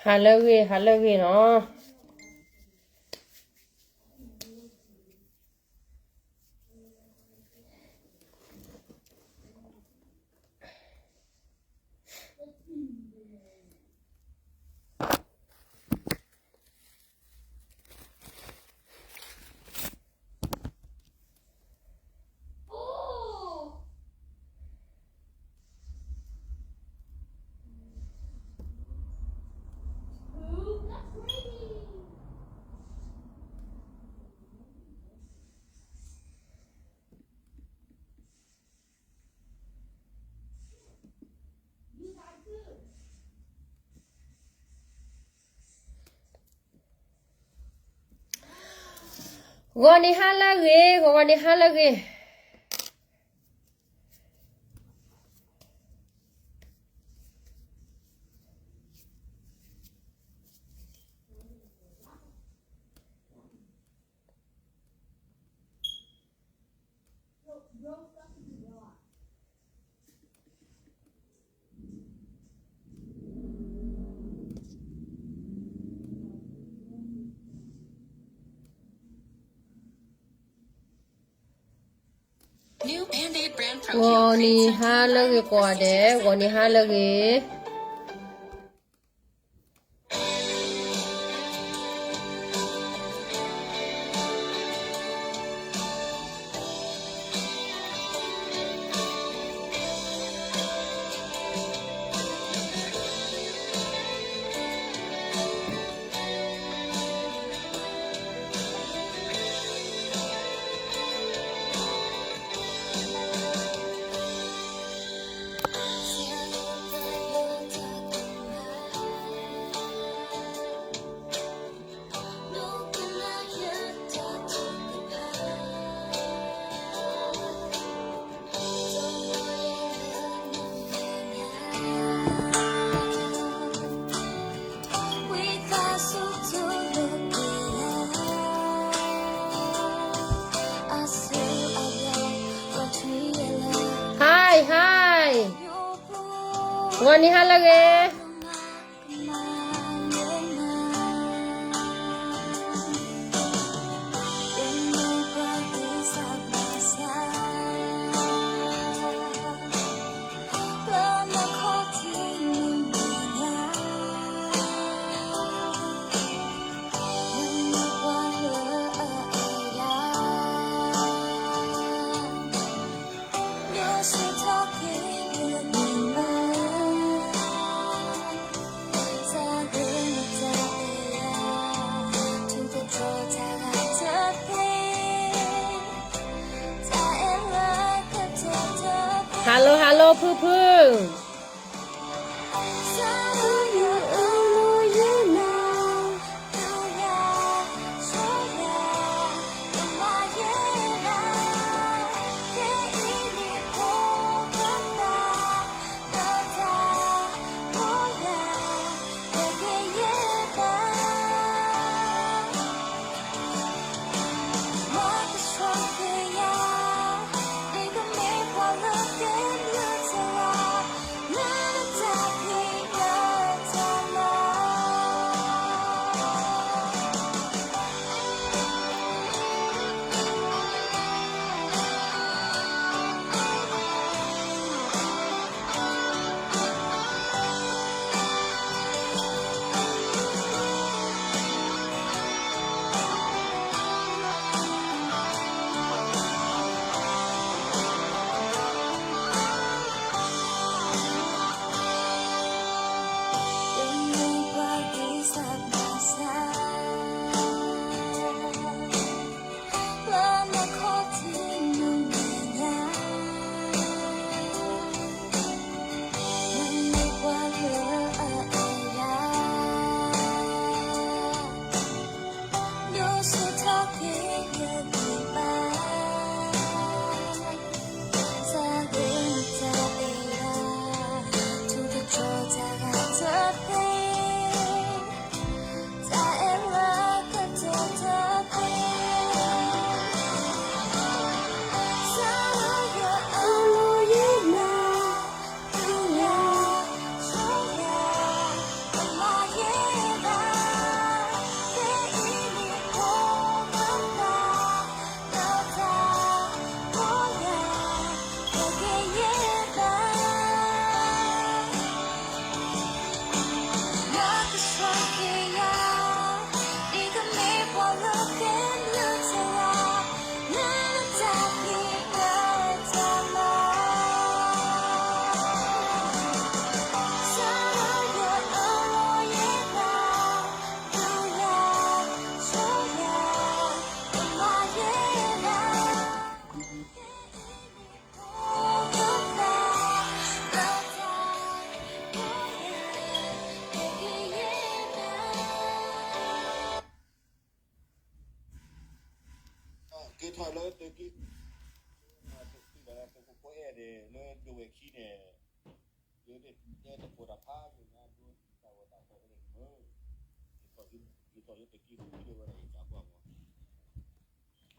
ဟါလၢအဂ့ၤ ဟါလၢအဂ့ၤနီၤ. ဂီၤနံၤဟါလၢအဂ့ၤ, ဂီၤဂီၤနံၤဟါလၢအဂ့ၤ. ဂီၤနံၤဟါလၢအဂ့ၤကိးဂၤဒဲး, ဂီၤနံၤဟါလၢအဂ့ၤ. Hi, hi. ဂီၤနံၤဟါလၢအဂ့ၤ. Hello, hello, ဖုဖု.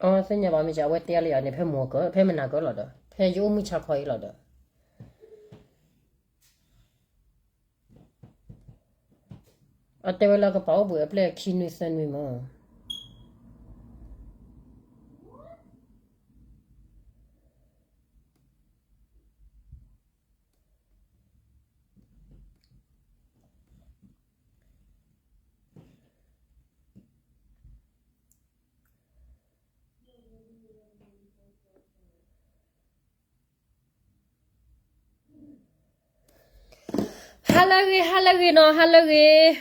အီ သ့ၣ်ညါဘၣ်မ့ၢ်က အဝဲတဲလၢယၤန့ၣ် ဖဲမုာ်ကၢ ဖဲမနၤကၢလီၤဒီး ဖဲယအိၣ်မုၢ်ဆါခီအံၤလီၤဒီး အတဲဝဲလၢကပာ်အိၣ်ဘှံး အပျဲၢ်ခံနွံသၢနွံမၢ် ဟါလၢအဂ့ၤ ဟါလၢအဂ့ၤနီၤ ဟါလၢ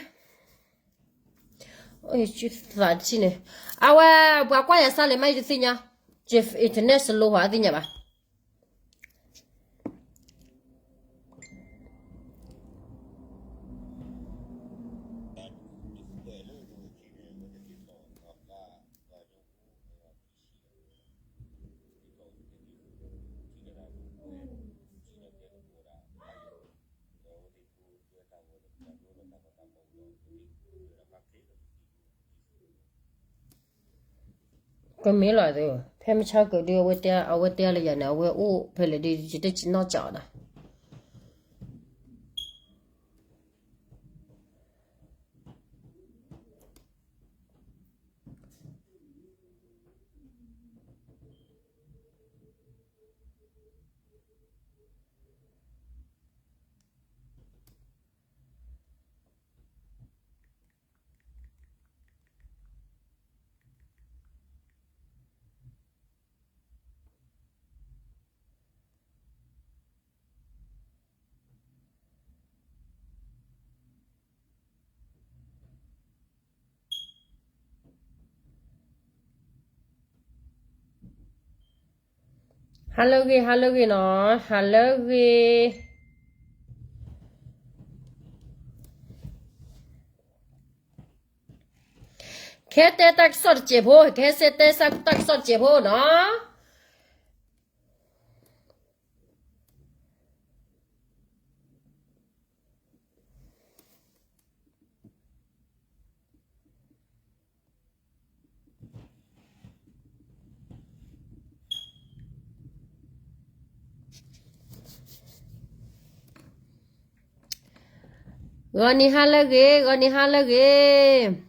အဂ့ၤ သးဆံန့ၣ် အဝဲ ပှၤကွၢ်ယၤစၢ်လဲၣ်မး ယတသ့ၣ်ညါ ယ internet slow ဟီ အသ့ၣ်ညါဘၣ် ကမ့ၢ်လီၤသု, ဖဲမုၢ်ဆါကၢၢ်ဒုး အဝဲတဲ အဝဲတဲလၢယၤန့ၣ် အဝဲအိၣ်ဖဲလဲၣ်ဒုး ယတနီၢ်စၢ်အီၤဒၣ် ဟါလၢအဂ့ၤ ဟါလၢအဂ့ၤနီၤ ဟါလၢအဂ့ၤ ခဲတဲတၢ်ကစီၣ်တစဲးဖိ ခဲစဲတဲတၢ်ကစီၣ်တစဲးဖိနီၤ ဂီၤနံၤဟါလၢအဂ့ၤ ဂီၤနံၤဟါလၢအဂ့ၤ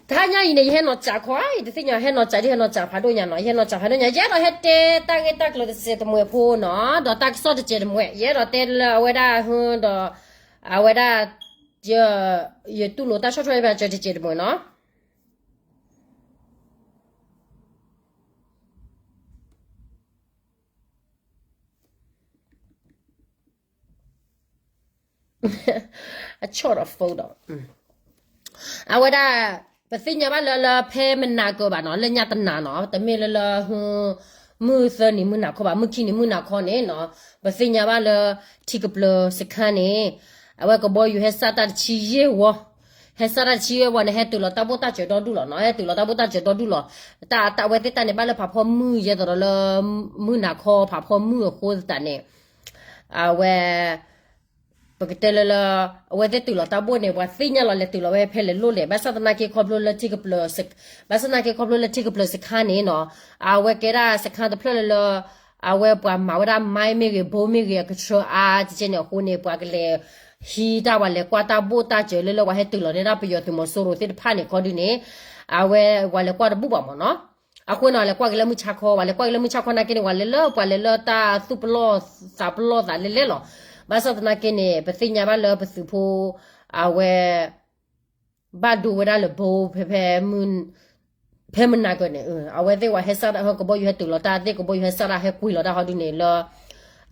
တဟါညါအံၤန့ၣ် ယဟဲနီၢ်စၢ်ခီ ယတသ့ၣ်ညါ ဟဲနီၢ်စၢ်ဒ်ဟဲနီၢ်စၢ်ဖးဒိၣ်ညါနီၤ ယဟဲနီၢ်စၢ်ဖးဒိၣ်ညါ ယအဲၣ်ဒိးဟဲတဲတၢ်ဂ့ၢ်တၢ်ကျိၤတစဲးတမှဲးဖိနီၤ ဒီးတၢ်ကစီၣ်တစဲးတမှဲး ယအဲၣ်ဒိးတဲလၢအဝဲဒၣ်ဟူဒီး အဝဲဒၣ် ယတူၢ်လိာ်တၢ်ဆီၣ်ထွဲဘၣ်စၢၤတစဲးတမှဲးနီၤ အဆီၣ်ဒီး phone ဒီး အဝဲဒၣ် ပသ့ၣ်ညါဘၣ်လၢ လၢဖဲမနၤကၢဘၣ်နီၤ လၢညါတနၤနီၤ တမ့ၢ်လၢလၢ မုၢ်သၢနံၤမုၢ်နၤခီဘၣ် မုၢ်ခံနံၤမုၢ်နၤခီန့ၣ်နီၤ ပသ့ၣ်ညါဘၣ်လၢ ထံကပျၢၤစခါန့ၣ် အဝဲကဘီယူၤဟဲစၢ်တၢ်တဆံယဲၢ်ဝီ ဟဲစၢ်တၢ်တဆံယဲၢ်ဝီန့ၣ် ဟဲတုၤလီၤတၢ်ဘိၣ်တၢ်စၢၤဒီဒူၣ်လီၤနီၤ ဟဲတုၤလီၤတၢ်ဘိၣ်တၢ်စၢၤဒီဒူၣ်လီၤ တၢ် တၢ်ဝဲသ့ၣ်တၢ်န့ၣ် ဘၣ်လၢဖးဖီမုၢ်ယဲသိးဒီးလၢ မုၢ်နၤခီဖးဖီမုၢ်အဃိသတးန့ၣ် အဝဲ ပကတဲလၢလၢ အဝဲသ့ၣ်တုၤလီၤတၢ်ဘိၣ်န့ၣ် ပှၤသ့ၣ်ညါလီၤလဲၤတုၤလီၤဝဲဖဲလဲၣ်လိၣ်လဲၣ် ဘၣ်ဆၣ်သနာ်က့ခီဖျိလၢထံကပျၢၤ ဘၣ်ဆၣ်သနာ်က့ခီဖျိလၢထံကပျၢၤစခါန့ၣ်နီၤ အဝဲကဲဒၣ်စခါတဖျၢၣ်လၢလၢ အဝဲပှၤမၤဝဲဒၣ် မိုင်း မ့ၢ်ဂ့ၤ ဘိမ့ၢ်ဂ့ၤ အကဆှၢအါ ကကဲန့ၣ်အဃိန့ၣ် ပှၤကလဲၤ ဟံးတၢ် ပှၤလဲၤကွၢ်တၢ်ဘိၣ်တၢ်စၢၤလၢလၢပှၤဟဲတုၤလီၤန့ၢ်ဒၣ်ပယီၤသုးမီၤစိရိၤသ့ၣ်တဖၣ်န့ၣ်ခီဒုန့ၣ် အဝဲပှၤလဲၤကွၢ်တဘူၣ်ဘၣ်မၢ်နီၤ အဃိန့ၣ် လဲၤကွၢ်က့ၤလၢမုၢ်ဆါခီ ပှၤလဲၤကွၢ်က့ၤလၢမုၢ်ဆါခီနာ်က့န့ၣ် ပှၤလဲၤလၢ ပှၤလဲၤလၢတၢ်သူၣ်ပလီၢ်သးပလီၢ်သးလဲလဲလီၤ ဘၣ်ဆၣ်သနာ်က့န့ၣ် ပသ့ၣ်ညါဘၣ်လၢပသုးဖိ အဝဲ ဘၣ်ဒိဝဲဒၣ်လၢဘိ ဖဲ ဖဲ ဖဲမနၤကၢန့ၣ် အဝဲသ့ၣ်ဝဲဟဲစၢ်တၢ် ဟဲကဘီယူၤဟဲတုၤလီၤတၢ်သ့ၣ် ကဘီယူၤဟဲစၢ်တၢ် ဟဲကွံာ်လီၤတၢ်ဟီဒုန့ၣ်လၢ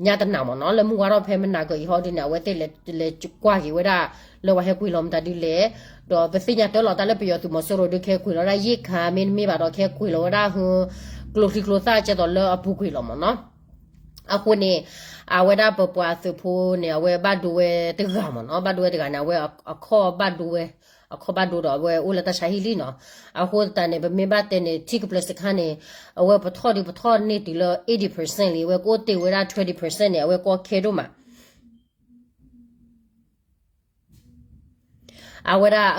ညါတနၤမၢ်နီၤ လၢမုၢ်ဝါထီၣ်ဖဲမနၤကၢအံၤဟီဒုန့ၣ် အဝဲသ့ၣ်လဲၤ လဲၤကွၢ်က့ၤဝဲဒၣ် လၢပှၤဟဲကွံာ်လီၤမတၤဒုလဲၣ် ဒီးပသ့ၣ်ညါတၢ်လီၤတၢ်လၢပယီၤသုးမီၤစိရိၤဒု ကဟဲကွံာ်လီၤဝဲဒၣ်ယ့ၣ်ခါမ့တမ့ၢ်ဘၣ်ဒီး ကဟဲကွံာ်လီၤဝဲဒၣ် ကျိချံကျိသၣ်ကဲသိးလၢအပူၤကွံာ်လီၤမၢ်နီၤ အဃိန့ၣ် အဝဲဒၣ်ပပှၤသုးဖိန့ၣ် အဝဲဘၣ်ဒိဝဲတဂၤမ့ၢ်နီၤ, ဘၣ်ဒိဝဲတဂၤန့ၣ် အဝဲအခီၣ်ဘၣ်ဒိဝဲ, အခီၣ်ဘၣ်ဒိဒီးအဝဲအိၣ်လၢတၢ်ဆါဟံၣ်လံနီၤ. အဃိသတးန့ၣ် ပမ့ၢ်ဘၣ်တဲန့ၣ် ထံကပျၢၤစခါန့ၣ် အဝဲပထီၣ်ဒုးပထီၣ်န့ၢ်တုၤလၢ eighty percent လံ, အဝဲကအိၣ်တ့ၢ်ဝဲဒၣ် twenty percent န့ၣ် အဝဲကီခဲဒိၣ်မး အဝဲဒၣ်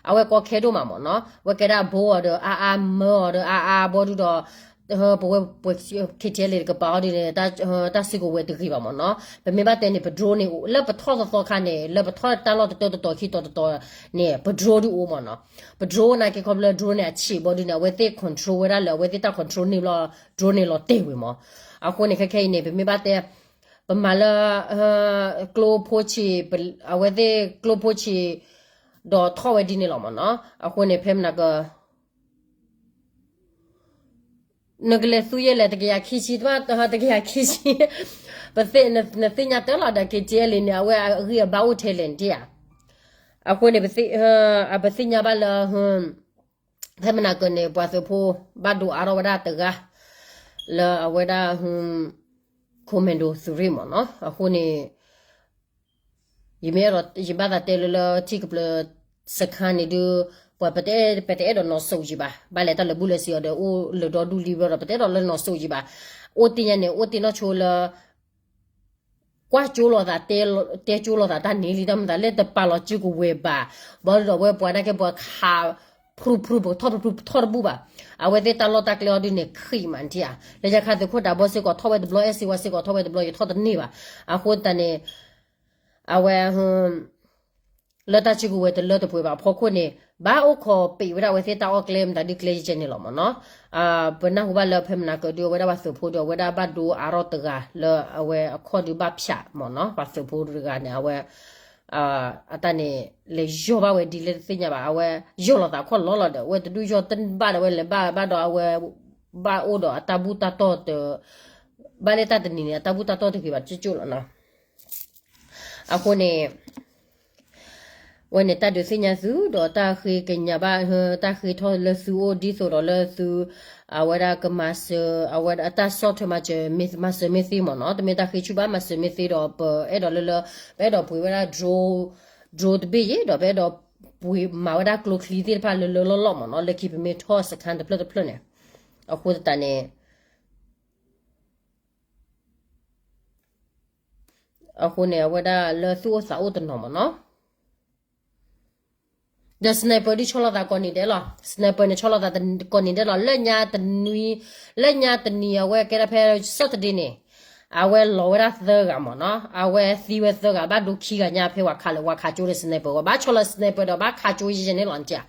အဝဲကီခဲဒိၣ်မးမ့ၢ်နီၤ, အဝဲကဲဒၣ်ဘိအီၤဒီးအါအါ မၢအီၤဒီးအါအါ ဘီဒုဒီး ပဝဲ ပဝဲ K T L A တကပၤအီၤဒ်န့ၣ် တၢ်စုကဝဲၤတဂ့ၤဘၣ်မ့ၢ်နီၤ. ပမ့ၢ်ဘၣ်တဲန့ၣ် ပ drone န့ၣ် လၢပထီၣ်သီသီခါန့ၣ် လၢပထီၣ်တၢ်လီၢ်တတီၤတတီၤခံတီၤတတီၤန့ၣ် ပ drone ဒုအိၣ်မ့ၢ်နီၤ. ပ drone နာ်က့ခီဖျိလၢ drone န့ၣ်အဆံးဘီဒုန့ၣ် အဝဲသ့ၣ် control ဝဲဒၣ်လၢအဝဲသ့ၣ်တၢ် control န့ၣ်ဘျီ drone န့ၣ်လီၤတဲာ်ဝဲမ့ၢ်. အဃိန့ၣ် ခဲခဲအံၤန့ၣ် ပမ့ၢ်ဘၣ်တဲ ပမၤလၢ ကျိဖိဆံး အဝဲသ့ၣ်ကျိဖိဆံး ဒီးထီၣ်ဝဲဒ်န့ၣ်လီၤမ့ၢ်နီၤ. အဃိန့ၣ် ဖဲမနၤက နကလဲၤသူယဲလဲၣ် တကယၤခံဆံ တဘၣ် တကယၤခံဆံ ပသ့ၣ် နသ့ၣ်ညါတၢ်လီၤဒီး K T L A န့ၣ် အဝဲအဂံၢ်အဘါအိၣ်ထဲလဲၣ်နထံၣ်ဧါ. အဃိန့ၣ် ပသ့ၣ်ညါဘၣ်လၢ ဖဲမနၤကၢန့ၣ် ပှၤသုးဖိဘၣ်ဒိအါထီၣ်ဝဲဒၣ်တဂၤ လၢအဝဲဒၣ် commando သုးရ့ၣ်မ့ၢ်နီၤ. အဃိန့ၣ် ယမ့ၢ်အဲၣ်ဒိး ယဘၣ်သးတဲလၢလၢထံကပျၢၤစခါန့ၣ်ဒုး ပှၤပတအဲၣ် ပတအဲၣ်ဒိးနီၢ်စိးယံၤဘၣ်. ဘၣ်လဲၤတၢ်လၢာ်ဘူၣ်လၢာ်စ့ၤအီၤဒီး အိၣ်လၢာ်ဒီဒူၣ်လံဘျီဒီး ပတအဲၣ်ဒိးလၢနီၢ်စိးယံၤဘၣ်. အိၣ်သ့ၣ်ညါန့ၣ် အိၣ်သ့ၣ်နီၣ်ဆိလၢ ကွၢ်ကၠိလိာ်သး တဲကၠိလိာ်သးတၢ်န့ၣ်လံ တၢ်မၤသးလၢတပာ်လီၤစုကဝဲၤဘၣ်. ဘၣ်ဒီးဝဲပှၤနာ်က့ပှၤခး ဖြူဖြူ ပကထီၣ်ဖြူဖြူ ပထီၣ်တဘူၣ်ဘၣ်. အဝဲသ့ၣ်တၢ်လီၢ်တၢ်ကျဲအီၤဒုးန့ၣ် ခံးမးနထံၣ်ဧါ. လၢညါခါသုးခိၣ်ဒးဘီစ့ၢ်ကီးထီၣ်ဝဲတဘျီ အဲၣ်စ့ဝါစ့ၢ်ကီးထီၣ်ဝဲတဘျီ ယထီၣ်တန့ၢ်ဘၣ်. အဃိသတးန့ၣ် အဝဲ လၢတၢ်စုကဝဲၤတလၢတပှဲၤဘၣ်အဖီခိၣ်န့ၣ် ဘၣ်အိၣ်ခိးပံးဝဲဒၣ်အဝဲသ့ၣ်တၢ်အီၣ်ကျဲမတၤဒုကျဲယကဲန့ၣ်လီၤမ့ၢ်နီၤ. ပနၢ်ဟူဘၣ်လၢဖဲမနၤကၢဒုး အဝဲဒၣ်ဘၣ်ဒိအါထီၣ်တဂၤလၢအဝဲအခီၣ်ဒုးဘၣ်ဖၠးမ့ၢ်နီၤ. ပှၤသုးဖိတဂၤန့ၣ် အဝဲ အတၢ်န့ၣ် လဲၤယီၢ်ဘၣ်ဝဲဒ်လဲၣ်တသ့ၣ်ညါဘၣ်. အဝဲယီၢ်လီၤသးခီၣ်လီၤလီၤဒီး အဝဲတဒူၣ်ယီၢ်တဘၣ်ဒီး အဝဲလဲၤဘၣ်ဘၣ်ဒီးအဝဲ ဘၣ်အိၣ်ဒီးအတၢ်ဘူၣ်တၢ်တီၢ်တ ဘၣ်လၢတၢ်တနံၤန့ၣ် အတၢ်ဘူၣ်တၢ်တီၢ်တဂ့ၤဘၣ်ကၠိကၠိလီၤနီၤ. အဃိန့ၣ် ဝဲန့ၣ်တၢ်ဒုးသ့ၣ်ညါသုဒီးတၢ်ဃ့ကညးဘၣ် တၢ်ဃ့ထီၣ်လၢသုအိၣ်ဒ်သိးဒီးလၢသု အဝဲဒၣ်ကမၤစၢၤ အဝဲဒၣ်တၢ်ဆီၣ်ထွဲမၤစၢၤ မၤစၢၤမ့ၢ်သ့မ့ၢ်နီၤ. တမ့ၢ်တၢ်ဃ့ဆူၣ်ဘၣ် မၤစၢၤမ့ၢ်သ့ဒီး ပအဲၣ်ဒိးလၢလၢ ပအဲၣ်ဒိးပှ့ၤဝဲဒၣ် drone drone တဘ့ၣ်ယ့ၣ် ဒီးပအဲၣ်ဒိးပှ့ၤမၤဝဲဒၣ်ကျိချံသ့ၣ်တဖၣ်လၢလၢလီၢ်လီၢ်မ့ၢ်နီၤ လၢခံပမ့ၢ်ထီၣ်စခါတဖျၢၣ်တဖျၢၣ်န့ၣ် အဃိသတးန့ၣ် အဃိန့ၣ် အဝဲဒၣ်လၢသူၣ်အိၣ်သးအိၣ်တနီၤမ့ၢ်နီၤ ဒီး sniper ဒုးဆီလီၤသးကိးနံၤဒဲးလီၤ. sniper န့ၣ်ဆီလီၤသးကိးနံၤဒဲးလီၤ. လၢညါတနွံ လၢညါတနံၤအဝဲကဲဒၣ်ဖဲ Saturday န့ၣ် အဝဲလီၤဝဲဒၣ်သၢဂၤမ့ၢ်နီၤ အဝဲသံဝဲသၢဂၤ ဘၣ်ဒိခံဂၤညါဖဲဝၤခးလၢဝၤခးကၠိဒီး sniper ဝဲ ဘၣ်ဆီလီၤ sniper ဒီးဘၣ်ခးကၠိယဲၢ်န့ၣ်လီၤနထံၣ်ဧါ.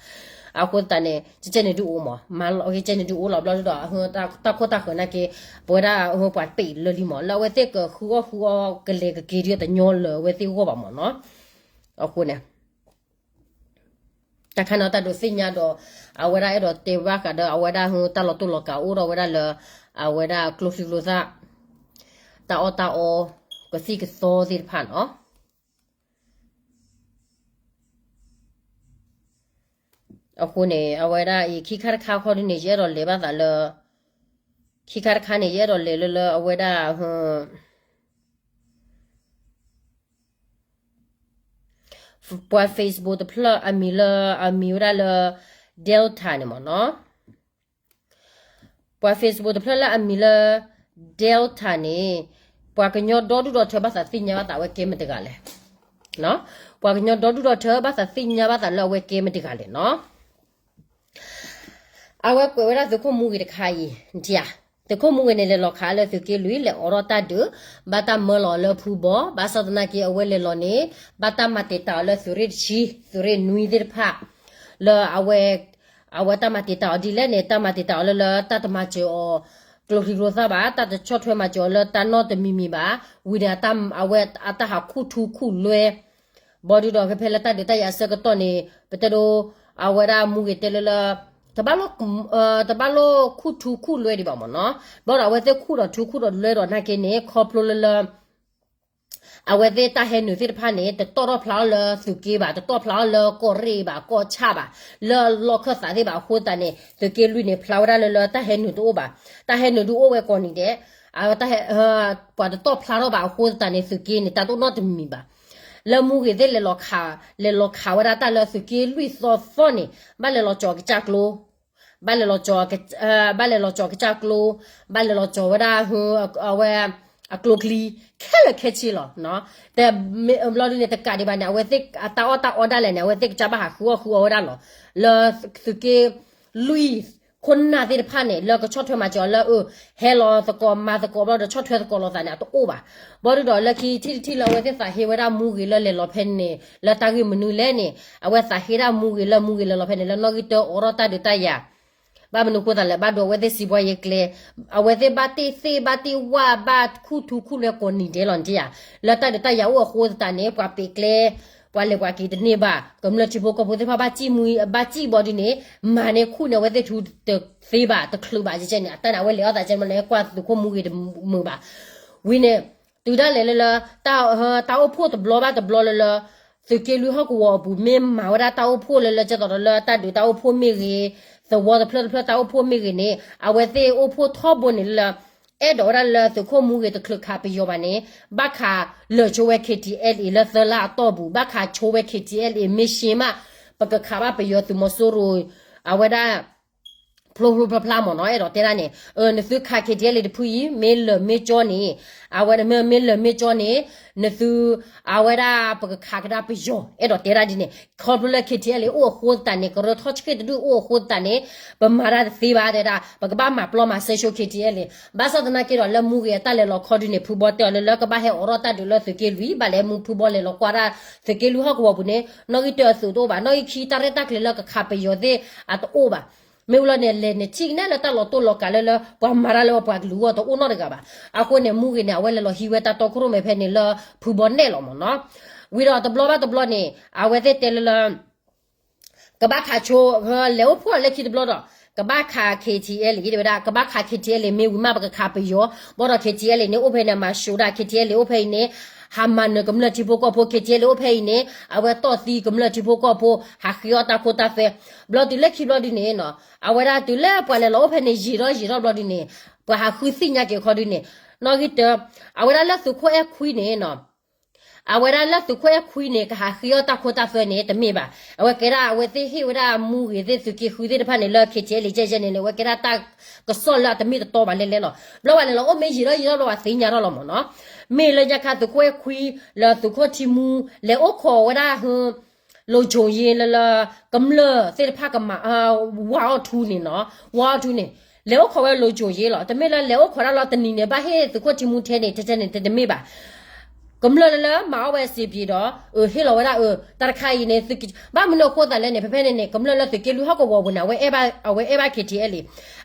အဃိသတးန့ၣ် ကဲန့ၣ်ဒုးအိၣ်မ့ၢ် မၤလီၤကဲန့ၣ်ဒုးအိၣ်လီၤဘျီဒုးဒီး တၢ်ခိၣ်တၢ်ဃၢၤနာ်က့ ပဝဲဒၣ်ပှၤပံးလၢလံမ့ၢ် လၢအဝဲသ့ၣ်ကဃုအီၣ်ဃုအီကလဲၤကက့ၤဒုးတညီလၢအဝဲသ့ၣ်ဂီၢ်ဘၣ်မ့ၢ်နီၤ. အဃိန့ၣ် တၢ်ခါန့ၣ်တၢ်ဒုးသ့ၣ်ညါဒီး အဝဲဒၣ်အဲၣ်ဒိးတဲဘၣ်ဃးဒီး အဝဲဒၣ်တၢ်လီၤတိၢ်လီၤကးအိၣ်ဒီးဝဲဒၣ်လၢ အဝဲဒၣ်ကျိချံကျိသၣ် တၢ်အီၣ်တၢ်အီ ကသံၣ်ကသီသ့ၣ်တဖၣ်နီၤ. အဃိန့ၣ် အဝဲဒၣ်အံၤ ခံခါတခါခီဒုးန့ၣ် ယအဲၣ်ဒိးလဲၤဘၣ်သးလၢ ခံခါတခါန့ၣ် ယအဲၣ်ဒိးလဲၤလၢလၢအဝဲဒၣ် ပှၤ Facebook တဖျၢၣ်အမံၤလၢ အမံၤဝဲဒၣ်လၢ Delta န့ၣ်မ့ၢ်နီၤ. ပှၤ Facebook တဖျၢၣ်လၢအမံၤလၢ Delta န့ၣ် ပှၤကညီဒီဒူၣ်ဒီထၢဘၣ်သးသ့ၣ်ညါဘၣ်သးအဝဲကဲမတဂၤလဲၣ်. ပှၤကညီဒီဒူၣ်ဒီထၢဘၣ်သးသ့ၣ်ညါဘၣ်သးလၢအဝဲကဲမတဂၤလဲၣ်နီၤ. အဝဲကွဲးဝဲဒၣ်သုးခိၣ်မူဂ့ၤတခါအံၤ နထံၣ်ဧါ. သုးခိၣ်မူဂ့ၤန့ၣ် လဲၤလီၤခးလၢသုးက့လွံၢ် လဲၤအိးထီၣ်တၢ်ဒုး ဘၣ်တၢ်မၢလီၤလၢဖူဘီ ဘၣ်ဆၣ်သနာ်က့ အဝဲလဲၤလီၤန့ၣ် ဘၣ်တၢ်မၤတံာ်တာ်အီၤလၢသုးရ့ၣ်တဆံ သုးရ့ၣ်နွံသ့ၣ်တဖၣ် လၢအဝဲ အဝဲတၢ်မၤတံာ်တာ်အီၤဒ်လဲၣ်န့ၣ် တၢ်မၤတံာ်တာ်အီၤလၢလၢတၢ်တမၤစၢၤအီၤ ကျိချံကျိသၣ်ဘၣ် တၢ်တဆီၣ်ထွဲမၤစၢၤအီၤလၢတၢ်နီတမံၤမံၤဘၣ် ဝံၤဒီးအဝဲအတၢ်ဟးခူၣ်ထူခူၣ်လွဲ ဘီဒုဒီးဖဲဖဲလၢတၢ်ဒုးတၢ်ယၤအဆၢကတီၢ်န့ၣ် ပတဲဒိ အဝဲဒၣ်မူဂ့ၤတဲလၢလၢ တဘၣ်လိၣ် တဘၣ်လိၣ်ခူၣ်ထူခူၣ်လွဲဒံးဘၣ်မ့ၢ်နီၤ. ဘၣ်ဒီးအဝဲသ့ၣ်ခူၣ်ဒီးထူခူၣ်ဒီးလွဲဒီးနာ်က့န့ၣ် ခီဖျိလၢလၢ အဝဲသ့ၣ်တၢ်ဟဲနုာ်သ့ၣ်တဖၣ်န့ၣ် တတီၣ်ထီၣ်ဖျါအီၤလၢသုးက့ဘၣ် တတီၣ်ဖျါအီၤလၢကီၢ်ရ့ၣ်ဘၣ် ကီၢ်ဆၣ်ဘၣ် လၢလီၢ်ခၢၣ်သးသ့ၣ်ဘၣ်အဃိသတးန့ၣ် သုးက့လွံၢ်န့ၣ် ဖျါဝဲဒၣ်လၢလၢတၢ်ဟဲနုာ်တအိၣ်ဘၣ် တၢ်ဟဲနုာ်ဒုးအိၣ်ဝဲကိးနံၤဒဲး အဝဲတၢ်ဟဲ ပှၤတတီၢ်ဖျါထီၣ်ဘၣ်အဃိသတးန့ၣ် သုးက့န့ၣ် တၢ်တအိၣ်နီတမံၤဘၣ်. လၢမူဂ့ၤသ့ၣ်လဲၤလီၤခး လဲၤလီၤခးဝဲဒၣ်တၢ်လၢသုးက့လွံၢ်သီသီန့ၣ် ဘၣ်လဲၤလီၤကၠီၤကစၢ်ကျိ ဘၣ်လဲၤလီၤကၠီၤ ဘၣ်လဲၤလီၤကၠီၤကစၢ်ကျိ ဘၣ်လဲၤလီၤကၠီၤဝဲဒၣ် အဝဲ အကျိချံ ခဲလၢာ်ခဲဆ့လီၤ. တဘျီဒ်န့ၣ် တကးဒံးဘၣ်န့ၣ် အဝဲသ့ၣ်အတၢ်အီၣ်တၢ်အီဒၣ်လဲာ်န့ၣ် အဝဲသ့ၣ်ကစၢ်ဘၣ်ဟးဃုအီၣ်ဃုအီဝဲဒၣ်လီၤ. လၢသုးက့လွံၢ်ခိၣ်နၢ်သ့ၣ်တဖၣ်န့ၣ် လၢကဆီၣ်ထွဲမၤစၢၤအီၤလၢ အၢ ဟဲလီၤသကိးမၤသကိးဘျီဒီးဆီၣ်ထွဲသကိးလိာ်သးန့ၣ် အတအိၣ်ဘၣ်. ဘၣ်ဆၣ်ဒီးလၢခံထံၣ်တထံၣ်လၢအဝဲသ့ၣ်သးဟ့ဝဲဒၣ်မူဂ့ၤလၢလဲၤလီၤဖဲန့ၣ် လၢတၢ်ဂ့ၢ်မနုၤလဲၣ်န့ၣ် အဝဲသးဟ့ဒၣ်မူဂ့ၤလၢမူဂ့ၤလဲၤလီၤဖဲန့ၣ် လၢနီၣ်ဂံၢ်တၢအီထီၣ်တၢ်ဒုးတၢ်ယၤ ဘၣ်မနုၤအဃိသတးလဲၣ် ဘၣ်ဒိအဝဲသ့ၣ်စံးဘှီယဲကျဲ အဝဲသ့ၣ်ဘၣ်တ့ၢ်သ့ၣ်ဘၣ်တ့ၢ်ဝၣ်ဘၣ်ခူၣ်ထူခူၣ်လဲကိးနံၤဒဲးလီၤန့ၣ်ဧါ. လၢတၢ်ဒုးတၢ်ယၤအိၣ်အဃိသတးန့ၣ် ပှၤပ့ၤကျဲ ပှၤလဲၤပှၤက့ၤတန့ၢ်ဘၣ် ကမျၢၢ်ထံဖိကီၢ်ဖိသ့ၣ်တဖၣ်ဘၣ်စံၣ်မူ ဘၣ်စံၣ်ဘီဒ်န့ၣ် မၤန့ၢ်ခူၣ်န့ၣ် အဝဲသ့ၣ်ထူတသ့ဘၣ်တချုးဘၣ်ကဲန့ၣ် အတၢ်န့ၣ် အဝဲလဲၤအီၣ်သးကဲန့ၣ် ကွၢ်သုးခိၣ်မူဂ့ၤတမုာ်ဘၣ်. ဝံၤန့ၣ် တုၤဒၣ်လဲာ်လၢလၢ တၢ်အိၣ်ဖှိၣ်တဘျီဘၣ်တဘျီလၢလၢ သုးက့လွံၢ်ဟီၣ်ကဝီၤအပူၤ မ့ၢ်မၤဝဲဒၣ်တၢ်အိၣ်ဖှိၣ်လၢလၢ ကဲသိးဒီးလၢတၢ်ဒုးတၢ်အိၣ်ဖှိၣ်မ့ၢ်ဂ့ၤ သဝီတဖျၢၣ်တဖျၢၣ်တၢ်အိၣ်ဖှိၣ်မ့ၢ်ဂ့ၤန့ၣ် အဝဲသ့ၣ်အိၣ်ဖှိၣ်ထီဘိန့ၣ်လၢ အဲၣ်ဒိးဝဲဒၣ်လၢသုးခိၣ်မူဂ့ၤတချုးခးပယီၤဘၣ်န့ၣ် ဘၣ်ခးလၢာ်ဆိဝဲ KTLA လၢသၢလါအတီၢ်ပူၤ ဘၣ်ခးဆိဝဲ KTLA မ့ၢ်ရှဲမး ပကခးဘၣ်ပယီၤသုးမီၤစိရိၤ အဝဲဒၣ် ဖျိဖျိဖျါဖျါမ့ၢ်နီၤ အဲၣ်ဒိးတဲဒၣ်န့ၣ် နသုခး KTLA တဖုအံၤ မ့ၢ်လၢာ်မ့ၢ်ကၠီန့ၣ် အဝဲဒၣ်မ့ၢ်လၢာ်မ့ၢ်ကၠီန့ၣ် နသု အဝဲဒၣ်ပကခးကဒါပယီၤ အဲၣ်ဒိးတဲဒၣ်ဒ်န့ၣ် ခီဖျိလၢ KTLA အိၣ်အဃိသတးန့ၣ် ကရၢထီၣ်ဆံၣ်တဒူၣ်အိၣ်အဃိသတးန့ၣ် ပမၤတၢ်တသ့ဘၣ်တဲဒၣ် ပကဘၣ်မၤပျီမၤစဲဆိ KTLA ဘၣ်ဆၣ်သနာ်က့ဒီးလၢမူဂ့ၤအတၢ်လဲၤလီၤခီဒုန့ၣ် ဖုဘီတဲအီၤလၢလၢကဘၣ်ဟဲအိးထီၣ်တၢ်ဒုးလၢသုးက့လွံၢ် ဘၣ်လဲၤမူဖုဘီလဲၤလီၤကွၢ်ဒၣ်သုးက့လွံၢ်ဟီၣ်ကဝီၤပူၤန့ၣ် နီၣ်ဂံၢ်တၢအသုးတအိၣ်ဘၣ် နီၣ်ဂံၢ်ခံတၢ်ရဲၣ်တၢ်ကျဲၤလၢကခးပယီၤသ့ၣ်အတအိၣ်ဘၣ် မ့ၢ်ဝံၤလီၤန့ၣ် လဲၤနထံၣ်ကနဲၣ်လၢတၢ်လီၤတိၢ်လီၤကးလၢလၢ ပှၤမၤတၢ်လၢပှၤကလုာ်အဂီၢ်တအိၣ်နီတဂၤဘၣ်. အဃိန့ၣ် မူဂ့ၤန့ၣ် အဝဲလဲၤလီၤဟံးဝဲတၢ်တီခိၣ်ရိၣ်မဲဖဲန့ၣ်လၢဖုဘီနဲၣ်လီၤမ့ၢ်နီၤ. ဝံၤဒီးတဘျီဘၣ်တဘျီန့ၣ် အဝဲသ့ၣ်တဲလၢလၢ ကဘၣ်ခးဆိ လဲၤအိၣ်ဖှိၣ်လၢခံတဘျီဒီး ကဘၣ်ခး KTLA တဲဝဲဒၣ် ကဘၣ်ခး KTLA မ့ၢ်ဝံၤမးပကခးပယီၤ ဘၣ်ဒီး KTLA န့ၣ်အိၣ်ဖဲန့ၣ် မၤၡိဒၣ် KTLA အိၣ်ဖဲအံၤန့ၣ် ဟးမၤနၢၤကမျၢၢ်ထံဖိကီၢ်ဖိ KTLA အိၣ်ဖဲအံၤန့ၣ် အဝဲတီၢ်သံကမျၢၢ်ထံဖိကီၢ်ဖိ ဟးဃ့အီၣ်တၢ်ခိတၢ်သွဲ ဘျီတုၤလၢခံဘျီဒုန့ၣ်နီၤ အဝဲဒၣ်တုၤလၢပှၤလဲၤလီၤအိၣ်ဖဲန့ၣ် ယံာ်ထီၣ်ယံာ်ထီၣ်ဘျီဒုန့ၣ် ပှၤဟးဃုသ့ၣ်ညါက့ၤခီဒုန့ၣ် နီၣ်ဂံၢ်တၢ အဝဲဒၣ်လၢသုးခိၣ်အဲၣ်ခွံန့ၣ်နီၤ အဝဲဒၣ်လၢသုးခိၣ်အဲၣ်ခွံန့ၣ် ကဟးဃ့အီၣ်တၢ်ခိတၢ်သွဲန့ၣ် တမ့ၢ်ဘၣ်. အဝဲကဲဒၣ်အဝဲသ့ၣ်ဟ့ၣ်ဝဲဒၣ်မူဂ့ၤသ့ၣ်သုးက့ဃုသ့ၣ်တဖၣ်န့ၣ် လၢ KTLA ကဲကဲန့ၣ်န့ၣ် အဝဲကဲဒၣ်တၢ်ကစီၣ်လၢအတမ့ၢ်တတီဘၣ်လဲၣ်လဲၣ်လီၤ. ဘျီဝဲလဲၤလီၤအိၣ်မ့ၢ်ယံာ်ထီၣ်ယံာ်ထီၣ်ဘျီဝဲသ့ၣ်ညါထီၣ်လီၤမ့ၢ်နီၤ. မ့ၢ်လၢညါခါသုးခိၣ်အဲၣ်ခွံ လၢသုးခိၣ်ထံမူ လဲၤအိၣ်ခိးဝဲဒၣ် လိၤကိၤယ့လၢလၢ ကမျၢၢ်သ့ၣ်တဖၣ်ကမၤ ဝါအီၣ်ထူန့ၣ်နီၤ ဝါအီၣ်ထူန့ၣ် လဲၤအိၣ်ခိးဝဲလိၤကိၤယ့လီၤ. တမ့ၢ်လၢလဲၤအိၣ်ခိးဒၣ်လီၤတနံၤန့ၣ် ဘၣ်ဟ့ၣ်သုးခိၣ်ထံမူထဲန့ၣ် ထဲထဲန့ၣ် တမ့ၢ်ဘၣ်. ကမျၢၢ်လၢလၢမၤအီၣ်ဝဲစံးဘျုးဒီး အၢ ဟ့ၣ်လီၤဝဲဒၣ်အၢ တၢ်တခါအံၤန့ၣ် ဘၣ်မနုၤအဃိသတးလဲၣ်န့ၣ် ဖဲဖဲန့ၣ်န့ၣ် ကမျၢၢ်လၢသုးက့လွံၢ်ဟီၣ်ကဝီၤပူၤန့ၣ် အဝဲအဲၣ်ဘၣ် အဝဲအဲၣ်ဘၣ် KTLA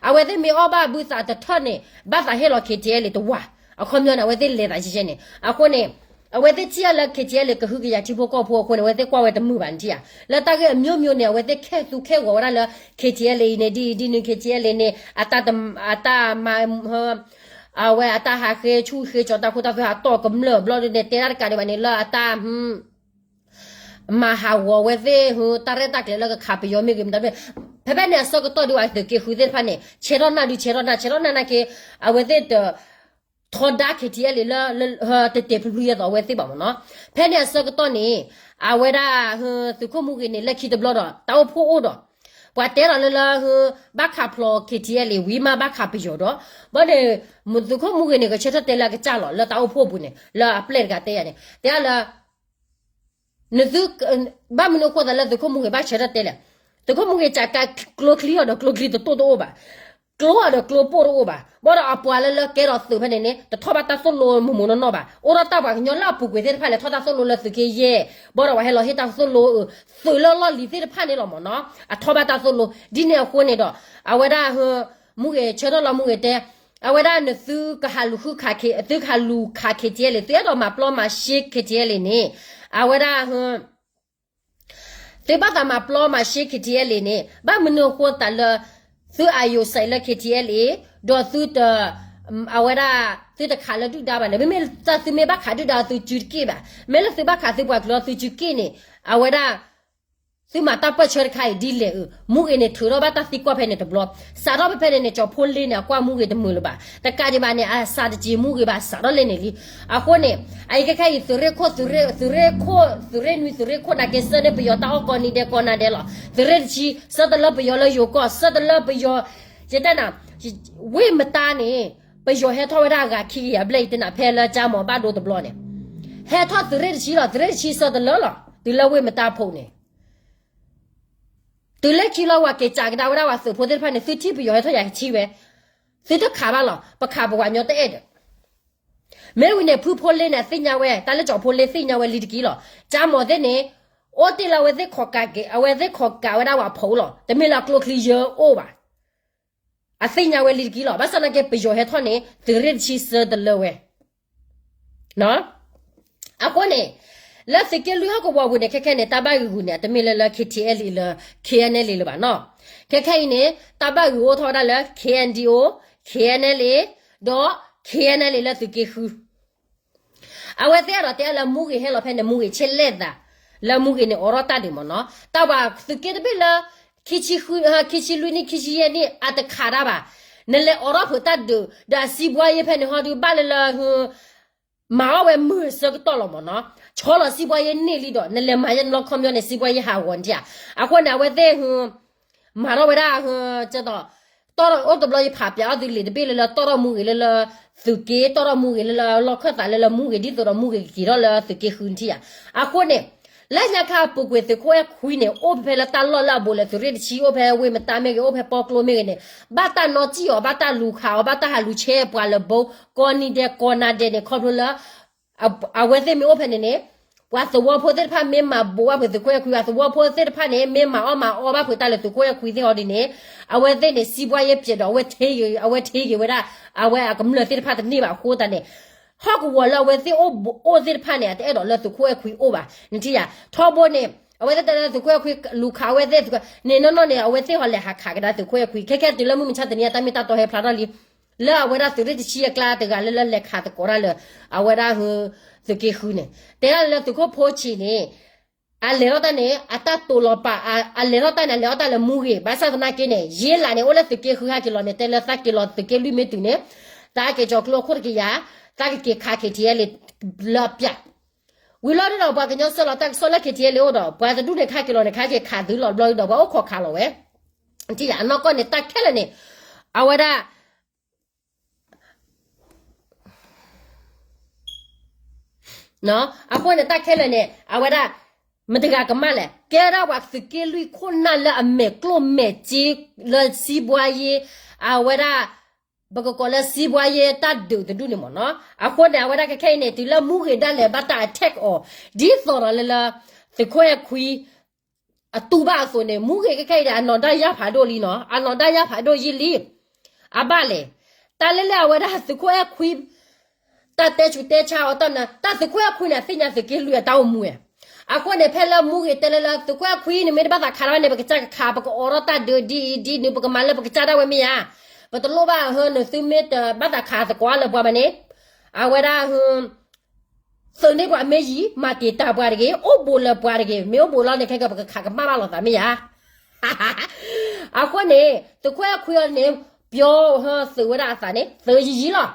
အဝဲသ့ၣ်မ့ၢ်အီၣ်ဘၣ်ဘုသးတထၢၣ်န့ၣ် ဘၣ်သးဟ့ၣ်လီၤ KTLA တဝၢ အခီပညီန့ၣ် အဝဲသ့ၣ်လဲၤသးကဲကဲန့ၣ် အဃိန့ၣ် အဝဲသ့ၣ်ထံၣ်အီၤလၢ KTLA ကဟုကယာ်ထံဖိကီၢ်ဖိအဃိန့ၣ် အဝဲသ့ၣ်ကွၢ်ဝဲတမုာ်ဘၣ်န့ၣ်ဧါ. လၢတၢ်ဂ့ၢ်အမျိုးမျိုးန့ၣ် အဝဲသ့ၣ်ခဲသူခဲဂီၤဝဲဒၣ်လၢ KTLA အံၤန့ၣ် ဒ်အံၤဒ်နုၤ KTLA န့ၣ် အတၢ်မၤ အဝဲအတၢ်ဟးဃ့ဆူၣ်ဃ့ကၠီၤတၢ်ခိတၢ်သွဲအတီၢ်ကမျၢၢ်ဘျီဒုန့ၣ် တဲဒၣ်တကးဒံးဘၣ်န့ၣ် လၢအတၢ် မၤဟးဂီၤဝဲသ့ၣ် တၢ်ရဲၣ်တၢ်ကျဲၤလၢကခးပယီၤမ့ၢ်ဂ့ၤမတၤမ့ၢ် ဖဲဖဲန့ၣ်အဆၢကတီၢ်ဒုးဘၣ်သုးက့ဃုသ့ၣ်တဖၣ်န့ၣ် ဆဲးထီၣ်နၢ်ဒုးဆဲးထီၣ်နၢ် ဆဲးထီၣ်နၢ်နာ်က့ အဝဲသ့ၣ်တ ထီဒါ KTLA လၢ တဲာ်တဲာ်ဖျုးဖျုးယဲသိးအဝဲသ့ၣ်ဘၣ်မ့ၢ်နီၤ. ဖဲန့ၣ်အဆၢကတီၢ်န့ၣ် အဝဲဒၣ် သုးခိၣ်မူဂ့ၤန့ၣ် လၢခံတဘျီဒီး တၢ်အိၣ်ဖှိၣ်အိၣ်ဒီး ပှၤတဲဒီးလၢလၢ ဘၣ်ခးဖျိး KTLA ဝံၤမးဘၣ်ခးပယီၤဒီး ဘၣ်န့ၣ် သုးခိၣ်မူဂ့ၤန့ၣ် ကဆၢထၢၣ်တဲလၢအကစၢ်လီၤ လၢတၢ်အိၣ်ဖှိၣ်အပူၤန့ၣ် လၢအပျဲၢ်တဂၤတဲယၤန့ၣ် တဲလၢ နသု ဘၣ်မနုၤအဃိသးလၢသုးခိၣ်မူဂ့ၤဘၣ်ဆၢထၢၣ်တဲလဲၣ်. သုးခိၣ်မူဂ့ၤစးကးကျိချံအီၤဒီးကျိချံတတိၢ်တအိၣ်ဘၣ်. ကျိအီၤဒီးကျိပိၢ်တအိၣ်ဘၣ်. ဘၣ်ဒီးအပှၤလၢလၢကဲထီၣ်သုးဖဲန့ၣ်န့ၣ် တထီၣ်ဘၣ်တၢ်သိၣ်လိမိၢ်မိၢ်နီၢ်နီၢ်ဘၣ်. အိၣ်ဒီးတၢ်ပှၤကညီလၢအပူၤကွံာ်သ့ၣ်တဖၣ်လဲၤထီၣ်တၢ်သိၣ်လိလၢသုးက့ယဲၢ်. ဘၣ်ဒီးပှၤဟဲလီၤဟ့ၣ်တၢ်သိၣ်လိ သုးလၢလီၢ်လံၤသ့ၣ်တဖၣ်န့ၣ်လီၤမ့ၢ်နီၤ အထီၣ်ဘၣ်တၢ်သိၣ်လိ ဒ်န့ၣ်အဃိန့ၣ်ဒီး အဝဲဒၣ် မူဂ့ၤဆၢထၢၣ်လီၤမူဂ့ၤတဲ အဝဲဒၣ်နသုကဟးလူၤဃုခး သုကဟးလူၤခး KTLA သုအဲၣ်ဒိးမၤပျီမၤရှဲ KTLA န့ၣ် အဝဲဒၣ် သုဘၣ်သးမၤပျီမၤရှဲ KTLA န့ၣ် ဘၣ်မနုၤအဃိသးလၢ သုအာရုံစိုက်လၢ KTLA ဒီးသုတ အဝဲဒၣ် သုတခးလၢဒုၣ်ဒါဘၣ်န့ၣ် မ့မ့ၢ်တၢ်သုမ့ၢ်ဘၣ်ခးဒုၣ်ဒါသုစုတက့ၢ်ဘၣ်. မ့ၢ်လၢသုဘၣ်ခးသုပှၤကလုာ်သုစုတက့ၢ်န့ၣ် အဝဲဒၣ် သုမၤတၢ်ပၢၢ်ဆၢတခါအံၤဒ်လဲၣ်အၢ, မူဂ့ၤန့ၣ်ထုးထီၣ်ဘၣ်တၢ်သံကွၢ်ဖဲန့ၣ်တဘျီ, စးထီၣ်ဖဲဖဲန့ၣ်န့ၣ် ကၠီဖိလ့န့ၣ် အကွၢ်မူဂ့ၤတမုာ်လၢၤဘၣ်, တကးဒံးဘၣ်န့ၣ် အစးတက့ၤမူဂ့ၤဘၣ် စးထီၣ်လဲန့ၣ်လံ. အဃိန့ၣ် အအံၤခဲခဲအံၤ သုးရ့ၣ်ခိၣ် သုးရ့ၣ်ခိၣ် သုးရ့ၣ်နွံ သုးရ့ၣ်ခိၣ် နာ်က့ဆၢန့ၢ်ပယီၤတၢ်အီၣ်ကိးနံၤဒဲးကိးနၤဒဲးလီၤ. သုးရ့ၣ်တဆံ ဆၢတလၢပယီၤလၢယိၤကီၢ် ဆၢတလၢပယီၤ ယတဲနၤ ဝ့ၢ်မတါန့ၣ် ပယီၤဟဲထီၣ်ဝဲဒၣ်အဂၤခံကယၤဘျဲၣ်အံၤ တနၤဖဲလၢကၠါမီၤဘၣ်ဒိတဘျီန့ၣ်, ဟဲထီၣ်သုးရ့ၣ်တဆံလီၤ. သုးရ့ၣ်တဆံဆၢတလၢလီၤ. တုၤလၢဝ့ၢ်မတါဖိးန့ၣ် တုၤလၢခံလီၤ ဝၤက့ၤစးကဒါဝဲဒၣ်ဝဲသုးဖိသ့ၣ်တဖၣ်န့ၣ် သုထံၣ်ပယီၤဟဲထီၣ်ယၤကထံၣ်ဝဲ, သုတခးဘၣ်လီၤ. ပခးပဝဲညီတအဲၣ်ဒီး မ့ၢ်ဝံၤန့ၣ် ဖုဖိလ့န့ၣ် အသ့ၣ်ညါဝဲ တၢ်လၢကၠီဖိလ့သ့ၣ်ညါဝဲလံတက့ၢ်လီၤ. ကၠါမီၤသ့ၣ်န့ၣ် အိၣ်တ့ၢ်လၢအဝဲသ့ၣ်ခိးကးက့ၤ အဝဲသ့ၣ်ခိးကးဝဲဒၣ်ဝဲဖိးလီၤ. တမ့ၢ်လၢကျိချံယၢအိၣ်ဘၣ်. အသ့ၣ်ညါဝဲလံတက့ၢ်လီၤ. ဘၣ်ဆၣ်သနာ်က့ ပယီၤဟဲထီၣ်န့ၣ် သုးရ့ၣ်တဆံဆၢတလၢဝဲ အဃိန့ၣ် လၢသုးက့လွံၢ်ဟီၣ်ကဝီၤပူၤန့ၣ် ခဲခဲန့ၣ် တၢ်ဘၣ်ဂ့ၤဂူၤန့ၣ် အတမ့ၢ်လၢလၢ K T L လၢ K N L လၢၤဘၣ်နီၤ. ခဲခဲအံၤန့ၣ် တၢ်ဘၣ်ဂ့ၤအိၣ်ထီၣ်ဝဲဒၣ်လၢ K N D O, K N L A ဒီး K N L A လၢသုးက့ဃု အဝဲသ့ၣ်အဲၣ်ဒိးတဲလၢမူဂ့ၤဟဲလီၤဖဲန့ၣ် မူဂ့ၤဆ့လဲၣ်သး, လၢမူဂ့ၤန့ၣ် အိးထီၣ်တၢ်ဒုးမ့ၢ်နီၤ. တၢ်ပှၤသုးက့တဘ့ၣ်လၢ ခံဆံဃု, ခံဆံလွံၢ်နံၣ် ခံဆံယဲၢ်နံၣ် အတခးတၢ်ဘၣ်. နလဲၤအိးထီၣ်ဖုးတၢ်ဒုး ဒီးအစံးဘှါယ့ဖဲန့ၣ်ဟီဒုး ဘၣ်လၢလၢ မၤအီၣ်ဝဲမုာ်ဆၢကတီၢ်လီၤမ့ၢ်နီၤ. ဆီလီၤစံးဘှါယ့န့ၢ်လံဒီး နလဲၤမၤယဲနလီခီပညီန့ၣ် စံးဘှါယ့ဟးဂီၤန့ၣ်ဧါ. အဃိန့ၣ် အဝဲသ့ၣ် မၤထီၣ်ဝဲဒၣ် ကဲသိး တီၢ်ထီၣ်အိၣ်တဘျီယဖးပၠးအီၣ်သုလံာ်တဘ့ၣ်လၢလၢတီၢ်ထီၣ်မူဂ့ၤလၢလၢ သုးက့ တီၢ်ထီၣ်မူဂ့ၤလၢလၢ လီၢ်ခၢၣ်သးလၢလၢမူဂ့ၤ ဒ်သိးဒီးမူဂ့ၤကက့ၤထီၣ်လၢသုးက့ဃုန့ၣ်ဧါ. အဃိန့ၣ် လၢညါခါအပူၤကွံာ် သုးခိၣ်အဲၣ်ခွံန့ၣ် အိၣ်ဖဲဖဲလၢတၢ်လီၢ်လၢအဘူးလၢသုးရ့ၣ်တဆံ အိၣ်ဖဲဝ့ၢ်မတါမ့ၢ်ဂ့ၤ အိၣ်ဖဲပီကျိမ့ၢ်ဂ့ၤန့ၣ် ဘၣ်တၢ်နီၣ်စံၣ်အီၤ ဘၣ်တၢ်လူၤခးအီၤ ဘၣ်တၢ်ဟးလူၤဆဲးပှၤလၢဘိ ကိးနံၤဒဲးကိးနၤဒဲးန့ၣ် ခီဖျိလၢ အဝဲသ့ၣ်မ့ၢ်အိၣ်ဖဲန့ၣ်န့ၣ် ပှၤသဝီဖိသ့ၣ်တဖၣ်မ့ၢ်မၤဘူးဘၣ်ဖုးသုးခိၣ်အဲၣ်ခွံ အသဝီဖိသ့ၣ်တဖၣ်န့ၣ် မ့ၢ်မၤအီၣ်မၤအီဘၣ်ဖုးတၢ်လၢသုးခိၣ်အဲၣ်ခွံသ့ၣ်ဟီဒ်န့ၣ် အဝဲသ့ၣ်န့ၣ် စံးဘှါယ့ပျဲးဒီး အဝဲထ့ဂ့ၤဝဲဒၣ် အဝဲအကမျၢၢ်သ့ၣ်တဖၣ်တန့ၢ်ဘၣ်အဃိသတးန့ၣ် ဟီၣ်ကဝီၤလၢအဝဲသ့ၣ်အိၣ်ဘူးအိၣ်သ့ၣ်တဖၣ်န့ၣ် အတအဲၣ်ဒိးလၢသုးခိၣ်အဲၣ်ခွံအိၣ်ဘၣ် နထံၣ်ယၤ ထီဘိန့ၣ် အဝဲသ့ၣ်တဲလၢသုးခိၣ်အဲၣ်ခွံလူၤခးအဝဲသ့ၣ် န့ၣ်နီၢ်နီၢ်န့ၣ် အဝဲသ့ၣ်ဟီလဲၤဟးခးကဒါသုးခိၣ်အဲၣ်ခွံ ခဲခဲတုၤလၢမုၢ်မဆါတနံၤ အတၢ်မ့ၢ်တၢ်တီဟဲဖျါထီၣ်လံ လၢအဝဲဒၣ်သုးရ့ၣ်တဆံအကျါတဂၤလၢလၢလဲၤခးသကိးတၢ်လၢ အဝဲဒၣ် သုးက့ဃုန့ၣ် တဲဒၣ်လၢသုးခိၣ်ဖိဆံးန့ၣ် အလဲၤထီၣ်တၢ်န့ၣ် အတၢ်တိာ်လီၤပာ် အလဲၤထီၣ်တၢ်န့ၣ် အလဲၤထီၣ်တၢ်လၢမူဂ့ၤ ဘၣ်ဆၣ်သနာ်က့န့ၣ် ယ့လးန့ၣ် အိၣ်လၢသုးက့ဃုဟဲက့ၤလီၤန့ၣ် တဲလၢသးက့ၤလီၤသုးက့လွံၢ်မ့ၢ်တုၤန့ၣ် သးက့ၤကၠီၤကျိခိၣ်တကယၤ သးကက့ၤခး K T L လၢအပၠး ဝံၤလီၤဒုဒီးပှၤကညီဆှၢလီၤတၢ်ကစီၣ်လၢ K T L အိၣ်ဒီး ပှၤတဒူၣ်န့ၣ်ခးက့ၤလီၤန့ၣ် ခးက့ၤခးသုလီၤဘျီဒုဒီး ပှၤအိၣ်ခိးခးလီၤဝဲ ထံၣ်ယၤ အနီၢ်ကီၢ်န့ၣ် တၢ်ခဲလၢာ်န့ၣ် အဝဲဒၣ် အဃိန့ၣ် တၢ်ခဲလၢာ်န့ၣ် အဝဲဒၣ် မတၤတဂၤကမၣ်လဲၣ် ကဲဒၣ်ပှၤသုးက့လွံၢ်ခိၣ်နၢ်လၢအမဲာ်ကျိၣ်မဲာ်စ့ လၢစံးဘှါယ့ အဝဲဒၣ် ပကကိးလၢစံးဘှါယ့တၢ်ဒုးတဒူၣ်န့ၣ်မ့ၢ်နီၤ အဃိန့ၣ် အဝဲဒၣ်ခဲခဲအံၤန့ၣ် တုၤလၢမူဂ့ၤဒၣ်လဲာ်ဘၣ်တၢ် attack အီၤ ဒ်သိးဒီးလၢလၢ သုးခိၣ်အဲၣ်ခွံ အတူၢ်ဘၣ်အသိးန့ၣ် မူဂ့ၤခဲခဲအံၤန့ၣ် အနီၢ်ဒါယၢ်ဖးဒိၣ်လံနီၤ အနီၢ်ဒါယၢ်ဖးဒိၣ်ယံာ်လံ အဘၣ်လဲၣ် တၢ်လၢလၢအဝဲဒၣ်သုးခိၣ်အဲၣ်ခွံ တၢ်တဲဆူးတဲဆါအီၤတၢ်နၤ တၢ်သုးခိၣ်အဲၣ်ခွံန့ၣ် အသ့ၣ်ညါသုးက့လွံၢ်အတၢ်အိၣ်မူဧါ အဃိန့ၣ် ဖဲလၢမူဂ့ၤတဲလၢလၢ သုးခိၣ်အဲၣ်ခွံန့ၣ် မ့ၢ်တဘၣ်သးခးတၢ်ဘၣ်န့ၣ် ပကစၢ်ကခး ပကအိးထီၣ်တၢ်ဒုးဒ်အံၤဒ်နုၤ ပကမၤလၢပကစၢ်ဒၣ်ဝဲမ့ၢ်ဧါ ပတလိၣ်ဘၣ်ဟၢနသုမ့ၢ်တဘၣ်သးခးသကိးလၢပှၤဘၣ်န့ၣ် အဝဲဒၣ် သုးန့ၢ်ပှၤမ့ၢ်ယံၤ မၤတံာ်တာ်ပှၤတဂ့ၤ အိၣ်ဘူးလၢပှၤတဂ့ၤ မ့ၢ်အိၣ်ဘူးလီၤန့ၣ် ခဲကပကခးကမၣ်ဘၣ်လိာ်သးမ့ၢ်ဧါ အဃိန့ၣ် သုးခိၣ်အဲၣ်ခွံအီၤန့ၣ် ပျီဟၢသုးဝဲဒၣ်အသးန့ၣ် သုးယံၤယံၤလီၤ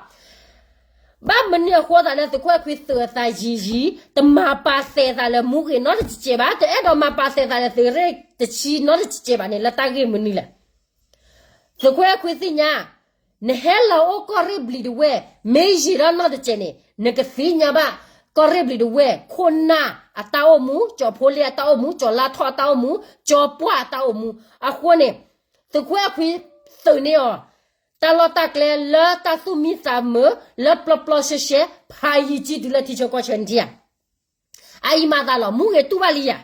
ဘၣ်မနုၤအဃိသးလၢသုးခိၣ်အဲၣ်ခွံသုးအသးယံၤယံၤ တမၤပာ်သဲးသးလၢမူဂ့ၤနီတစဲးဘၣ် တအဲၣ်ဒိးမၤပာ်သဲးသးလၢသုးရ့ၣ်တဆံနီတစဲးဘၣ်န့ၣ် လၢတၢ်ဂ့ၢ်မနုၤလဲၣ် သုးခိၣ်အဲၣ်ခွံသ့ၣ်ညါ နဟဲလီၤအိၣ်ကီၢ်ရ့ၣ်ဘျံးဒဝဲၢ် မ့ၢ်ယံာ်ဒီးနီၢ်တစဲးန့ၣ် နကသ့ၣ်ညါဘၣ် ကီၢ်ရ့ၣ်ဘျံးဒဝဲၢ် ခိၣ်နၢ်အတၢ်အိၣ်မူ ကၠီၤဖိလ့အတၢ်အိၣ်မူ ကၠီၤလါထီၣ်အတၢ်အိၣ်မူ ကၠီၤပှၢ်အတၢ်အိၣ်မူ အဃိန့ၣ် သုးခိၣ်အဲၣ်ခွံသုးန့ၢ်အီၤ တၢ်လီၢ်တၢ်ကျဲလၢတၢ်သူၣ်မံသးမုာ် လၢပျီပျီရှဲရှဲ ဖးယံာ်ကံတုၤလၢထံဆၢကီၢ်ဆၢနထံၣ်ဧါ အအံၤမၤသးလီၤ မူဂ့ၤတူၢ်ဘၣ်လံယၤ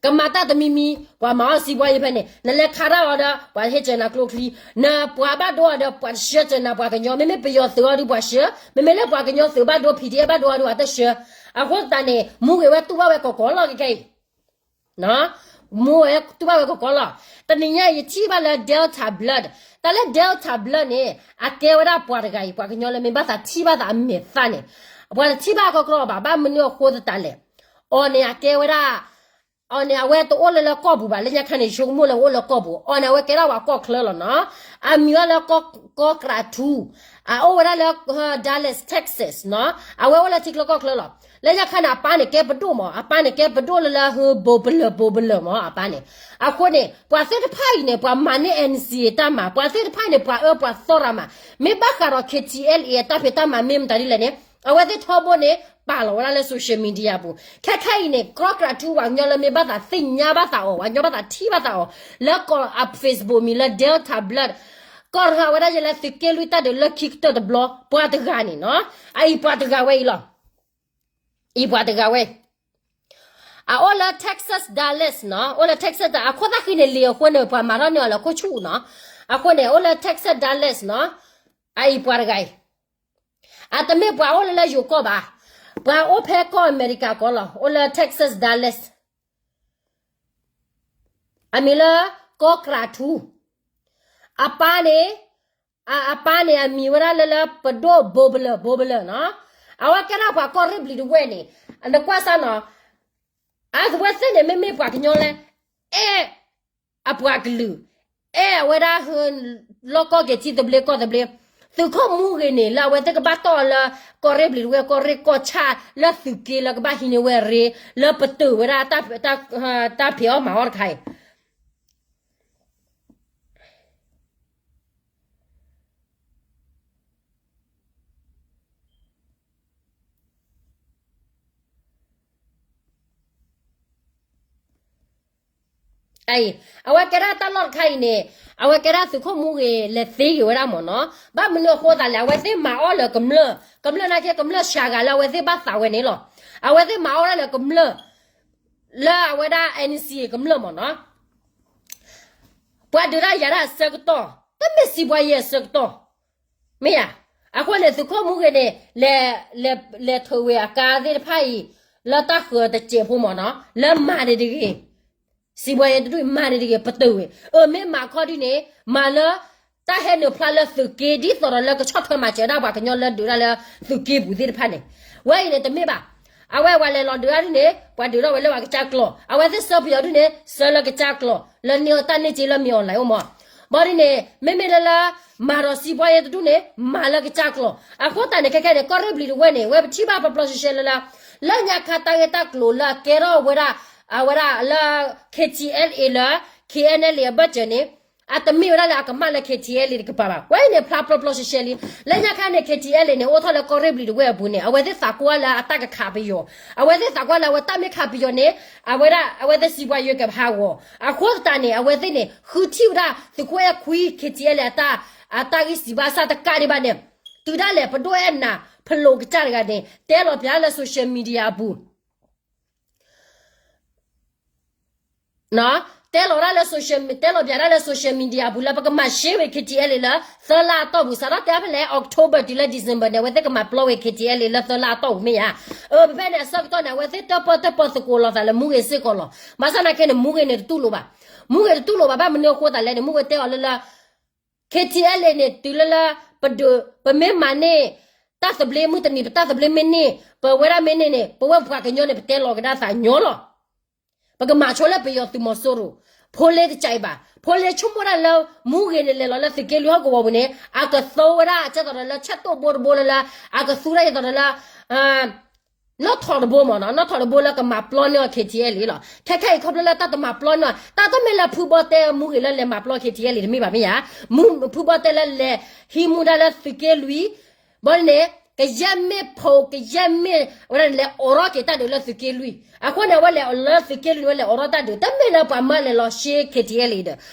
ကမၤတၢ်တမံၤမံၤ ပှၤမၤအီၣ်စံးဘှါယ့ဖဲန့ၣ် နလဲၤခးတၢ်အီၤဒီး ပှၤဟ့ၣ်စၢၤနၤကျိချံ နပှၤဘၣ်ဒိအီၤဒီး ပှၤတဆှၢစၢၤနၤပှၤကညီ မ့မ့ၢ်ပယီၤသုးအီၤဒီးပှၤဆှၢ မ့မ့ၢ်လၢပှၤကညီသုးဘၣ်ဒိ P D F ဘၣ်ဒိအီၤဒီးပှၤတဆှၢ အဃိသတးန့ၣ် မူဂ့ၤဝဲတူၢ်ဘၣ်ဝဲကီကီလီၤခဲခဲအံၤ မူဝဲတူၢ်ဘၣ်ဝဲကီကီလီၤ. တနံၤညါအံၤယထံၣ်ဘၣ်လၢ Delta Blood တၢ်လၢ Delta Blood န့ၣ် အကဲဝဲဒၣ်ပှၤတဂၤအံၤ ပှၤကညီလၢမ့ၢ်ဘၣ်သးထံၣ်ဘၣ်သးအမဲာ်သၣ်န့ၣ် ပှၤတထံၣ်ဘၣ်ကီကီဘၣ် ဘၣ်မနုၤအဃိသတးလဲၣ်. အီၤန့ၣ် အကဲဝဲဒၣ် အီၤန့ၣ် အဝဲတအိၣ်လၢလၢကီၢ်ပူၤဘၣ်, လၢညါခါန့ၣ် ဆိကမိၣ်လၢအအိၣ်လၢကီၢ်ပူၤ, အီၤန့ၣ် အဝဲကဲထီၣ်ပှၤကီၢ်ချၢလီၤနီၤ. အမံၤဝဲလၢ ကီၢ်ကြးထူ, အအိၣ်ဝဲဒၣ်လၢ Dallas Texas နီၤ, အဝဲအိၣ်လၢထံချၢကီၢ်ချၢလီၤ. လၢညါခါန့ၣ် အပၢ်န့ၣ်ကဲပဒိၣ်မး, အပၢ်န့ၣ်ကဲပဒိၣ်လၢလၢဟၢဘိးပလၢၢ်ဘိးပလၢၢ်မး အပၢ်န့ၣ်. အဃိန့ၣ် ပှၤသ့ၣ်တဖၣ်အံၤန့ၣ် ပှၤမၤန့ၢ် N C A တၢ်မၤ, ပှၤသ့ၣ်တဖၣ်အံၤန့ၣ် ပှၤအၢပှၤသီရၤမး, မ့ၢ်ဘၣ်ဃးဒီး K T L A အတၢ်ဖံးတၢ်မၤမ့ၢ်မတၤဒ်လဲၣ်န့ၣ် အဝဲသ့ၣ်ထီဘိန့ၣ် ပာ်လီၤဝဲဒၣ်လၢ social media အပူၤ. ခဲခဲအံၤန့ၣ် ကီၢ်ကြးထူပှၤကညီလၢမ့ၢ်ဘၣ်သးသ့ၣ်ညါဘၣ်သးအီၤ, ပှၤကညီဘၣ်သးထံၣ်ဘၣ်သးအီၤ လၢကီၢ်အ Facebook မံၤလၢ Delta Blood ကီၢ်တဂၤဝဲဒၣ်ယဲလၢသုးက့လွံၢ်တၢ်ဒုးလၢခံကတၢၢ်တဘျီ ပှၤတဂၤန့ၣ်နီၤ, အအံၤပှၤတဂၤဝဲအံၤလီၤ. အံၤပှၤတဂၤဝဲ အအိၣ်လၢ Texas Dallas နီၤ, အိၣ်လၢ Texas အခိၣ်သၣ်ဃံန့ၣ်လံၤအဃိန့ၣ် ပှၤမၤထီၣ်န့ၢ်အီၤလၢခိၣ်ဆူၣ်နီၤ. အဃိန့ၣ် အိၣ်လၢ Texas Dallas နီၤ, အအံၤပှၤတဂၤအံၤ အတမ့ၢ်ပှၤအိၣ်လၢလၢယိၤကီၢ်ဘၣ်, ပှၤအိၣ်ဖဲကီၢ်အမဲရကၤကီၢ်လီၤ, အိၣ်လၢ Texas Dallas အမံၤလၢ ကီၢ်ကြးထူ, အပၢ်န့ၣ်, အပၢ်န့ၣ် အမံၤဝဲဒၣ်လၢလၢပဒိၣ်ဘိးပလၢၢ် ဘိးပလၢၢ်နီၤ, အဝဲကဲထီၣ်ပှၤကီၢ်ရ့ၣ်ဘျံးတဝဲၢ်န့ၣ်, နကွၢ်စၢ်နီၤ, အဝဲသ့ၣ်န့ၣ် မ့မ့ၢ်ပှၤကညီလၢ အဲၣ်အပှၤကလုာ်, အဲၣ်အဝဲဒၣ်ဟၢ လီၢ်ကီၢ်က့ၤထံသဘျ့ကီၢ်သဘျ့, သုးခိၣ်မူဂ့ၤန့ၣ် လၢအဝဲသ့ၣ်ကဘၣ်တီၢ်အီၤလၢ ကီၢ်ရ့ၣ်ဘျံးတဝဲၢ် ကီၢ်ရ့ၣ်ကီၢ်ဆၣ်လၢသုးက့လၢကဘၣ်ဟံးန့ၢ်ဝဲရ့ လၢပတုာ်ဝဲဒၣ် တၢ်ဖံးအီၣ်မၤအီၣ်တခါအံၤ အဝဲကဲဒၣ်တၢ်လီၢ်တခါအံၤန့ၣ်, အဝဲကဲဒၣ်သုးခိၣ်မူဂ့ၤလဲၤသ့ဂ့ၤဝဲဒၣ်မ့ၢ်နီၤ, ဘၣ်မနုၤအဃိသးလဲၣ်, အဝဲသ့ၣ်မၤအီၣ်လၢကမျၢၢ်, ကမျၢၢ်နာ်က့ ကမျၢၢ်စှၤဂၤလၢအဝဲသ့ၣ်ဘၣ်သးဝဲန့ၣ်လီၤ. အဝဲသ့ၣ်မၤအီၣ်ဒၣ်လၢကမျၢၢ် လၢအဝဲဒၣ် N C A ကမျၢၢ်မ့ၢ်နီၤ, ပှၤဒုးတၢ်ယၤတၢ်အဆၢကတီၢ်, တမ့ၢ်စံးဘှါယဲအဆၢကတီၢ်, မ့ၢ်ဧါ. အဃိန့ၣ် သုးခိၣ်မူဂ့ၤန့ၣ် လဲၤထုးဝဲအကါသ့ၣ်တဖၣ်အံၤ လၢတၢ်ဃၢၤတစဲးဖိမ့ၢ်နီၤ, လၢမၤန့ၣ်တဂ့ၤ, စံးဘှါယဲတဒူၣ်အံၤ မၤန့ၣ်တဂ့ၤ ပတုာ်ဝဲ, အမ့ၢ်မၤခီဒ်န့ၣ် မၤလၢ တၢ်ဟဲနုာ်ဖျါလၢသုးက့ ဒ်သိးဒီးလၢကဆီၣ်ထွဲမၤစၢၤဒၣ်ပှၤကညီလၢဒုးတၢ်လၢသုးက့ပူၤသ့ၣ်တဖၣ်န့ၣ်, ဝဲအံၤန့ၣ်တမ့ၢ်ဘၣ်. အဝဲပှၤလဲၤလီၤဒုးတၢ်ဒ်န့ၣ် ပှၤဒုးထီၣ်ဝဲလၢပှၤကစၢ်ကျီၢ်, အဝဲသ့ၣ်ဆှၢပယီၤဒ်န့ၣ် ဆှၢလၢကစၢ်ကျီၢ် လၢန့ၢ်တၢ်န့ၢ်စ့လၢမ့ၢ် online အိၣ်မး. ဘၣ်ဒ်န့ၣ် မ့မ့ၢ်လၢလၢ မၤဒီးစံးဘှါယဲတဒူၣ်န့ၣ် မၤလၢကစၢ်ကျီၢ်. အဃိသတးန့ၣ် ခဲခဲန့ၣ် ကီၢ်ရ့ၣ်ဘျံးတဝဲၢ်န့ၣ် ဝဲပထံၣ်ဘၣ်ပျီပျီရှဲရှဲလၢလၢ လၢညါခါတၢ်ဂ့ၢ်တၢ်ကျိၤလၢအကဲထီၣ်ဝဲဒၣ် အဝဲဒၣ်လၢ K T L A လၢ K N L A အဘၢၣ်စၢၤန့ၣ် အတမ့ၢ်ဝဲဒၣ်လၢအကမၣ်လၢ K T L A တကပၤဘၣ်. ဝဲအံၤန့ၣ် ဖျါပျီပျီရှဲရှဲလံ. လၢညါခါန့ၣ် K T L A န့ၣ် အိၣ်ထီၣ်လၢကီၢ်ရ့ၣ်ဘျံးတဝဲၢ်အပူၤန့ၣ် အဝဲသ့ၣ်သးကွၢ်လၢအတၢ်ကခးပယီၤ, အဝဲသ့ၣ်သးကွၢ်လၢအဝဲတၢ်မ့ၢ်ခးပယီၤန့ၣ် အဝဲဒၣ် အဝဲသ့ၣ်စံးဘှါယွဲက့ၤပဟးဂီၤ. အဃိသတးန့ၣ် အဝဲသ့ၣ်န့ၣ် ဃုထံၣ်ဝဲဒၣ်သုးခိၣ်အဲၣ်ခွံ K T L A အတၢ်ဂ့ၢ်စံးဘၣ်ဆၣ်တကးဒံးဘၣ်န့ၣ် တုၤဒၣ်လဲာ် ပဒိၣ်အဲၣ်နၤ ဖလိးကစၢ်တဂၤန့ၣ် တဲလီၤပျးလၢ social media အပူၤ တဲလီၤဒၣ်လၢ social, တဲလီၤပျးဒၣ်လၢ social media အပူၤလၢပကမၤ share ဝဲ K T L A လၢ သၢလါအတီၢ်ပူၤ စးထီၣ်တဲဖဲလဲၣ် October တုၤလၢ December န့ၣ် အဝဲသ့ၣ်ကမၤပျီဝဲ K T L A လၢသၢလါအတီၢ်ပူၤမ့ၢ်ဧါ. အၢ ဖဲဖဲန့ၣ် အဆၢကတီၢ်န့ၣ် အဝဲသ့ၣ်တၢၣ်ပီၣ်တၢၣ်ပီသကိးလိာ်သးလၢမူဂ့ၤစ့ၢ်ကီးလီၤ. ဘၣ်ဆၣ်သနာ်က့န့ၣ် မူဂ့ၤန့ၣ်တတူၢ်လိာ်ဘၣ်. မူဂ့ၤတတူၢ်လိာ်ဘၣ် ဘၣ်မနုၤအဃိသတးလဲၣ်န့ၣ် မူဂ့ၤတဲအီၤလၢလၢ K T L A န့ၣ် တုၤလၢလၢ ပဒုး ပမ့ၢ်မၤန့ၢ် တၢ်သဘျ့မုၢ်တနံၤ ပတၢ်သဘျ့မ့ၢ်န့ၢ် ပဝဲဒၣ်မ့ၢ်န့ၢ်န့ၣ် ပဝဲပှၤကညီန့ၣ် ပတဲလီၤကဒါသးညီလီၤ. ပကမၤဆိလၢပယီၤသုးမီၤစိရိၤ ဖိလ့တကးအံၤဘၣ်. ဖိလ့ဆိကမိၣ်ဒၣ်လၢ မူဂ့ၤန့ၣ်လဲၤလီၤလၢသုးက့လွံၢ်ဟီၣ်ကဝီၤပူၤန့ၣ် အကသိဝဲဒၣ်ကဲသိးဒီးလၢ ဆဲးတိၣ်ဘိတဘိလၢလၢ အကသူဒၣ်ကဲသိးဒီးလၢ နီၣ်ထိးတဘိမ့ၢ်နီၤ နီၣ်ထိးတဘိလၢကမၤပျီန့ၢ်အီၤ K T L A လီၤ. ခဲခဲအံၤခီဖျိလၢတၢ်တမၤပျီန့ၢ်အီၤ တၢ်တမ့ၢ်လၢဖုဘီတဲမူဂ့ၤလၢလဲၤမၤပျီ K T L A တမ့ၢ်ဘၣ်မ့ၢ်ဧါ. မူ ဖုဘီတဲလၢလဲၤဟံးမူဒါလၢသုးက့လွံၢ် ဘၣ်န့ၣ် ကယဲၢ်မ့ၢ်ဖိ ကယဲၢ်မ့ၢ်ဝဲဒၣ်န့ၣ် လဲၤအိးထီၣ်က့ၤတၢ်ဒုးလၢသုးက့လွံၢ်. အဃိန့ၣ် အဝဲလဲၤအိးလၢသုးက့လွံၢ်န့ၣ် ဝဲလဲၤအိးထီၣ်တၢ်ဒုး တမ့ၢ်လၢပှၤမၢလဲၤလီၤရှဲ K T L A ဒီး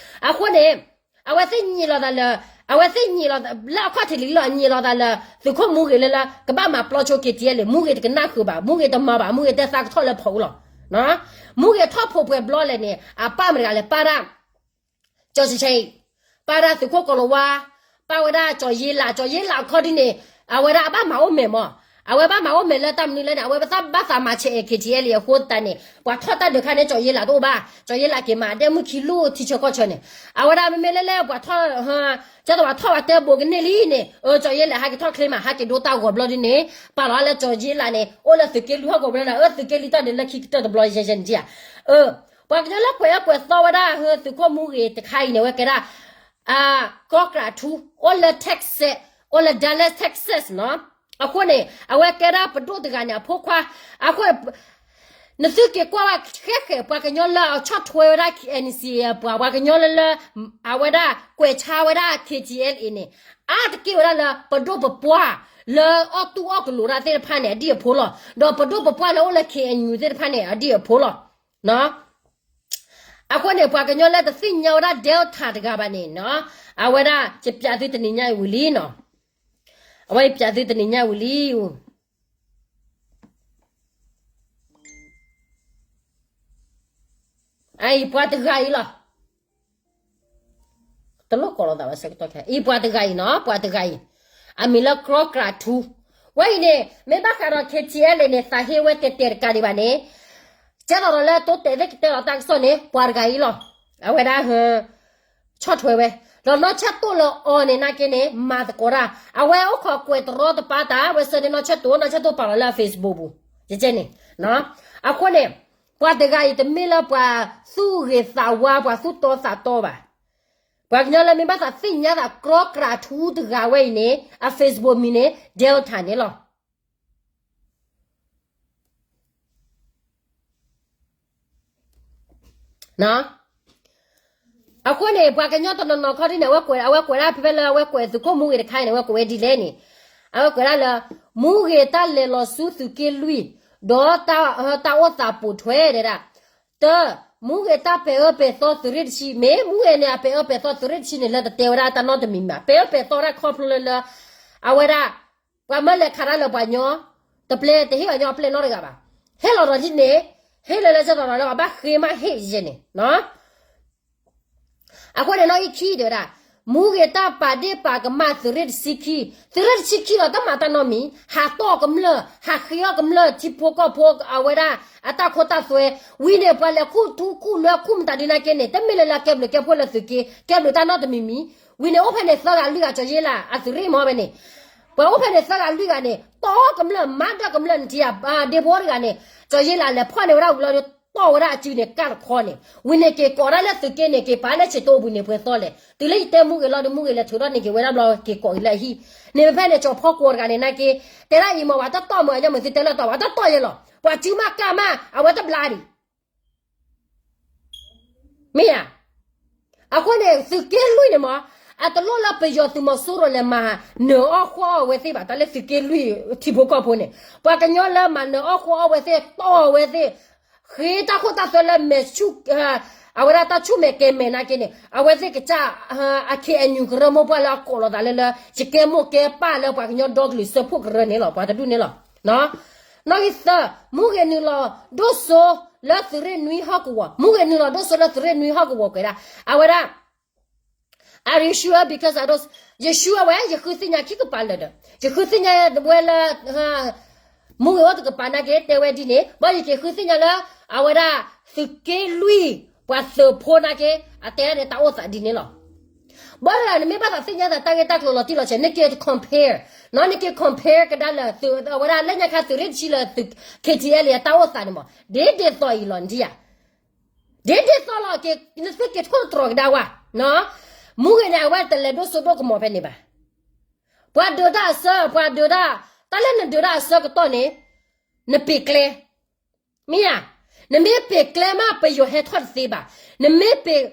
အဃိန့ၣ် အဝဲသ့ၣ်ညံးလီၤသးလၢ အဝဲသ့ၣ်ညံးလီၤလၢအခီၣ်ထံးလံလီၤ ညံးလီၤသးလၢ သုးခိၣ်မူဂ့ၤလၢလၢ ကဘၣ်မၤပျီဆိ K T L A မူဂ့ၤတကနၣ်ဃုာ်ဘၣ် မူဂ့ၤတမၤဘၣ် မူဂ့ၤတဲသးကထီၣ်လၢဖီအူလီၤ. မူဂ့ၤထီၣ်ဖိးပှဲၤဘျီလဲၣ်န့ၣ် အပၢ်မတၤတဂၤလဲၣ် ပၢ်ဒၣ် ကၠီၤဆံဆဲအံၤ ပၢ်ဒၣ်သုးခိၣ်ကီၤလၤဝါ ပၢ်ဝဲဒၣ်ကၠီၤယ့လး ကၠီၤယ့လးအခီဒ်န့ၣ် အဝဲဒၣ်အဘၣ်မၤအိၣ်မဲာ်မး အဝဲဘၣ်မၤအိၣ်မဲာ်လၢတၢ်မနုၤလဲၣ်န့ၣ် အဝဲဘၣ်သးဘၣ်သးမၤဆဲးအဲး K T L A အဃိသတးန့ၣ် ပှၤထီၣ်တၢ်ဒုးခါန့ၣ် ကၠီၤယ့လးတအိၣ်ဘၣ် ကၠီၤယ့လးက့ၤမၤဒဲမုၢ်ခံလူၢ်ထံဆၢကီၢ်ဆၢန့ၣ် အဝဲဒၣ်မ့မ့ၢ်လၢလၢပှၤထီၣ် ကဲသိးပှၤထီၣ်ပှၤတဲဘိးကန့ၢ်လံန့ၣ် အၢ ကၠီၤယ့လးဟဲက့ၤထီၣ်ချ့မး ဟဲက့ၤဒိတၢ်ဂီၤဘျီဒ်န့ၣ် ပာ်လီၤလၢကၠီၤယ့လးန့ၣ် အိၣ်လၢသုးက့လွံၢ်ဟီၣ်ကဝီၤဘျီန့ၣ် အၢ သုးက့လွံၢ်တၢ်ဒုးလၢခံကတၢၢ်တဘျီယဲၢ်ယဲၢ်န့ၣ်ဧါ အၢ ပှၤကညီလၢကွဲးအၢကွဲးသီဝဲဒၣ် ဟၢ သုးခိၣ်မူဂ့ၤတခါအံၤန့ၣ် အဝဲကဲဒၣ် အ ကီၢ်ကြးထူ အိၣ်လၢ Texas, အိၣ်လၢ Dallas Texas နီၤ. အဃိန့ၣ် အဝဲကဲဒၣ်ပဒိၣ်တဂၤန့ၣ် အဖိခွါ, အဃိ နသုက့ၤကွၢ်ဝဲဃဲဃဲ ပှၤကညီလၢအဆီၣ်ထွဲဝဲဒၣ် N C A ပှၤ ပှၤကညီလၢလၢ အဝဲဒၣ်ကွဲးဆါဝဲဒၣ် K T L A န့ၣ် အါတက့ၢ်ဝဲဒၣ်လၢပဒိၣ်ပပှၢ် လၢအီၣ်တူၢ်အီၣ်ကလိာ်တၢ်သ့ၣ်တဖၣ်န့ၣ် အဒံၣ်အဖိလီၤ. ဒီးပဒိၣ်ပပှၢ်လၢအိၣ်လၢ K N U သ့ၣ်တဖၣ်န့ၣ် အဒံၣ်အဖိလီၤ. အဃိန့ၣ် ပှၤကညီလၢတသ့ၣ်ညါဝဲဒၣ် Delta တဂၤဘၣ်န့ၣ်နီၤ, အဝဲဒၣ် ယပျးသုတနံၤညါအံၤဝံၤလံနီၤ, အဝဲယပျးသုတနံၤညါဝံၤလံ. အအံၤပှၤတဂၤအံၤလီၤ. တလိၣ်ကိးလီၤသးဝဲဆၢကတီၢ်ခဲအံၤ ပှၤတဂၤအံၤနီၤ, ပှၤတဂၤအံၤ အမံၤလၢ ကီၢ်ကြးထူ, ဝဲအံၤန့ၣ် မ့ၢ်ဘၣ်ဃးဒီး K T L A န့ၣ် သးဟ့ဝဲတဲာ်တဲာ်တကးဒံးဘၣ်န့ၣ်, ကဲသိးဒီးလၢတိတဲာ်သ့ၣ်ကတဲလီၤတၢ်ကစီၣ်န့ၣ် ပှၤတဂၤအံၤလီၤ. အဝဲဒၣ် ဆီၣ်ထွဲဝဲ, ဒီးနီၢ်ဆၢၣ်တိၣ်လၢအီၤန့ၣ်နာ်က့န့ၣ် မၤသကိးတၢ်, အဝဲအိၣ်ခိးကွဲးတရီတပါတၢ် ဝဲဆၢန့ၣ်နီၢ်ဆၢၣ်တိၣ်, နီၢ်ဆၢၣ်တိၣ်ပာ်လီၤလၢအ Facebook ပူၤ, ကဲန့ၣ်, အဃိန့ၣ် ပှၤတဂၤအံၤတမ့ၢ်လၢပှၤသူၣ်ဂ့ၤသးဝါ ပှၤသူၣ်တီသးတီဘၣ်. ပှၤကညီလၢမ့ၢ်ဘၣ်သးသ့ၣ်ညါသး ကီၢ်ကြးထူတဂၤဝဲအံၤန့ၣ် အ Facebook မံၤန့ၣ် Delta န့ၣ်လီၤ. အဃိန့ၣ် ပှၤကညီတနီၤနီၤခီဒ်န့ၣ် အဝဲကွဲး, အဝဲကွဲးဒၣ်ဖဲဖဲလၢအဝဲကွဲးသုးခိၣ်မူဂ့ၤတခါအံၤန့ၣ် အဝဲကွဲးဝဲဒ်လဲၣ်န့ၣ်, အဝဲကွဲးဒၣ်လၢ မူဂ့ၤတၢ်လဲၤလီၤဆူသုးက့လွံၢ်, ဒီးတၢ်အိၣ်သးပိာ်ထွဲဒဲဒၣ်, တၢ, မူဂ့ၤတၢ်ပဲာ်အၢပဲာ်သီသုးရ့ၣ်တဆံ, မ့ၢ်မူဂ့ၤန့ၣ် အပဲာ်အၢပဲာ်သီသုးရ့ၣ်တဆံန့ၣ် လၢတတဲဝဲဒၣ်တၢ်နီတမံၤမံၤ, ပဲာ်အၢပဲာ်သီတၢ်ခီဖျိလၢလၢ အဝဲဒၣ် ပှၤမၢလဲၤခးတၢ်လၢပှၤကညီ, တပျဲတဟ့ၣ်ပှၤကညီအပျဲၢ်နီတဂၤဘၣ်. ဟ့ၣ်လီၤဒီးဒ်န့ၣ်, ဟ့ၣ်လၢလၢကသိးဒီးလၢပဘၣ်ဃ့မးဟ့ၣ်ယဲန့ၣ်, အဃိန့ၣ်နီၢ်အံၤခံဒီးဒၣ်, မူဂ့ၤတၢ်ပာ်ဒ့ၣ်ပာ်ကမၣ်သုးရ့ၣ်တဆံခံ, သုးရ့ၣ်တဆံခံလီၤ တၢ်မၤတၢ်နီတမံၤ, ဟးတီၢ်ကမျၢၢ်, ဟးဃ့အီၣ်ကမျၢၢ်ထံဖိကီၢ်ဖိအဝဲဒၣ် အတၢ်ခိတၢ်သွဲ, ဝံၤန့ၣ် ပှၤလဲၤခူၣ်ထူခူၣ်လွဲခူၣ်မတၤဒ်နာ်က့န့ၣ် တမ့ၢ်လၢလၢကဲဘျုးကဲဖှိၣ်လၢသုးက့, ကဲဘျုးတၢ်နီတမံၤမံၤ, ဝံၤန့ၣ်အိၣ်ဖဲန့ၣ်သၢဂၤလွံၢ်ဂၤ ကၠီၤယ့လး အသုးရ့ၣ်မ့ၢ်ဖဲန့ၣ်, ပှၤအိၣ်ဖဲန့ၣ်သၢဂၤလွံၢ်ဂၤန့ၣ် တီၢ်ကမျၢၢ် မၤဒၢၣ်ကမျၢၢ်နထံၣ်ဧါ, ဒ့ဖိတဂၤန့ၣ် ကၠီၤယ့လးလဲၤဖီၣ်န့ၢ်ဝဲဒၣ်ဝံၤလီၤဒီး တီၢ်ဝဲဒၣ်အစုန့ၣ် ကၢ်တခီန့ၣ်, ဝံၤန့ၣ်က့ၤကိးဒၣ်လၢသုးက့န့ၣ် က့ၤပာ်လၢဆံးတိၢ်အပူၤန့ၣ် ပှဲၤသီလဲၣ်, တုၤလၢယတဲမူဂ့ၤလီၤဒီး မူဂ့ၤလဲၤထုးထီၣ်န့ၣ်က့ၤဝဲဒၣ်ဘျီ က့ၤကိးက့ၤလၢအဟံၣ်, န့ၣ်ဖဲဖဲန့ၣ် ကၠီၤဖီကွီၤတဂၤန့ၣ်နာ်က့, တဲဒၣ်အံၤမ့ၢ်ဝဲတတီၢ်မ့ၢ်အညီမ့ၢ်သုတဲလၢတီၢ် ပှၤတတီၢ်ယဲလီၤ, ပှၤစုမးကၢ်မး အဝဲတဘျါဒံး မ့ၢ်ဧါ. အဃိန့ၣ် သုးက့လွံၢ်န့ၣ်မ့ၢ် အတလိၣ်လၢပယီၤသုးမီၤစိရိၤလဲၤမၤနၢၤအီၣ်ဃီအီၣ်ဝဲသ့ၣ်ဘၣ်, တၢ်လၢသုးက့လွံၢ်ထံဖိကီၢ်ဖိန့ၣ် ပှၤကညီလၢမၤနၢၤအီၣ်ဃီအီၣ်ဝဲသ့ၣ် တီၢ်ဝဲသ့ၣ်, ဃ့တၢ်ခိၣ်တၢ်သွဲလၢမဲာ်ဆူၣ်, အဝဲဒၣ်တၢ်ဆူၣ်မဲာ်ကဲမဲာ်နာ်က့န့ၣ် အဝဲသ့ၣ်ကစၢ် အ K N U ကရၢမိၢ်ပှၢ်လၢအကိးလီၤသးလၢလၢ ယကဲမိၢ်ကဲပၢ်လၢပှၤကညီဒီကလုာ်စၢဖှိၣ်ကရၢန့ၣ်လီၤ, ပှၤတဒူၣ်န့ၣ်လီၤ. နီၣ်ဂံၢ်သၢ, မူဂ့ၤနုာ်လီၤဒိၣ်စိလၢသုးရ့ၣ်နွံဟီၣ်ကဝီၤ, မူဂ့ၤနုာ်လီၤဒိၣ်စိလၢသုးရ့ၣ်နွံဟီၣ်ကဝီၤကွဲးဒၣ်, အဝဲဒၣ် Are you sure? Because I don't, ယ sure ဝဲ ယဃုသ့ၣ်ညါခံကပၤလၢာ်ဒီး ယဃုသ့ၣ်ညါဝဲလၢ မူဂ့ၤအိၣ်တကပၤနာ်က့ တဲဝဲဒ်န့ၣ် ဘၣ်ယက့ၤဃုသ့ၣ်ညါလၢ အဝဲဒၣ် သုးက့လွံၢ် ပှၤသုးဖိနာ်က့ အတဲဒၣ်န့ၣ် တၢ်အိၣ်သးဒ်န့ၣ်လီၤ. ဘၣ်တဂၤန့ၣ် မ့ၢ်ဘၣ်သးသ့ၣ်ညါသးတၢ်ဂ့ၢ်တၢ်ကျိၤလီၤတံၢ်လီၤဆဲး နက့ၤ compare, နီၣ် နက့ၤ compare ကဒါလၢ အဝဲဒၣ်လၢညါခါသုးရ့ၣ်တဆံလၢ K T L A အတၢ်အိၣ်သးန့ၣ်မး ဒ်ဒ်သိးအံၤလီၤ နထံၣ်ဧါ. ဒ်ဒ်သိးလီၤက့ၤ နသုက့ၤထိၣ်သတြီၤကဒါဝဲ, မူဂ့ၤန့ၣ် အဝဲတလဲၤဒိၣ်စိဒိၣ်ကမီၤဖဲန့ၣ်ဘၣ်. ပှၤဒုးတၢ်အဆၢ ပှၤဒုးတၢ်, တၢ်လၢနဒုးတၢ်အဆၢကတီၢ်န့ၣ် နပ့ၤကျဲ, မ့ၢ်ဧါ, နမ့ၢ်ပ့ၤကျဲမး ပယီၤဟဲထီၣ်တသ့ဘၣ်. နမ့ၢ်ပ့ၤ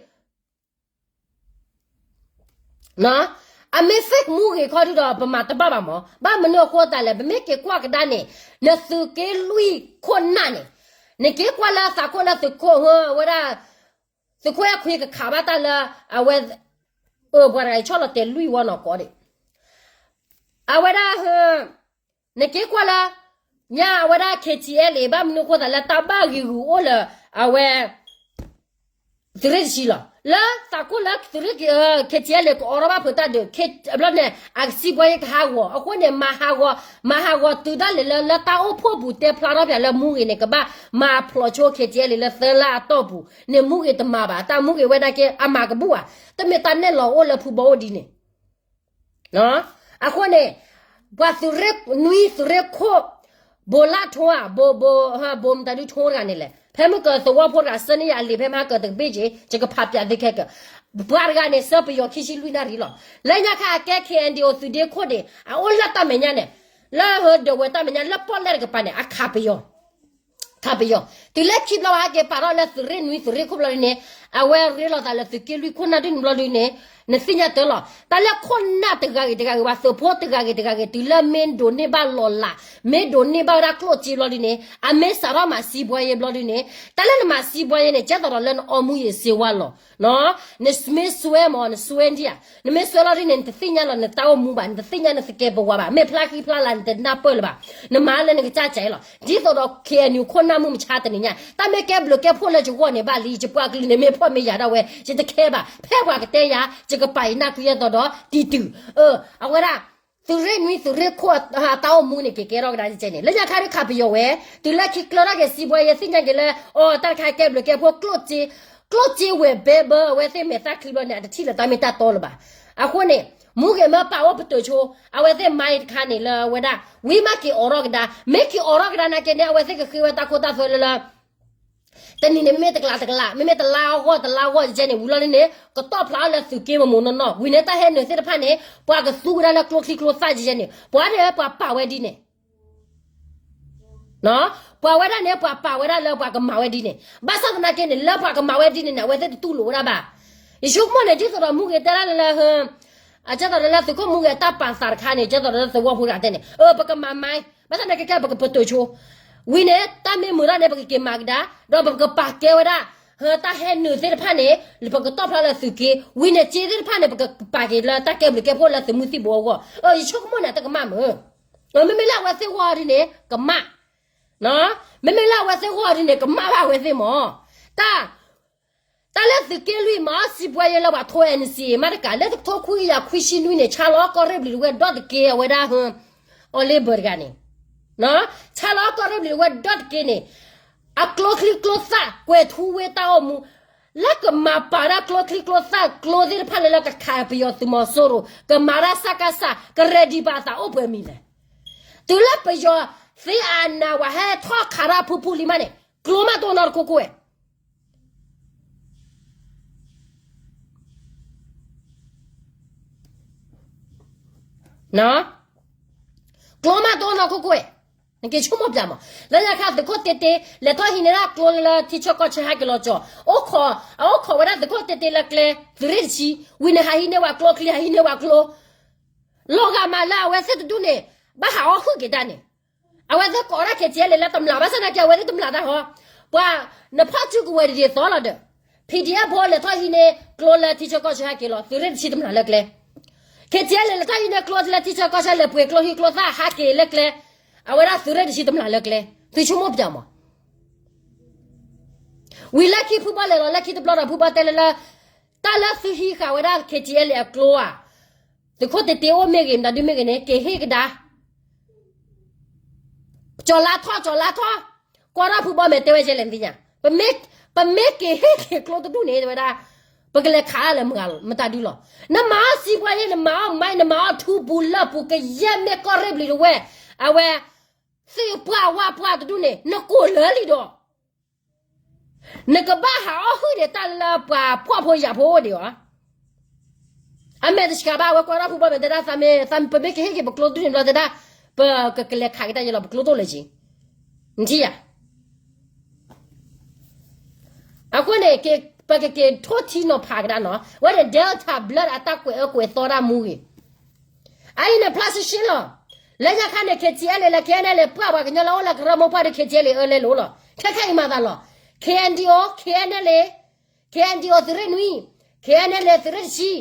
အမ့ၢ် fake မူဂ့ၤခီဒုဒီး ပမၤတဘၣ်ဘၣ်မး. ဘၣ်မနုၤအဃိသတးလဲၣ်, ပမ့ၢ်က့ၤကွၢ်ကဒါန့ၣ် နသုးက့လွံၢ်ခိၣ်နၢ်န့ၣ်, နက့ၤကွၢ်လၢသးခိၣ်လၢသုးခိၣ် ဝဲဒၣ် သုးခိၣ်အဲၣ်ခွံကခးဘၣ်တၢ်လၢ အဝဲ ပှၤတဂၤအံၤဆီၣ်လီၤတဲာ်လွံၢ်ဝီနီၢ်ကီၢ်ဒံး, အဝဲဒၣ် နက့ၤကွၢ်လၢ ညါအဝဲဒၣ် K T L A ဘၣ်မနုၤအဃိသတးလၢတၢ်ဘၣ်ဂံာ်ဂူာ်အိၣ်လၢ အဝဲ သုးရ့ၣ်တဆံလီၤ. လၢသးခိၣ်လၢသုးရ့ၣ် K T L A ကအိးထီၣ်ဘၣ်ဖုးတၢ်ဒုး ဘျီန့ၣ် အကစံးဘှီယကဟးဂီၤ အဃိန့ၣ် မၤဟးဂီၤ မၤဟးဂီၤတုၤဒၣ်လဲာ်လၢ လၢတၢ်အိၣ်ဖှိၣ်ပူၤတဲဖျါထီၣ်ပၠးလၢမူဂ့ၤန့ၣ် ကဘၣ်မၤဖျိးဆိ K T L A လၢသၢလါအတီၢ်ပူၤန့ၣ် မူဂ့ၤတမၤဘၣ် တၢ်မူဂ့ၤဝဲဒၣ်က့ အမၤကဘူၣ်ဘၣ် တမ့ၢ်တၢ်နဲၣ်လီၤအိၣ်လၢဖုဘီအိၣ်ဒ်န့ၣ် အဃိန့ၣ် ပှၤသုးရ့ၣ်နွံသုးရ့ၣ်ခိၣ် ဘိးလၢထိဧါ ဘိး ဘိး ဘိးမတၤဒုထိတဂၤန့ၣ်လဲၣ် ဖဲမုၢ်ကသဝီဖိတဂၤဆှၢန့ၢ်ယၤအလံာ်ဖဲမဟါကတကဘ့ၣ်က့ၤ ယကဖးပၠးသုခဲကၢ်, ပှၤတဂၤန့ၣ် ဆှၢပယီၤခံဆံလွံၢ်နၣ်ရံၣ်လီၤ. လၢညါခါအကဲ KNDO သုးဒ့ခိၣ်န့ၣ် အအိၣ်လၢတၢ်မဲာ်ညါန့ၣ်, လၢဟၢဒၢးဝဲတၢ်မဲာ်ညါလၢပီၣ်လဲၣ်တကပၤန့ၣ် အခးပယီၤ ခးပယီၤ, တုၤလၢခံဘျီဟဲက့ၤပာ်ထီၣ်လၢသုးရ့ၣ်နွံ သုးရ့ၣ်ခိၣ်ဘျီဒ်န့ၣ်, အဝဲရ့လိာ်သးလၢသုးက့လွံၢ်ခိၣ်နၢ်ဒ်န့ၣ်ဘျီဒ်န့ၣ်, နသ့ၣ်ညါတၢ်လီၤ. တၢ်လၢခိၣ်နၢ်တဂၤဂ့ၤတဂၤဂ့ၤ ပှၤသုးဖိတဂၤဂ့ၤတဂၤဂ့ၤ တုၤလၢမ့ၢ်ဒိးန့ၢ်ဘၣ်လီၤလး, မ့ၢ်ဒိးန့ၢ်ဘၣ်ဝဲဒၣ်ကျိၣ်စ့ဘျီဒ်န့ၣ် အမ့ၢ်စးထီၣ်မၤစံးဘှါယဲဘျီဒ်န့ၣ်, တၢ်လၢနမၤစံးဘှါယဲန့ၣ် ကဲသိးဒီးလၢနအီမူယံၤစ့ဝါလီၤ. နမ့ၢ်စွဲမး နစွဲဒံဧါ, နမ့ၢ်စွဲလီၤဒ်န့ၣ် နတသ့ၣ်ညါလီၤ နတၢ်အိၣ်မူဘၣ်, နတသ့ၣ်ညါနသကဲးပဝးဘၣ်, မ့ၢ်ဖျါဃံဖျါလၤ နတနၢ်ပၢၢ်လၢၤဘၣ်, နမၤလၢနကစၢ်ကဲလီၤ. ဒ်သိးဒီး KNU ခိၣ်နၢ်မုၢ်မဆါတနံၤညါ တၢ်မ့ၢ်ကဲဘျုးကဲဖှိၣ်လၢယဂီၢ်န့ၣ်ဘၣ်လံ, ယပှၤကလုာ်န့ၣ်မ့ၢ်ဖှီၣ်မ့ၢ်ယာ်ဒၣ်ဝဲ ယတခဲဘၣ်, ဖဲပှၤကတဲယၤ ယကပာ်ယနၢ်ကွံာ်ယဲသိးဒီးတံၤတုၤ, အဝဲဒၣ် သုးရ့ၣ်နွံ သုးရ့ၣ်ခိၣ်အတၢ်အိၣ်မူန့ၣ် က့ၤကဲထီၣ်ကဒါကဲန့ၣ် လၢညါခါဒ်ခးပယီၤဝဲ, တုၤလၢခံကျၢထီၣ်က့ၤစံးဘှါယဲ သ့ၣ်ညါက့ၤလၢ အိ တၢ်တခါကဲဘျုးကဲဖှိၣ် ကျိၣ်စ့ဝဲဘဲဘၢ အဝဲသ့ၣ်မဲာ်သၣ်ချံဘျီန့ၣ် အတထံၣ်လၢၤတၢ်မ့ၢ်တၢ်တီလၢၤဘၣ်. အဃိန့ၣ် မူဂ့ၤမ့ၢ်ပာ်အိၣ်ပတုာ်ဆိ, အဝဲသ့ၣ်မါအံၤတခါန့ၣ်လၢအဝဲဒၣ် ဝံၤမးက့ၤအိးထီၣ်ကဒါ, မ့ၢ်က့ၤအိးထီၣ်ကဒါနာ်က့န့ၣ် အဝဲသ့ၣ်ကဃ့ဝဲတၢ်ခိတၢ်သွဲလၢလၢ တနံၤန့ၣ်မ့ၢ်တကလးတကလး, မ့မ့ၢ်တလါအဂီၢ်တလါအဂီၢ်ကဲန့ၣ် ဝံၤလီၤဒ်န့ၣ် ကတီၢ်ဖျါအီၤလၢသုးက့မိၢ်မိၢ်နီၢ်နီၢ်, ဝံၤန့ၣ်တၢ်ဟဲနုာ်သ့ၣ်တဖၣ်န့ၣ် ပှၤကသူဝဲဒၣ်လၢကျိချံကျိသၣ်ကဲန့ၣ်, ပှၤန့ၣ်ပှၤပာ်ဝဲဒ်န့ၣ် ပှၤဝဲဒၣ်န့ၣ် ပှၤပာ်ဝဲဒၣ်လၢပှၤကမၤဝဲဒ်န့ၣ်, ဘၣ်ဆၣ်သနာ်က့န့ၣ် လၢပှၤကမၤဝဲဒ်န့ၣ်န့ၣ် အဝဲသ့ၣ်တတူၢ်လိာ်ဝဲဒၣ်ဘၣ်. ယဆိကမိၣ်န့ၣ် ဒ်သိးဒီးမူဂ့ၤတဲဒၣ်လၢလၢ အကဲသိးဒီးလၢသုးခိၣ်မူဂ့ၤအတၢ်ပာ်သးတခါန့ၣ် ကဲသိးဒီးလၢသဝီဖိတဂၤတဲန့ၣ် အၢ ပကမၤမါ, ဘၣ်ဆၣ်သနာ်က့ ပကပတုာ်ဆိ, ဝံၤန့ၣ် တၢ်မ့ၢ်မုာ်ထီၣ်န့ၣ် ပကက့ၤမၤကဒါ, ဒီးပကပာ်ကဲဝဲဒၣ် တၢ်ဟဲနုာ်သ့ၣ်တဖၣ်န့ၣ် ပကတီၢ်ဖျါလၢသုးက့, ဝံၤန့ၣ် စ့သ့ၣ်တဖၣ်န့ၣ် ပကပာ်က့ၤလၢတၢ်ကဲဘျုးကဲဖှိၣ်လၢသုးမုၢ်သံၣ်ဘိအဂီၢ်, ယဆိကမိၣ်န့ၣ် တကမၣ်မုာ်, မ့မ့ၢ်လၢအဝဲသ့ၣ်ဂီၢ်ဒ်န့ၣ် ကမၣ် မ့မ့ၢ်လၢအဝဲသ့ၣ်ဂီၢ်ဒ်န့ၣ် ကမၣ်ဘၣ်အဝဲသ့ၣ်မး, တၢ် တၢ်လၢသုးက့လွံၢ်မၤအီၣ်စံးဘှါယဲလၢပှၤထိ NCA မးတကး လၢတကထိခွံကယၤခွံဆံနွံန့ၣ် ဆါလီၤကီၢ်ရ့ၣ်ဘျုးတဝဲၢ်ဒီတက့ အဝဲဒၣ် အီၤလ့ဘၢတဂၤန့ၣ်, ဆါလီၤကီၢ်ရ့ၣ်ဘျုးတဝဲၢ်ဒီတက့န့ၣ်, အကျိချံကျိသၣ်ကွဲၤထူဝ့တၢ်အိၣ်မူ, လၢကမၤပာ်ဒၣ်ကျိချံကျိသၣ်ကျိသ့ၣ်တဖၣ်လၢလၢကခးပယီၤသုးမီၤစိရိၤ ကမၤတၢ်စကစ ကရဲၣ်ဒံးဘၣ်အသးအိၣ်ပှဲၤမံၤလဲၣ်. တုၤလၢပယီၤသ့အနးဝဲဟဲထီၣ်ခးတၢ်ဖုဖုလံမးန့ၣ် ကျိမးတအိၣ်နီတခိၣ်ခိၣ်ဝဲ ကျိမးတအိၣ်နီတခိၣ်ခိၣ်ဝဲ, နက့ၤဆိကမိၣ်ပၠးမး, လၢညါခါသုးခိၣ်တ့တ့ လဲၤထီၣ်ဟံးန့ၢ်ဒၣ်ကျိလၢထံဆၢကီၢ်ဆၢဟဲက့ၤလီၤကၠီၤ, အအိၣ်ခိးဝဲဒၣ်သုးခိၣ်တ့တ့လၢကျဲ သုးရ့ၣ်တဆံ, ဝံၤန့ၣ်ဟးဟံးန့ၢ်ဝဲကျိချံ ဟးဟံးန့ၢ်ဝဲကျိ, လီၤဂာ်မးလၢအဝဲသ့ၣ်တဒူၣ်န့ၣ် ဘၣ်ဟးအီၣ်ဟုၣ်က့ၤတၢ်န့ၣ် အဝဲသ့ၣ်ကိးဒၣ် KTLA လၢတမျၢ် ဘၣ်ဆၣ်သနာ်က့ အဝဲသ့ၣ်တမျၢ်တၢ်ဟီ, ပှၤ နဖီၣ်စုကဝဲၤဒ်သိးလီၤဒီး PDF ဖိလဲၤထီၣ်ဟံးန့ၢ်ကျိလၢထံဆၢကီၢ်ဆၢဟဲက့ၤလီၤ သုးရ့ၣ်တဆံတမျၢ်လၢကျဲ, KTLA လဲၤထီၣ်ဟံးန့ၢ်ကျိလၢထံဆၢကီၢ်ဆၢလဲၤပှ့ၤကျိဟံးကျိသၣ်ဟးက့ၤလၢကျဲ, အဝဲဒၣ်သုးရ့ၣ်တဆံတမျၢ်လၢကျဲ, သုဆိကမိၣ်ပၠးမး ဝံၤလၢခံဖုဘီလဲၤလီၤ လၢခံတဘျီဒီးဖုဘီတဲလၢလၢ တၢ်လၢသုဟံးဃာ်ဝဲဒၣ် KTLA အကျိဧါ, သုးခိၣ်တ့တ့အိၣ်မ့ၢ်ဂ့ၤ မတၤဒုမ့ၢ်ဂ့ၤန့ၣ် က့ၤဟ့ၣ်ကဒါ ကၠီၤလါထီၣ် ကၠီၤလါထီၣ်, ကွၢ်ထီၣ်ဖုဘီမဲာ်တဲဝဲယဲလဲၣ်နသ့ၣ်ညါ, ပမ့ၢ်က့ၤဟ့ၣ်က့ၤကျိတဒူၣ်န့ၣ် တဲဝဲဒၣ် ပကလဲၤခးလၢမတၤဒုလီၤ, နမၤအီၣ်စံးပှၤယဲ နမၤအီၣ်မါ နမၤအီၣ်ထူပူၤလၢပူၤ ကယဲၢ်မ့ၢ်ကီၢ်ရ့ၣ်ဘျုးတဝဲၢ်, အဝဲ သ့ၣ်ပှၢ်ဝၣ်ပှၢ်တဒူၣ်န့ၣ် နကိးလၢာ်လံဒီး နကဘၣ်ဟးအီၣ်ဟုၣ်ဒံးတၢ်လၢပှၤဖှီၣ်ဖိယာ်ဖိအိၣ်ဒံးဧါ, အမဲာ်တဆှးဘၣ် အဝဲကွၢ်ထီၣ်ဖုဘီမဲာ်တဲဒၣ် သးမ့ၢ် သးမ့ၢ် ပမ့ၢ်ကဟ့ၣ်က့ၤပကျိတဒူၣ်န့ၣ်ဘျီတဲဒၣ် ပကကလဲၤခးက့ၤတၢ်ယဲလီၤ ပကျိတအိၣ်လၢၤက့ၤ, နထံၣ်ယၤ အဃိန့ၣ် ပကက့ၤထိၣ်ထံနီၤဖးကဒါနီၤ, ဝဲန့ၣ် Delta Blood အတၢ်ကွဲးအၢကွဲးသီတၢ်မူဂ့ၤ, အအံၤန့ၣ် ဖျါရှဲရှဲလီၤ, လၢညါခါန့ၣ် KTLA လၢ KNLA ပှၢ်ပှၤကညီလၢအိၣ်လၢကရၢမိၢ်ပှၢ်ဒီး KTLA အၢလဲလိာ်လီၤ, ခဲခါအံၤမၤသးလီၤ, KNDO KNLA, KNDO သုးရ့ၣ်နွံ, KNLA သုးရ့ၣ်တဆံ,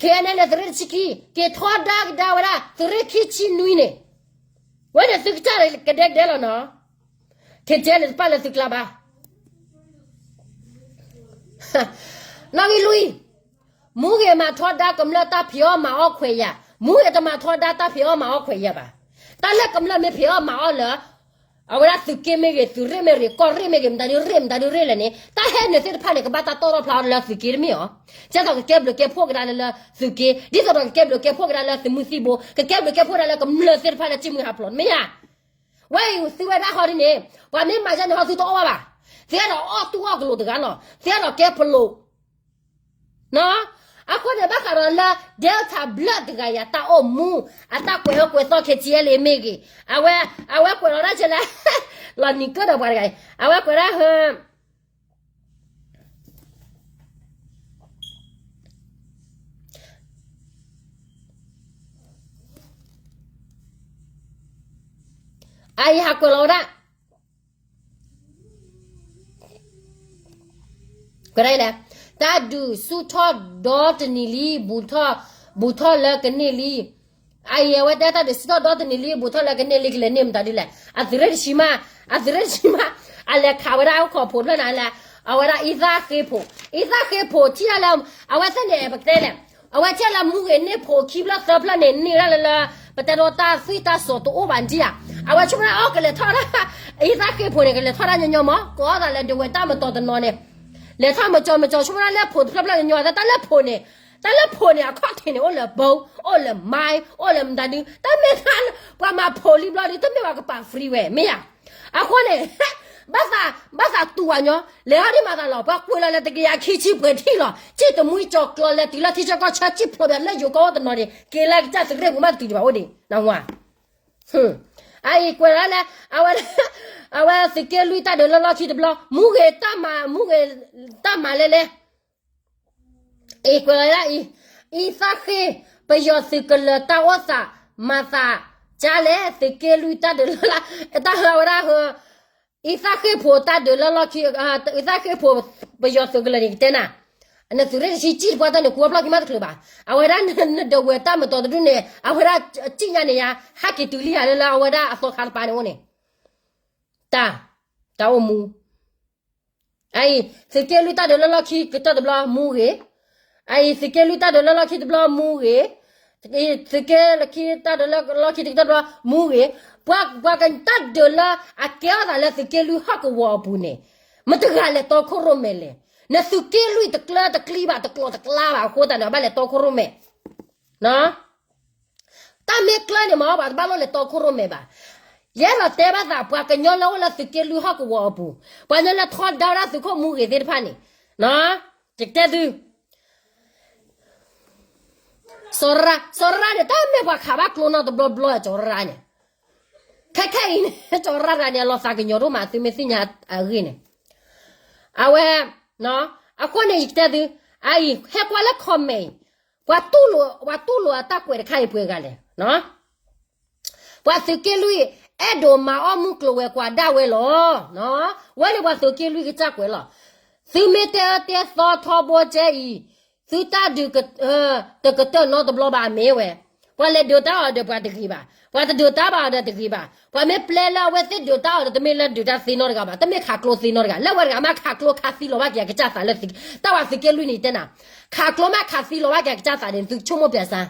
KNLA သုးရ့ၣ်တဆံခံ, က့ၤထီဒါကဒါဝဲဒၣ် သုးရ့ၣ်ခံဆံနွံန့ၣ်, ဝဲန့ၣ်သုကစၢ်ကဒဲကဒဲလီၤနီၤ KTLA တပာ်လၢသုကျါဘၣ်, နီၣ်ဂံၢ်လွံၢ်, မူဂ့ၤမၤထီဒါကမျၢၢ်တၢ်ဖံးအီၣ်မၤအီၣ်ခွဲးယာ်, မူဂ့ၤတမၤထီဒါတၢ်ဖံးအီၣ်မၤအီၣ်ခွဲးယာ်ဘၣ်, တၢ်လၢကမျၢၢ်မ့ၢ်ဖံးအီၣ်မၤအီၣ်လၢ အဝဲဒၣ်သုးက့မ့ၢ်ဂ့ၤ သုးရ့ၣ်မ့ၢ်ဂ့ၤ ကီၢ်ရ့ၣ်မ့ၢ်ဂ့ၤ မတၤဒုရ့ၣ်မတၤဒုရ့ၣ်လဲၣ်န့ၣ် တၢ်ဟဲနုာ်သ့ၣ်တဖၣ်န့ၣ် ကဘၣ်တၢ်တီၣ်ထီၣ်ဖျါအီၤလၢသုးက့တမ့ၢ်ဧါ, ကဲသိးကကဲဘျုးကဲဖှိၣ်ကဒါလၢလၢသုးက့ ဒ်သိးဒီးကကဲဘျုးကဲဖှိၣ်ကဒါလၢသုးမုၢ်သံၣ်ဘိ ကကဲဘျုးကဲဖှိၣ်ကဒါလၢကမျၢၢ်သ့ၣ်တဖၣ်လၢကံၣ်မုၢ်ဟးဖျိး မ့ၢ်ဧါ, ဝဲအံၤသုဝဲဒၣ်ဟီဒ်န့ၣ် ပှၤမ့ၢ်မၤယဲန့ၣ်ဟီသုတအီၣ်ဘၣ်ဘၣ်, သ့ၣ်နီၣ်အီၣ်တူၢ်အီၣ်ကလိာ်တဂၤလီၤ, သ့ၣ်နီၣ်ကဲဖလိာ် နီၣ်, အဃိန့ၣ် ဘၣ်ဃးဒီးလၢ Delta Blood တဂၤအံၤ အတၢ်အိၣ်မူ အတၢ်ကွဲးအၢကွဲးသီ KTLA မ့ၢ်ဂ့ၤ, အဝဲ အဝဲကွဲးလီၤဒၣ်ကဲလဲၣ်, လီၤနံၤကၢၢ်ဒီးပှၤတဂၤအံၤ အဝဲကွဲးဒၣ်ဟၢ အအံၤဟးကွဲးလီၤဝဲဒၣ် ကွဲးဒၣ်လဲၣ်, တၢ်ဒုးဆူၣ်ထီၣ်ဒီတနံၤလံ, ဘူးထီၣ်လၢကန့ၢ်လံ. အအံၤ အဝဲတဲတၢ်ဒုးဆူၣ်ထီၣ်ဒီတနံၤလံ ဘူးထီၣ်လၢကန့ၢ်လံ ကလဲၤန့ၢ်မတၤဒ်လဲၣ်. အသုးရ့ၣ်တဆံမး, အသုးရ့ၣ်တဆံမး, အလဲၤခးဝဲဒၣ်အိၣ်ခိးဖိတဖျၢၣ်န့ၣ်လဲၣ်, အဝဲဒၣ်အံသၣ်ဃ့ဖိ, အံသၣ်ဃ့ဖိထံၣ်ဒၣ်လၢ အဝဲသ့ၣ်န့ၣ် ပကတဲလဲၣ်, အဝဲထံၣ်လၢမူဂ့ၤန့ၢ်ဖိခံဖျၢၣ်သၢဖျၢၣ်န့ၣ် န့ၢ်ဒၣ်လၢလၢ ပတဲဒီးတၢ်သွံၣ်တၢ်စီၤတအိၣ်ဘၣ်ဒံးဧါ. အဝဲဆိကမိၣ်ဒၣ်အီၤကလဲၤထီၣ်ဒၣ်, အံသၣ်ဃ့ဖိန့ၣ် ကလဲၤထီၣ်ဒၣ်ညီညီမး ကိးသးလၢဒဝဲၣ်တၢ်မတီၤတနီၤန့ၣ် လဲၤထီၣ်မကၠီမကၠီ ဆိကမိၣ်ဒၣ်လၢဖိတဖျၢၣ်ဖျၢၣ်ညီညီ တၢ်လၢဖိန့ၣ်, တၢ်လၢဖိန့ၣ် အခီၣ်ထံးန့ၣ် အိၣ်လၢဘိ, အိၣ်လၢမါ, အိၣ်လၢမတၤဒု, တၢ်မ့ၢ်တၢ် ပှၤမၤဖိလံဘျီဒု တမ့ၢ်ပှၤကပာ် free ဝဲ မ့ၢ်ဧါ. အဃိန့ၣ် ဘၣ်သး, ဘၣ်သးတူၢ်အီၤညီ, လဲၤအီၤဒ်မးသးလီၤ, ပှၤကွံာ်လီၤလၢတကယၤခံဆံပှဲၤထံၣ်လီၤ, စံၣ်တမှံကၠီၤကျီၤလဲၤတုၤလၢထံဆၢကီၢ်ဆၢ စံၣ်ဖျိးဘၣ်လၢယိၤကီၢ်အိၣ်တနီၤန့ၣ် က့ၤလၢကစၢ်သုးရ့ၣ်ပူၤမးတတုၤဒံးဘၣ်အိၣ်ဒံး, နဝၤ အအံၤကွဲးလီၤလဲၣ်, အဝဲ, အဝဲသုးက့လွံၢ်တၢ်ဒုးလၢလီၢ်ခံတဘျီ မူဂ့ၤတၢ်မၤ, မူဂ့ၤတၢ်မၤလဲၣ်လဲၣ်. အံၤကွဲးလီၤဒၣ်အံၤ, အံသၣ်ဃ့, ပယီၤသုးကလၢၤတၢ်အိၣ်သး, မၤသးကၢ်လဲၣ် သုးက့လွံၢ်တၢ်ဒုးလၢလီၢ်, တၢ်ဟၢဝဲဒၣ်ဟၢ အံသၣ်ဃ့ဖိတၢ်ဒုးလၢလီၢ်ခံ, အံသၣ်ဃ့ဖိ ပယီၤသုးကလၢၤန့ၣ် ကတဲနၤ, နသုးရ့ၣ်တဆံစံၣ်တပှၢ်တၢ်န့ၣ် ကွံာ်အဖျီၣ်ခံမးတချုးဘၣ်, အဝဲဒၣ်နဒဝဲၣ်တၢ်မတီၤတဒူၣ်န့ၣ် အဝဲဒၣ်စံၣ်ညါန့ၣ်ယါ ဟဲက့ၤတုၤလံယၤလၢလၢအဝဲဒၣ်အသီခါတပၤန့ၣ်အိၣ်န့ၣ်, တၢ်, တၢ်အိၣ်မူ အအံၤ သုးက့လွံၢ်တၢ်ဒုးလၢလီၢ်ခံကတၢၢ်တဘျီမူဂ့ၤ, အအံၤ သုးက့လွံၢ်တၢ်ဒုးလၢလီၢ်ခံတဘျီမူဂ့ၤ, သုးက့လွံၢ်တၢ်ဒုးလၢလီၢ်ခံတဘျီမူဂ့ၤ, ပှၤ, ပှၤကတၢ်ဒုးလၢအကဲထီၣ်သးလၢသုးက့လွံၢ်ဟီၣ်ကဝီၤအပူၤန့ၣ်, မတဂၤလဲၤတီခိၣ်ရိၣ်မဲလဲၣ်, နသုးက့လွံၢ်တကျၢတကျံဘၣ် တကျိၤတကျါဘၣ်အဃိသတးန့ၣ် ဘၣ်လဲၤတီခိၣ်ရိၣ်မဲ တၢ်မ့ၢ်ကျၢၢ်န့ၣ်မ့ၢ် ပှၤတဘၣ်လိၣ်လဲၤတီခိၣ်ရိၣ်မဲဘၣ်. ယအဲၣ်ဒိးတဲဘၣ်သး ပှၤကညီလၢအိၣ်လၢသုးက့လွံၢ်ဟီၣ်ကဝီၤအပူၤ, ပှၤကညီလၢထီဒါဝဲဒၣ်သုးခိၣ်မူဂ့ၤသ့ၣ်တဖၣ်န့ၣ်, ယကတဲသု, စီၤရၣ်, စီၤရၣ်န့ၣ် တၢ်မ့ၢ်ပှၤခးဘၣ်ကျိနီတဘျီဘျီ စီၤရၣ်န့ၣ်, ခဲခဲအံၤန့ၣ် စီၤရၣ်တဂၤန့ၣ် အလီၤသးကညီၤဒိၣ်မး သုမ့ၢ်သ့ၣ်ညါအဂ့ၢ်န့ၣ်, အဝဲ, အဃိန့ၣ် ယကတဲသု, အအံၤ ဟဲကွၢ်လၢ comment အံၤ, ပှၤတူၢ်လိာ်, ပှၤတူၢ်လိာ်အတၢ်ကွဲးတခါအံၤပှဲၤဂၤလဲၣ်, ပှၤသုးက့လွံၢ် အဲၣ်ဒိးမၤအီၣ်မုၢ်ကျိၤဝဲၤကွာ်ဒၣ်ဝဲလီၤ. ဝဲန့ၣ်ပှၤသုးက့လွံၢ်ကစၢ်ကွဲးလီၤ. သုမ့ၢ်တဲအၢတဲသီထီဘိကဲအံၤ, သုတၢ်ဒုး တကတၢၢ်နီတဘျီဘၣ်မ့ၢ်ဝဲ, ပှၤလဲၤဒုးတၢ်အီၤဒီးပှၤတဂ့ၤဘၣ်, ပှၤတဒုးတၢ်ဘၣ်အီၤဒီးတဂ့ၤဘၣ်, ပှၤမ့ၢ်ပျဲလၢအဝဲသ့ၣ်ဒုးတၢ်အီၤဒီး တမ့ၢ်လၢဒုးတၢ်သ့နီတဂၤဘၣ်, တမ့ၢ်ခးကျိသ့နီတဂၤ, လၢဝဲတဂၤမးခးကျိခးသံလီၤဘၣ်က့ၤအကစၢ်သးလၢသုး, တၢ်ဝဲသုးက့လွံၢ်န့ၣ်တဲနၤ, ခးကျိမးခးသံလီၤဘၣ်က့ၤအကစၢ်သးန့ၣ် သုဆိကမိၣ်ပျဲစါ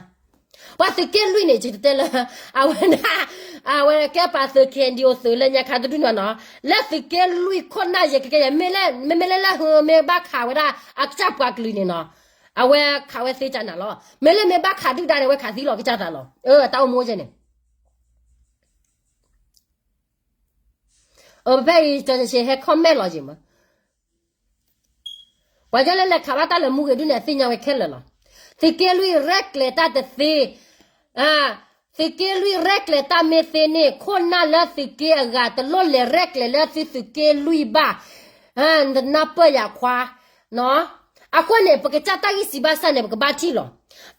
ပှၤသုးက့လွံၢ်န့ၣ် ယတတဲလၢ, အဝဲဒၣ်, အဝဲကဲပှၤသုး KNDO သုးလၢညါခါတဒူၣ်န့ၣ်နီၤ, လၢသုးက့လွံၢ်ခိၣ်နၢ်ယဲကကဲယဲ မ့မ့ၢ်လၢ, မ့မ့ၢ်လၢလၢဟၢမ့ၢ်ဘၣ်ခးဝဲဒၣ် အကစၢ်ပှၤကလုာ်န့ၣ်နီၤ, အဝဲခးဝဲသ့ကနၤလီၤ. မ့ၢ်လၢမ့ၢ်ဘၣ်ခးဒုၣ်ဒါန့ၣ် အဝဲခးသံလီၤကစၢ်သးလီၤ. အၢ တၢ်အိၣ်မူကဲန့ၣ် အဖဲအံၤ ဟဲ comment လီၤယံၤမး, ပှၤကညီလၢလဲၤခးဘၣ်တၢ်လၢမူဂ့ၤဒုၣ်န့ၣ် အသ့ၣ်ညါဝဲခဲလၢာ်လီၤ. သုးက့လွံၢ်ရဲၣ်ကျဲၤတၢ်တသ့, သုးက့လွံၢ်ရဲၣ်ကျဲၤတၢ်မ့ၢ်သ့န့ၣ် ခိၣ်နၢ်လၢသုးက့အဂၤတလိၣ်လဲၤရဲၣ်ကျဲၤလၢသုးသုးက့လွံၢ်ဘၣ်, နနၢ်ပၢၢ်ယၤခွါ, အဃိန့ၣ် ပကစၢ်တၢ်ဂံၢ်စၢ်ဘါစၢ်န့ၣ် ပကဘၣ်ထံၣ်လီၤ.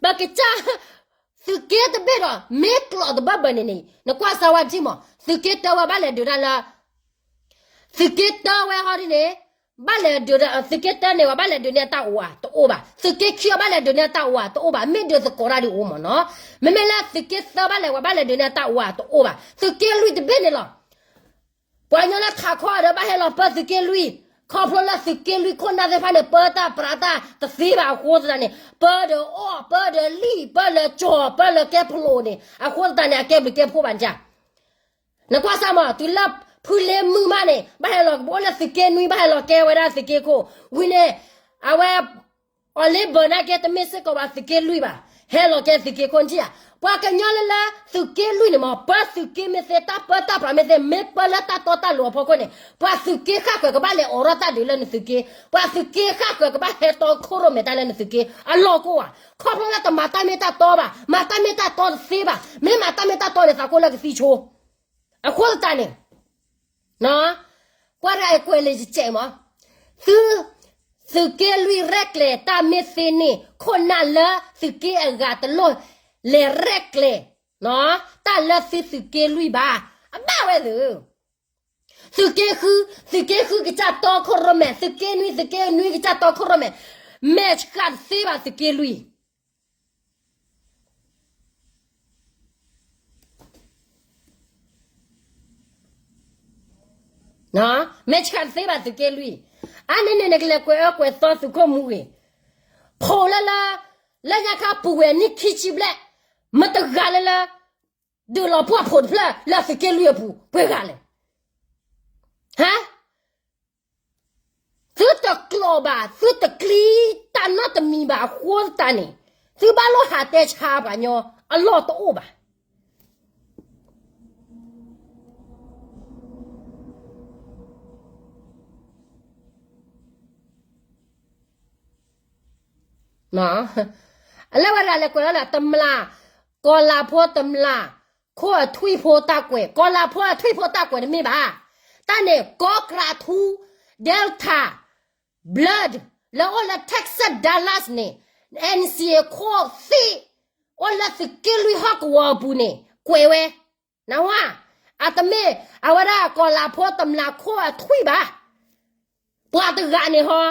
ပကစၢ် သုးက့တဘ့ၣ်ဒီး မ့ၢ်ကျိာ်တဘၢၣ်ဘၢၣ်န့ၣ်န့ၣ် နကွၢ်စၢ်ဝဲထံၣ်မး, သုးက့တၢဝဲဘၣ်လဲၤဒုးတၢ်လၢ သုးက့တၢဝဲဟီဒ်န့ၣ်, ဘၣ်လဲၤဒုး, သုးက့တၢန့ၣ် ပှၤဘၣ်လဲၤဒုးန့ၢ်အတၢ်အိၣ်ဧါ, တအိၣ်ဘၣ်. သုးက့ခံအီၤ ဘၣ်လဲၤဒုးန့ၢ်အတၢ်အိၣ်ဧါ, တအိၣ်ဘၣ်. မ့ၢ်ဒုးသကိးတၢ်ဒုးအိၣ်မးနီၤ. မ့မ့ၢ်လၢသုးက့သၢဘၣ်လဲၤ ပှၤဘၣ်လဲၤဒုးန့ၢ်အတၢ်အိၣ်ဧါ, တအိၣ်ဘၣ်. သုးက့လွံၢ်တဘ့ၣ်န့ၣ်လီၤ. ပှၤကညီလၢခးခီဒီးဘၣ်ဟဲလီၤပၢသုးက့လွံၢ်, ခီဖျိလၢသုးက့လွံၢ်ခိၣ်နၢ်သ့ၣ်တဖၣ်န့ၣ် ပၢတၢ်ပြးတၢ်တသ့ဘၣ်အဃိသတးန့ၣ်, ပၢဒီးအီၣ်, ပၢဒီးလံၣ်, ပၢလၢကၠီၤ, ပၢလၢကဲဖလိာ်န့ၣ်, အဃိသတးန့ၣ် အကဲဘျုးကဲဖှိၣ်ဘၣ်န့ၣ် နကွၢ်စၢ်မး, တုၤလၢဖုလ့မုၢ်မးန့ၣ် ဘၣ်ဟဲလီၤကဘၣ်အိၣ်လၢသုးက့နွံ, ဘၣ်ဟဲလီၤကဲဝဲဒၣ်သုးက့ခိၣ်, ဝံၤန့ၣ် အဝဲ အီၤလ့ဘၢၣ်နာ်က့ တမ့ၢ်စ့ၢ်ကီးဘၣ်သုးက့လွံၢ်ဘၣ်. ဟဲလီၤကဲသုးက့ခိၣ်နထံၣ်ဧါ, ပှၤကညီလၢလၢသုးက့လွံၢ်န့ၣ်မ့ၢ် ပၢသုးက့မ့ၢ်သ့ တၢ်ပၢတၢ်ပြးမ့ၢ်သ့ မ့ၢ်ပၢလၢတၢ်တီတၢ်လိၤအဖီခိၣ်န့ၣ် ပှၤသုးက့ဃၣ်ဃၢၤကဘၣ်လဲၤအိးထီၣ်တၢ်ဒုးလၢနသုးက့, ပှၤသုးက့ဃၣ်ဃၢၤကဘၣ်ဟဲတီခိၣ်ရိၣ်မဲာ်တၢ်လၢနသုးက့ အလီၢ်ကိၢ်ဧါ, ခီဖျိလၢတမၤတၢ်မ့ၢ်တၢ်တီဘၣ်, မၤတၢ်မ့ၢ်တၢ်တီတသ့ဘၣ်, မ့ၢ်မၤတၢ်မ့ၢ်တၢ်တီန့ၣ် သးကိၢ်လၢကသံဆိ အဃိသတးန့ၣ် ကွၢ်တၢ်အကွဲးလၢယကဲးမး, သု, သုးက့လွံၢ်ရဲၣ်ကျဲၤတၢ်မ့ၢ်သ့န့ၣ် ခိၣ်နၢ်လၢသုးက့အဂၤတလိၣ် လဲၤရဲၣ်ကျဲၤ တၢ်လၢသုသုးက့လွံၢ်ဘၣ်, အဘၣ်ဝဲသု သုးက့ဃု, သုးက့ဃုကစၢ်တီခိၣ်ရိၣ်မဲာ်, သုးက့နွံ, သုးက့နွံကစၢ်တီခိၣ်ရိၣ်မဲာ်, မဲာ်ဆှးတသ့ဘၣ်သုးက့လွံၢ် မဲာ်ဆှးတသ့ဘၣ်သုးက့လွံၢ်, အါန့ၢ်န့ၣ် နကလဲၤကွဲးအၢကွဲးသီသုးခိၣ်မူဂ့ၤ, ခိးလၢလၢ, လၢညါခါပူၤဝဲနံၣ်ခံဆံဘျဲၣ်, မတဂၤလၢလၢ, ဒုးလီၤပှီၢ်ဖိတဖျၢၣ်လၢသုးက့လွံၢ်အပူၤ ပှဲၤဂၤလဲၣ်, ဟါ သုတကျိးဘၣ်, သုတကျံတၢ်နီတမံၤဘၣ်အဃိသတးန့ၣ်, သုဘၣ်လိၣ်ဟးတဲဆါပှၤညီအလီၢ်တအိၣ်ဘၣ်. အလၢဝဲဒၣ်လဲၤကွဲးလီၤလၢတမျၢ်, ကီၤလၤဖိတမျၢ်, ခိၣ်အထွံၣ်ဖိတၢ်ကွဲး, ကီၤလၤဖိအထွံၣ်ဖိတၢ်ကွဲးတမ့ၢ်ဘၣ်. တၢ်န့ၣ် ကီၢ်ကြးထူ, Delta, Blood, လၢအိၣ်လၢ Texas Dallas န့ၣ်, N C A ခိၣ်သ့ၣ်, အိၣ်လၢသုးက့လွံၢ်ဟီၣ်ကဝီၤအပူၤန့ၣ် ကွဲးဝဲ, နၢ်ဟူဧါ, အတမ့ၢ်, အဝဲဒၣ်ကီၤလၤဖိတမျၢ်ခိၣ်အထွံၣ်ဘၣ်. ပှၤတဂၤန့ၣ်ဟီ,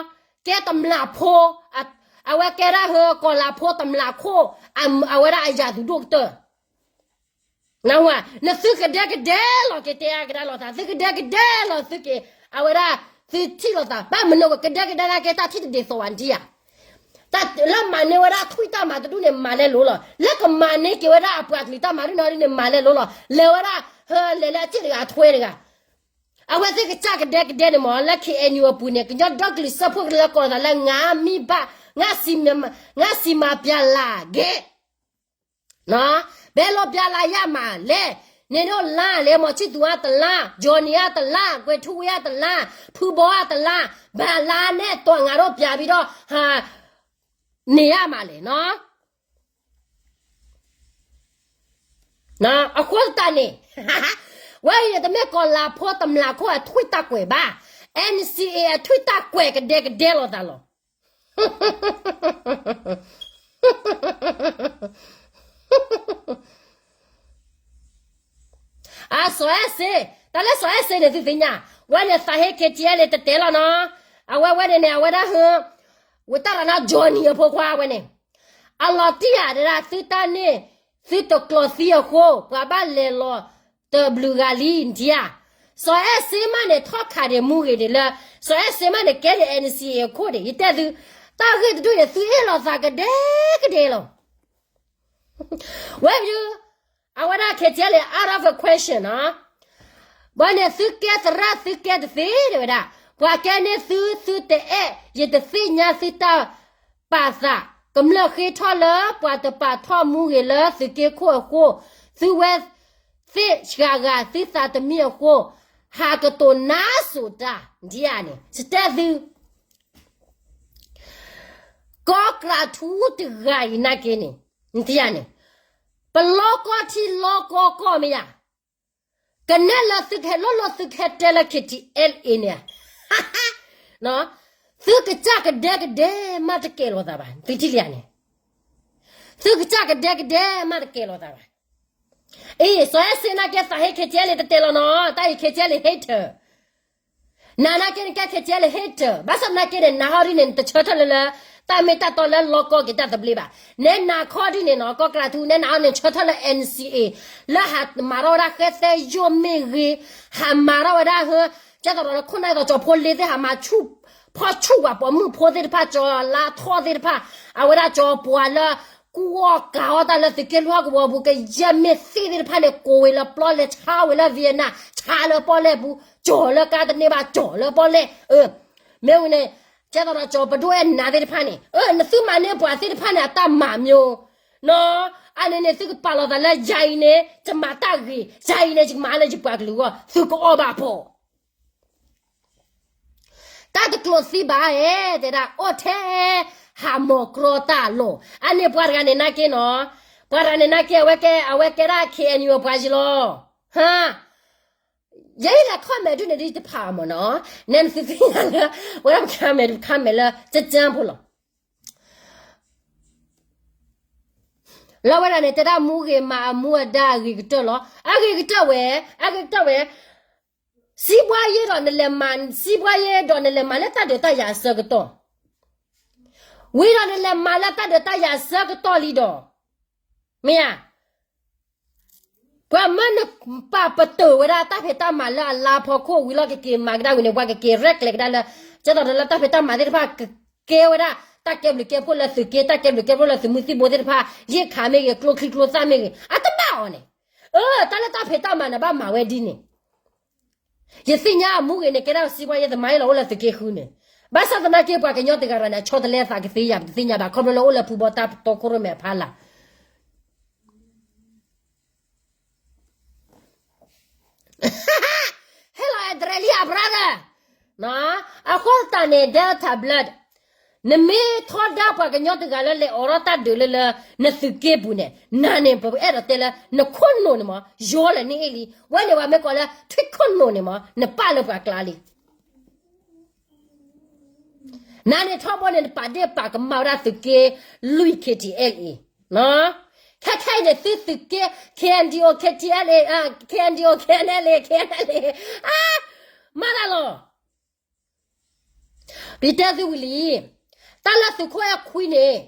ကဲတမျၢ်ဖိ, အဝဲကဲဒၣ်ဟၢကီၤလၤဖိတမျၢ်ခိၣ်, အဝဲဒၣ်အယၤသူၣ်ဒိၣ်ကတၢၢ် နၢ်ဟူဧါ, နသုကဒဲကဒဲလီၤက့ၤတဲအကဒါလိာ်သး, သုကဒဲကဒဲလီၤသုက့ၤ, အဝဲဒၣ်သုထံၣ်လိာ်သး, ဘၣ်မနုၤကဒဲကဒဲနာ်က့ တၢ်ထံၣ်တဒ်သိးဘၣ်နထံၣ်ဧါ. တၢ်လၢမၤန့ၢ်ဝဲဒၣ်ထွံၣ်တၢ်မၤတဒူၣ်န့ၣ် မၤလဲလိၤလီၤ. လၢကမၤန့ၢ်က့ၤဝဲဒၣ်အပှၤကလုာ်တၢ်မၤဒ်နီၢ်ဒ်န့ၣ် မၤလဲလိၤလီၤ. လဲၤဝဲဒၣ်, ဟၢလဲၤလၢအစ့ၣ်တဂၤအထွဲတဂၤ အဝဲသ့ၣ်ကစၢ်ကဒဲကဒဲန့ၣ်မ့ၢ် လၢ K N U အပူၤန့ၣ် ကညီဒီကလုာ်စၢဖှိၣ်ကရၢကိးသးလၢ ငါမံဘၣ်, ငါစံမၤပျဲလၢ်က့ၤ, ဘဲလိာ်ပျဲလၢ်ယၢ်မးလဲၣ်, န့ၣ်ဒိၣ်လါလဲၣ်, မီၤဆံၣ်သူအတလါ, ကၠီၤနံၤအတလါ, ကွဲၤထူဝ့အတလါ, ဖုဘီအတလါ, ဘၣ်လါနဲၣ်တွၤငါဒိၣ်ပျဲဘံဒီး, န့ၢ်ယၢ်မးလဲၣ်နီၤ အဃိသတးန့ၣ်, ဝဲအံၤန့ၣ် တမ့ၢ်ကီၤလၤဖိတမျၢ်ခိၣ်အထွံၣ်တၢ်ကွဲးဘၣ်, N C A အထွံၣ်တၢ်ကွဲးကဒဲကဒဲလိာ်သးလီၤ. အစီၤအဲၣ်စ့, တၢ်လၢစီၤအဲၣ်စ့န့ၣ်သုသ့ၣ်ညါ, ဝဲန့ၣ်သးဟ့ K T L တတဲလီၤနီၤ, အဝဲဝဲန့ၣ်န့ၣ် အဝဲဒၣ်ဟၢ, ဝဲတၢ်ရၤနီၤ ကၠီၤနံၤအဖိခွါဝဲန့ၣ် အလီၤတံၢ်ဧါဒၣ် သုတၢ်န့ၣ်, သုတကျိးသံအဃိ ပှၤဘၣ်လဲၤလီၤတဘျုးဂၤလံဒံဧါ. စီၤအဲၣ်စ့မးန့ၣ် ထီၣ်ခးဒံးမူဂ့ၤဒံးလၢ, စီၤအဲၣ်စ့မးန့ၣ် ကဲဒံး N C A အခိၣ်ဒံး ယတဲသု, တၢ်ဂ့ၢ်တဒူၣ်န့ၣ် သုအ့ၣ်လိာ်သးကဒဲကဒဲလီၤ. ဝဲဒုး, အဝဲဒၣ်ခဲကဲလၢ out of a question နီၤ ဘၣ်န့ၣ်သုကဲသရၣ်သုကဲတသ့ဒၣ်ဝဲဒၣ်, ပှၤကဲန့ၢ်သု သုတအဲၣ် ယတသ့ၣ်ညါသုတၢ်ပာ်သး, ကမျၢၢ်ဃ့ထီၣ်လၢပှၤတပာ်ထီၣ်မူဂ့ၤလၢသုးက့ခိၣ်အဃိ, သုဝဲသ့ၣ်စှၤဂၤသုသးတမံအဃိ, ဟးကတိၤနါစိၤတၢ်ဒ်အံၤန့ၣ် ယတဲသု ကီၢ်ကြးထူတဂၤအံၤနာ်က့န့ၣ်, နထံၣ်ဧါန့ၣ်, ပလီကီထံလီကီကီၢ်မ့ၢ်ယၤ, ကနဲၣ်လၢသုကဟဲလိၣ်လိၣ်သုကဟဲတဲလၢ K T L A န့ၣ်, သုကစၢ်ကဒဲကဒဲမးတကဲလိာ်သးဘၣ်, သုထံၣ်လံဧါန့ၣ်, သုကစၢ်ကဒဲကဒဲမးတကဲလိာ်သးဘၣ်. အံၤ စီၤအဲၣ်စ့နာ်က့သးဟ့ K T L A တတဲလီၤနီၤ, တၢ်အံၤ K T L A hater နၤနာ်က့နကဲ K T L A hater ဘၣ်ဆၣ်သနာ်က့န့ၣ် နၤဟီဒ်န့ၣ် နတဆၢထၢၣ်လၢလၢ တၢ်မ့ၢ်တၢ်တီလၢလီကီက့ၤတၢ်သဘျ့ဘၣ်. နဲနၤခီဒ်န့ၣ်နီၤ ကီၢ်ကြးထူ နဲနၤအီၤန့ၣ် ဆၢထၢၣ်လၢ N C A လၢဟးမၤထီၣ်ဝဲဒၣ်ဃဲသဲယိၣ်မ့ၢ်ဂ့ၤ, ဟးမၤထီၣ်ဝဲဒၣ်ဟၢ, ကဲသရၣ်လၢခိၣ်နၢ်သိးကၠီၤဖိလ့သ့ၣ် ဟးမၤဆူၣ်ဖီၣ်ဆူၣ်ပှၤပိာ်မုၣ်ဖိသ့ၣ်တဖၣ် ကၠီၤလါထီၣ်သ့ၣ်တဖၣ်, အဝဲဒၣ်ကၠီၤပှၤလၢ ကူၣ်အီၣ်ကၤအီၣ်တၢ်လၢသုးက့လွံၢ်ဟီၣ်ကဝီၤပူၤ ကယဲၢ်မ့ၢ်သ့ၣ်သ့ၣ်တဖၣ်န့ၣ် ကိးဝဲလၢပျီလဲၣ် ဆါဝဲလၢ Vietnam ဆါလၢပီၣ်လဲၣ်ပူၤ, ကၠီၤလၢကါတန့ၢ်ဘၣ် ကၠီၤလၢပီၣ်လဲၣ်, မ့ၢ်ဝံၤန့ၣ်, ကဲသရၣ်ကၠီၤပဒိၣ်အဲၣ်နၤသ့ၣ်တဖၣ်န့ၣ်, နသုမၤန့ၢ်ပှၤသ့ၣ်တဖၣ်န့ၣ် အတၢ်မၤမ့ၢ် နီၤ, အန့ၣ်န့ၣ် သုကပာ်လီၤသးလၢယၤအံၤန့ၣ် ယမၤတၢ်ဂ့ၤ, ယၤအံၤန့ၣ် ယကမၤလၢယပှၤကလုာ်အဂီၢ်, သုကအီၣ်ဘၣ်ဖီၣ် တၢ်တကျိးသံဘၣ်ဧဲ, တဲဒၣ်အိၣ်ထဲ ဟးမီၤကြီတၢ်လီၢ်, အန့ၣ်ပှၤတဂၤန့ၣ်နာ်က့နီၤ, ပှၤတဂၤန့ၣ်နာ်က့ အဝဲကဲ အဝဲကဲဒၣ် ခ့ၣ်အဲၣ်ယူၣ် အပှၤယံၤလီၤ, ဟါ, ယဲအံၤလဲၤ comment ဒုးန့ၣ်ဒ်တဖၣ်မ့ၢ်နီၤ, နဲနသုသ့ၣ်ညါလၢ ဝဲဒၣ်ပ comment တ comment လၢ ကၠၢကၠၢဖိလီၤ. လၢဝဲဒၣ်န့ၣ် တဲဒၣ်မူဂ့ၤမၤအမူအဒါအဂ့ၤကတၢၢ်လီၤ. အဂ့ၤကတၢၢ်ဝဲ, အဂ့ၤကတၢၢ်ဝဲ, စံးဘှါယ့ဒီးနလဲၤမၤ, စံးဘှါယ့ဒီးနလဲၤမၤလၢတၢ်ဒုးတၢ်ယၤအဆၢကတီၢ်, ဝံၤဒီးနလဲၤမၤလၢတၢ်ဒုးတၢ်ယၤအဆၢကတီၢ်လံဒီး, မ့ၢ်ဧါ ပှၤမၢနပာ်ပတုာ်ဝဲဒၣ်တၢ်ဖံးတၢ်မၤလၢအလါဖီခိၣ်ဝံၤလီၤ ကက့ၤမၤကဒါဝံၤန့ၣ် ပှၤကက့ၤရဲၣ်ကျဲၤကဒါလၢ ကဲသိးဒီးလၢတၢ်ဖံးတၢ်မၤသ့ၣ်တဖၣ် ကကဲဝဲဒၣ် တၢ်ကဲဘျုးကဲဖှိၣ်လၢသုးက့ တၢ်ကဲဘျုးကဲဖှိၣ်လၢသုးမုၢ်သံၣ်ဘိသ့ၣ်တဖၣ် ရိက္ခာမ့ၢ်ဂ့ၤ ကျိချံကျိသၣ်မ့ၢ်ဂ့ၤ အတဘၣ်အီၤန့ၣ်, အၢ တၢ်လၢတၢ်ဖံးတၢ်မၤန့ၣ် ဘၣ်မၤဝဲဒ်န့ၣ် ယသ့ၣ်ညါအမူဂ့ၤန့ၣ် ကဲဒၣ်စံးဘှါယ့သမိုင်းလီၤ အိၣ်လၢသုးက့ဃုန့ၣ်, ဘၣ်ဆၣ်သနာ်က့ ပှၤကညီတဂၤဂၤန့ၣ် အဆီတလဲအသးကသ့ဧါ ပတသ့ၣ်ညါဘၣ် ခီဖျိလၢအိၣ်လၢဖုဘီတၢ်တီခိၣ်ရိၣ်မဲာ်အဖီလာ် ဟဲလီၤ အဲၣ်ဒြဲလံ အ brother, အဃိသတးန့ၣ် Delta Blood, နမ့ၢ်ထီဒါပှၤကညီတဂၤလၢလဲၤအိးထီၣ်တၢ်ဒုးလၢလၢ နသုးက့ပူၤန့ၣ် နၤန့ၣ် ပအဲၣ်ဒိးတဲလၢ နခိၣ်နူာ်န့ၣ်မး ယိလၢနအ့ၣ်လံ, ဝဲန့ၣ်ပှၤမ့ၢ်ကိးလၢ ထွံၣ်ခိၣ်နူာ်န့ၣ်မး နပာ်လၢပှၤကျါလံ နၤန့ၣ်ထီဘိန့ၣ် နပာ်ဒ့ၣ်ပာ်ကမၣ်ဝဲဒၣ်သုးက့လွံၢ် K T L A, ခဲခဲအံၤန့ၣ် သုသုးက့ K N D O K T L A, K N D O K N L A, K N L A, မၤတၢ်လီၤ. ပတဲသုဝံၤလံ, တၢ်လၢသုးခိၣ်အဲၣ်ခွံန့ၣ်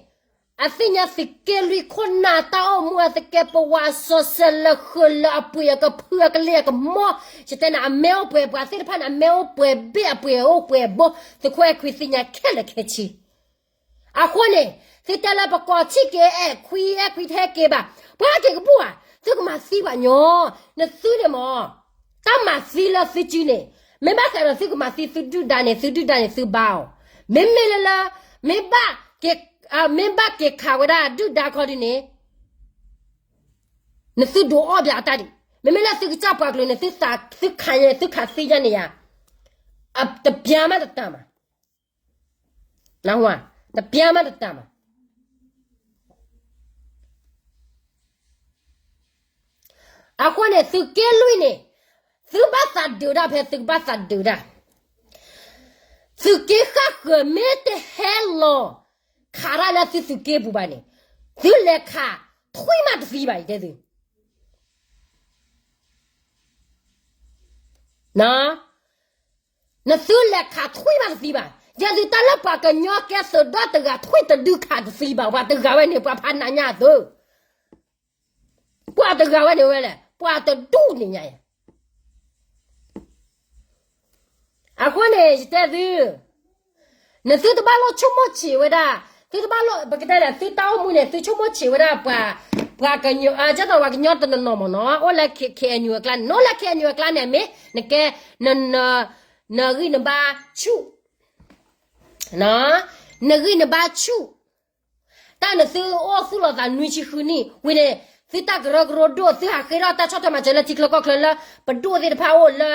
အသ့ၣ်ညါသုးက့လွံၢ်ခိၣ်နၢ်တၢ်အိၣ်မူအသကဲးပဝးစီၤစဲးလၢဃုာ်လၢအပှ့ၤအကဖုအကလ့အကမီ, ယတဲန့ၣ် အမဲအိၣ်ပှဲၤပှၤသ့ၣ်တဖၣ်န့ၣ် အမဲအိၣ်ပှဲၤဘ့ၣ်အပှ့ၤအိၣ်ပှဲၤဘိ, သုးခိၣ်အဲၣ်ခွံသ့ၣ်ညါခဲလၢာ်ခဲဆ့ အဃိန့ၣ် သုတဲလၢပကိးထံၣ်က့ၤအဲၣ်ခွံ အဲၣ်ခွံတဟဲက့ၤဘၣ်, ပှၤက့ၤကဘူၣ်ဧါ, သုကမၤသံဘၣ်ညီ, နသုန့ၣ်မး, တၢ်မၤသံလၢသုစုန့ၣ်, မ့ၢ်ဘၣ်ဃးဒီးသုကမၤသံသုဒုၣ်ဒါန့ၣ် သုဒုၣ်ဒါန့ၣ်သုဘါအီၤ, မ့မ့ၢ်လၢလၢ, မ့ၢ်ဘၣ်, မ့ၢ်ဘၣ်က့ၤခးဝဲဒၣ်ဒုၣ်ဒါခီဒုန့ၣ် နသုဒုးအီၣ်ဘၣ်အတၢ်ဒံး, မ့မ့ၢ်လၢသုကစၢ်ပှၤကလုာ်န့ၣ် သုခးသုခးသံညါန့ၣ်ယါ, တပျါမးတတၢ်မး, တပျါမးတတၢ်မး. အဃိန့ၣ် သုးက့လွံၢ်န့ၣ်, သုဘၣ်သးဒုးဒၣ်ဖဲသုကဘၣ်သးဒုးဒၣ်, သုးက့ဃၣ်ဃၢၤမ့ၢ်တဟဲလီၤခးတၢ်လၢသုသုးက့ပူၤဘၣ်န့ၣ်, သုလဲၤခးထွံၣ်မးတသံဘၣ် ယတဲသု နသုလဲၤခးထွံၣ်မးတသံဘၣ်, ယဲသုတၢ်လၢပှၤကညီကဲသုးဒီတဂၤထွံၣ်တဒုခးတသံဘၣ်, ပှၤတဂၤဝဲန့ၣ် ပှၤဖးနးညါအသိး, ပှၤတဂၤဝဲန့ၣ်ဝဲလဲၣ် ပှၤတဒူၣ်န့ၣ်ညါယါ အဃိန့ၣ် ယတဲသု, နသုတဘၣ်လိၣ်ဆိကမိၣ်ဆံးဝဲဒၣ်, သုတဘၣ်လိၣ် ပကတဲလဲၣ် သုတၢ်အိၣ်မူန့ၣ် သုဆိကမိၣ်ဆံးဝဲဒၣ်ပှၤ, ပှၤကညီ, ကဲသိးပှၤကညီတနီၤနီၤမ့ၢ်နီၤ, အိၣ်လၢ K N U အကျါန့ၣ်, နအိၣ်လၢ K N U အကျါန့ၣ် မ့ၢ်နကဲ, နဂံၢ်နဘါဆူၣ်, နဂံၢ်နဘါဆူၣ်, တၢ်နသုအိၣ်သူၣ်လီၤသးနွံဆံဃုနံၣ်ဝံၤန့ၣ်, သုတၢ်ကရၢကရိဒိၣ် သုဟးဃ့ထီၣ်တၢ်ဆီၣ်ထွဲမၤစၢၤလၢထံချၢကီၢ်ချၢလၢ ပဒိၣ်သ့ၣ်တဖၣ်အိၣ်လၢ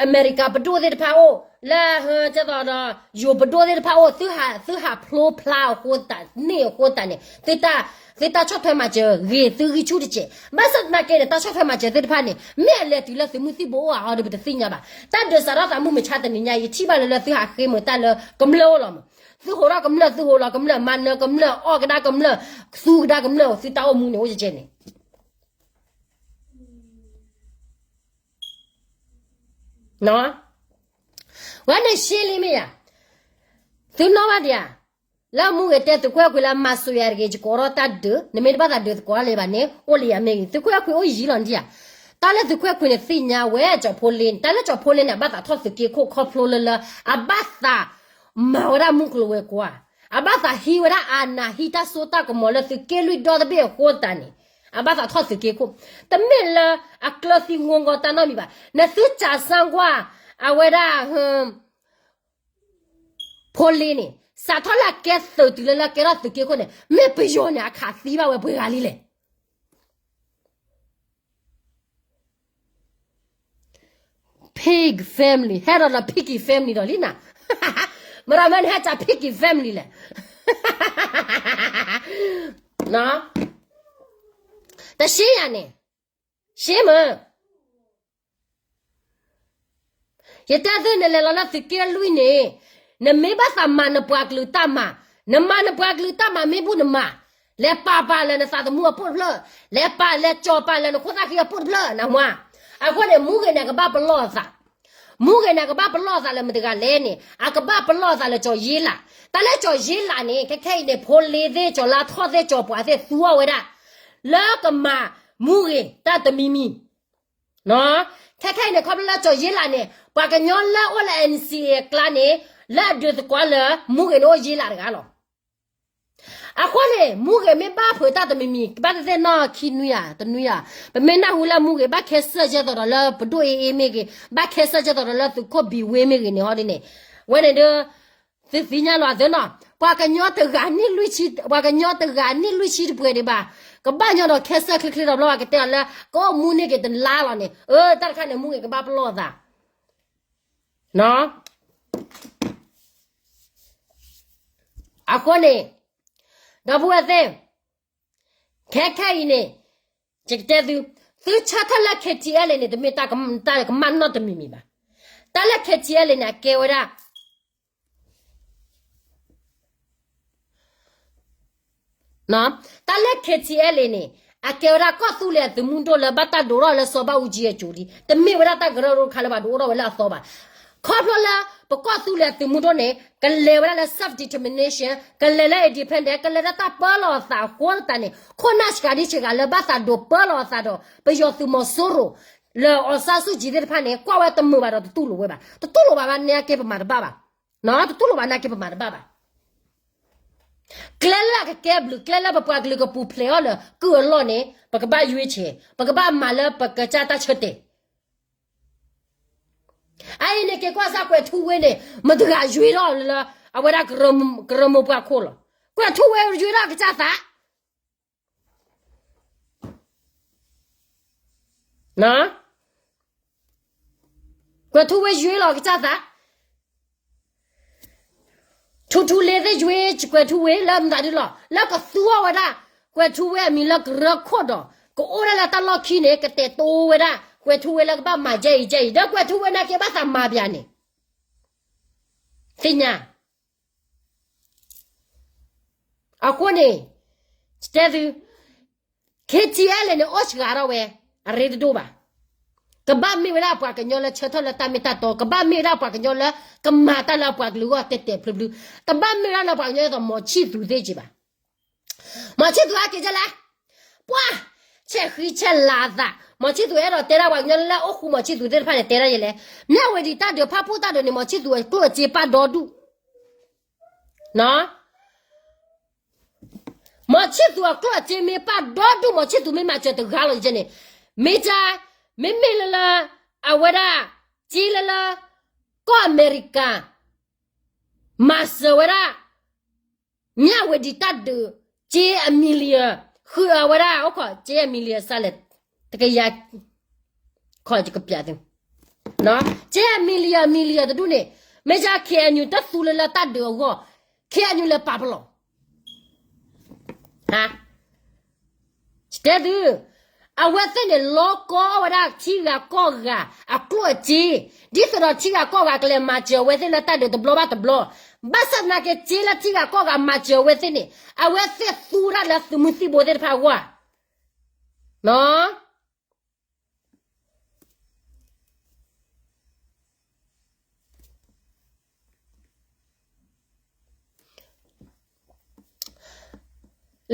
အမဲရကၤပဒိၣ်သ့ၣ်တဖၣ်အိၣ်, လၢဟ, ကဲသိးဒီး ယိၤပဒိၣ်သ့ၣ်တဖၣ်အိၣ်, သုဟးဖျိဖျါအဃိသတးန့ၣ်အဃိသတးန့ၣ်, သုတၢ်ဆီၣ်ထွဲမၤစၢၤဂ့ၤသုဂံၢ်ဆူၣ်တစဲး, ဘၣ်ဆၣ်သနာ်က့န့ၣ် တၢ်ဆီၣ်ထွဲမၤစၢၤသ့ၣ်တဖၣ်န့ၣ် မ့ၢ်အလဲၤတုၤလၢသုးမုၢ်သံၣ်ဘိအိၣ်ဧါအီၤဒီး ပတသ့ၣ်ညါဘၣ်. တၢ်ဒုးစးထီၣ်သးမုၢ်မဆါတနံၤညါ ယထံၣ်ဘၣ်လၢလၢသုဟးဃ့မုာ်တၢ်လၢကမျၢၢ်အိၣ်လီၤမး, သုဟးထီၣ်ကမျၢၢ်, သုဟးလီၤကမျၢၢ်, မၤနၢၤကမျၢၢ်, အီၣ်ကဒါကမျၢၢ်, သူကဒါကမျၢၢ်, သုတၢ်အိၣ်မူန့ၣ်အိၣ်ကဲန့ၣ် ဝဲန့ၣ်ရှဲလံမ့ၢ်ယါ, သုနီၣ်ဘၣ်ဒံးဧါ, လၢမူဂ့ၤတဲသုးခိၣ်အဲၣ်ခွံလၢမၤစူၤယၤတဂ့ၤ ယကိးထီၣ်တၢ်ဒုး, နမ့ၢ်တဘၣ်သးဒုးသကိးတၢ်လၢၤဘၣ်န့ၣ် အိၣ်လၢယၤမ့ၢ်ဂ့ၤ, သုးခိၣ်အဲၣ်ခွံအိၣ်ယံၤလီၤဒံးဧါ, တၢ်လၢသုးခိၣ်အဲၣ်ခွံန့ၣ်သ့ၣ်ညါဝဲကၠီဖီလ့န့ၣ်, တၢ်လၢကၠီဖီလ့န့ၣ် အဘၣ်သးထီၣ်သုးက့ခိၣ်ခီဖျိလၢလၢ အဘၣ်သး မၤဝဲဒၣ်မုၢ်ကျိၤဝဲၤကွာ်, အဘၣ်သးဟံးဝဲဒၣ်အနၢ်ဟံးတၢ်စိတၢ်ကမီၤလၢသုးက့လွံၢ်ဒီတဘ့ၣ်အဃိသတးန့ၣ်, အဘၣ်သးထီၣ်သုးက့ခိၣ်, တမ့ၢ်လၢအကျၢၤသံဂီၤဂီၤတၢ်နီတမံၤဘၣ်, နသုကးစၢ်ကွၢ်, အဝဲဒၣ် ဖိလ့န့ၣ်, စးထီၣ်လၢအကဲသုးတုၤလၢလၢကဲထီၣ်သုးက့ခိၣ်န့ၣ် မ့ၢ်ပယီၤန့ၣ် အခးသံဘၣ်ဝဲပှဲၤဂၤလံလဲၣ်. Pig family ဟဲဒီးဒီး piggy family ဒီးလံနၤ, မတၤမ့ၢ်နဟဲစး piggy family လဲၣ်. တရှဲယၤန့ၣ်, ရှဲမၢ် ယတဲသုနလဲၤလီၤလၢသုးက့လွံၢ်န့ၣ်, နမ့ၢ်ဘၣ်သးမၤနပှၤကလုာ်တၢ်မၤ, နမၤနပှၤကလုာ်တၢ်မၤမ့ၢ်ဘူၣ်နမၤ, လဲၤပာ်ပာ်လၢနသးသမူအပိၢ်တဖျၢၣ်, လဲၤပာ်လဲၤကၠီၤပာ်လၢနခိၣ်သၣ်ဃံအပိၢ်တဖျၢၣ် နမ့ၢ်. အဃိန့ၣ် မူဂ့ၤန့ၣ် အကဘၣ်ပလီၢ်အသး, မူဂ့ၤန့ၣ် အကဘၣ်ပလီၢ်အသးလၢမတၤတဂၤလဲၣ်န့ၣ် အကဘၣ်ပလီၢ်အသးလၢကၠီၤယ့လး, တၢ်လၢကၠီၤယ့လးန့ၣ် ခဲခဲအံၤန့ၣ် ဖိလ့သ့ၣ် ကၠီၤလါထီၣ်သ့ၣ် ကၠီၤပှၤသ့ၣ် သူအီၤဝဲဒၣ် လၢကမၤမူဂ့ၤတၢ်တမံၤမံၤ ခဲခဲအံၤန့ၣ် ခီဖျိလၢကၠီၤယ့လးန့ၣ် ပှၤကညီလၢအိၣ်လၢ N C A အကျါန့ၣ် လၢအဒုးသကိးလၢမူဂ့ၤန့ၣ်အိၣ်ယ့လးတဂၤလီၤ. အဃိန့ၣ် မူဂ့ၤမ့ၢ်ဘၣ်ဖုးတၢ်တမံၤမံၤ ကဘၣ်သ့ၣ်သ့ၣ်နီၣ်ခံနွံဧါ တနွံဧါ, ပမ့ၢ်နၢ်ဟူလၢမူဂ့ၤ ဘၣ်ခဲစၢၢ်ကဲသိးဒီးလၢပဒိၣ်အ့အ့ မ့ၢ်ဂ့ၤ, ဘၣ်ခဲစၢၢ်ကဲသိးဒီးလၢသုးခိၣ်ဘံၤဝ့မ့ၢ်ဂ့ၤန့ၣ် ဟီဒ်န့ၣ်, ဝဲန့ၣ်ဒီး သုသ့ၣ်ညါလီၤအသးနီၤ, ပှၤကညီတဂၤန့ၣ်လွံၢ်ဆံ, ပှၤကညီတဂၤန့ၣ်လွံၢ်ဆံတပှဲၤဒံးဘၣ်, ကဘၣ်ညီဒီးခဲစၢၢ်ချ့ချ့ဒီးဘျီ ပှၤကတဲအီၤလၢ ကအိၣ်မူန့ၢ်က့ၤတလါလီၤန့ၣ်, အၢ တၢ်တခါန့ၣ် မူဂ့ၤကဘၣ်ပလီၢ်သး အဃိန့ၣ် ဒီပုၢ်ဝဲၢ်သ့ၣ်, ခဲခဲအံၤန့ၣ် ယကတဲသု, သုဆၢထၢၣ်လၢ K T L န့ၣ် တမ့ၢ်တၢ်ကမၣ်နီတမံၤမံၤဘၣ်. တၢ်လၢ K T L န့ၣ် အကဲဝဲဒၣ် တၢ်လၢ K T L န့ၣ် အကဲဝဲဒၣ်ကီၢ်သူလ့ၤအသုးမုၢ်ဒိၣ်လၢဘၣ်တၢ်ဒုးအိၣ်ထီၣ်လၢစီၤဘၣ်အူကၠံအစိၤလံ, တမ့ၢ်ဝဲဒၣ်တၢ်ကရၢကရိတခါလၢဘၣ်ဒုးအိၣ်ထီၣ်ဝဲလၢအသီဘၣ်. ခီဖျိလၢပကီၢ်သူလ့ၤအသုးမုၢ်ဒိၣ်န့ၣ် ကလဲၤဝဲဒၣ်လၢ self determination, ကလဲၤလၢ independent, ကလဲၤလၢတၢ်ပၢလီၤအသးအဃိသတးန့ၣ် ခိၣ်နၢ်ဆှးဒံဆှးဂၤလၢဘၣ်သးဒိးပၢလီၤအသးဒီး ပယီၤသုးမီၤစိရိၤ လၢ အောင်ဆန်းစုကြည် သ့ၣ်တဖၣ်န့ၣ် ကွၢ်ဝဲတမုာ်ဘၣ်ဒီးတတူၢ်လိာ်ဝဲဘၣ်. တတူၢ်လိာ်ဘၣ်ဘၣ်န့ၣ် အကဲပမၤတဘၣ်ဘၣ်. တတူၢ်လိာ်ဘၣ်န့ၣ် အကဲပမၤတဘၣ်ဘၣ်. ကျဲလၢအကကဲဘျုး ကျဲလၢပပှၤကလုာ်ကပူၤဖျဲးအီၤလၢ ကုၢ်အလီၢ်န့ၣ် ပကဘၣ်ယွ့ဆဲး ပကဘၣ်မၤလၢပကစၢ်တၢ်ဆၢတဲာ်. အအံၤန့ၣ် က့ၤကွၢ်စၢ်ကွဲၤထူဝ့န့ၣ် မတၤတဂၤယွ့ထီၣ်လၢ အဝဲဒၣ် ကရၢမိၢ်ပှၢ်ခိၣ်လီၤ. ကွဲၤထူဝ့ယွ့ထီၣ်ကစၢ်သး ကွဲၤထူဝ့ယွ့လီၤကစၢ်သး, ထူထူလ့သ့ၣ်ယွ့ကွဲၤထူဝ့လၢမတၤဒ်လီၤ လၢကသူအီၤဝဲဒၣ် ကွဲၤထူဝ့အမံၤလၢကရၢခိၣ်ဒီး ကအိၣ်ဒၣ်လၢတၢ်လီၢ်ခံန့ၣ် ကတဲာ်တိဝဲဒၣ် ကွဲၤထူဝ့လၢကဘၣ်မၤကဲအံၤကဲအံၤ ဒီးကွဲၤထူဝ့နာ်က့ဘၣ်သးမၤပၠးန့ၣ် သ့ၣ်ညါ အဃိန့ၣ် တဲသု K T L န့ၣ် အိၣ်စှၤထီၣ်ဝဲ အရ့တဒိၣ်ဘၣ်. ကဘၣ်မ့ၢ်ဝဲဒၣ်ပှၤကညီလၢဆၢထၢၣ်လၢတၢ်မ့ၢ်တၢ်တီ, ကဘၣ်မ့ၢ်ဝဲဒၣ်ပှၤကညီလၢကမၤတၢ်လၢအပှၤကလုာ်အဂီၢ်တဲာ်တဲာ်ဖျုဖျု, တဘၣ်မ့ၢ်ဝဲဒၣ်လၢပှၤကညီဒ်သိး မောင်ချစ်သူ သ့ၣ်က့ဘၣ်. မောင်ချစ်သူ ဟဲက့ၤဒ်လဲၣ်, ပှၤ ဆဲးဃံဆဲးလၤအသး, မောင်ချစ်သူ အဲၣ်ဒိးတဲဒၣ်ပှၤကညီလၢအိၣ်ဃူ မောင်ချစ်သူ သ့ၣ်တဖၣ်န့ၣ် တဲဒၣ်ယဲလဲၣ်, မြဝတီ တၢ်ဒုးဖၣ်ပူၣ်တၢ်ဒုးန့ၣ် မောင်ချစ်သူ အကျိၣ်အစ့ပာ်ဒီဒူၣ် မောင်ချစ်သူ အကျိၣ်အစ့မ့ၢ်ပာ်ဒီဒူၣ် မောင်ချစ်သူ မ့ၢ်မၤစၢၤတဂၤလီၤန့ၣ်, မ့ၢ်တၢ် မ့မ့ၢ်လၢလၢ အဝဲဒၣ် စ့လၢလၢ ကီၢ်အမဲရကၤ မၤစၢၤဝဲဒၣ် မြဝတီ တၢ်ဒုး စ့အ million ဃုာ်အဝဲဒၣ် အိၣ်ခိး စ့အ million စးလဲၣ် တကယၤ ခီကပျးသု စ့အ million million တဒူၣ်န့ၣ် မ့ၢ်ယါ K N U တၢ်သူလၢလၢတၢ်ဒုးအဂီၢ် K N U လဲၤပာ်ပလီၢ် တဲသု အဝဲသ့ၣ်န့ၣ် လီကီအီၣ်ဝဲဒၣ်ထံဂၤကီၢ်ဂၤ အကျိၣ်အစ့ ဒ်သိးဒီးထံဂၤကီၢ်ဂၤကလဲၤမၤစၢၤအဝဲသ့ၣ်လၢတၢ်ဒုးတဘျီဘၣ်တဘျီ, ဘၣ်ဆၣ်သနာ်က့ စ့လၢထံဂၤကီၢ်ဂၤမၤစၢၤအဝဲသ့ၣ်န့ၣ် အဝဲသ့ၣ်သူဝဲဒၣ်လၢသုးမုၢ်သံၣ်ဘိသ့ၣ်တဖၣ်အဂီၢ်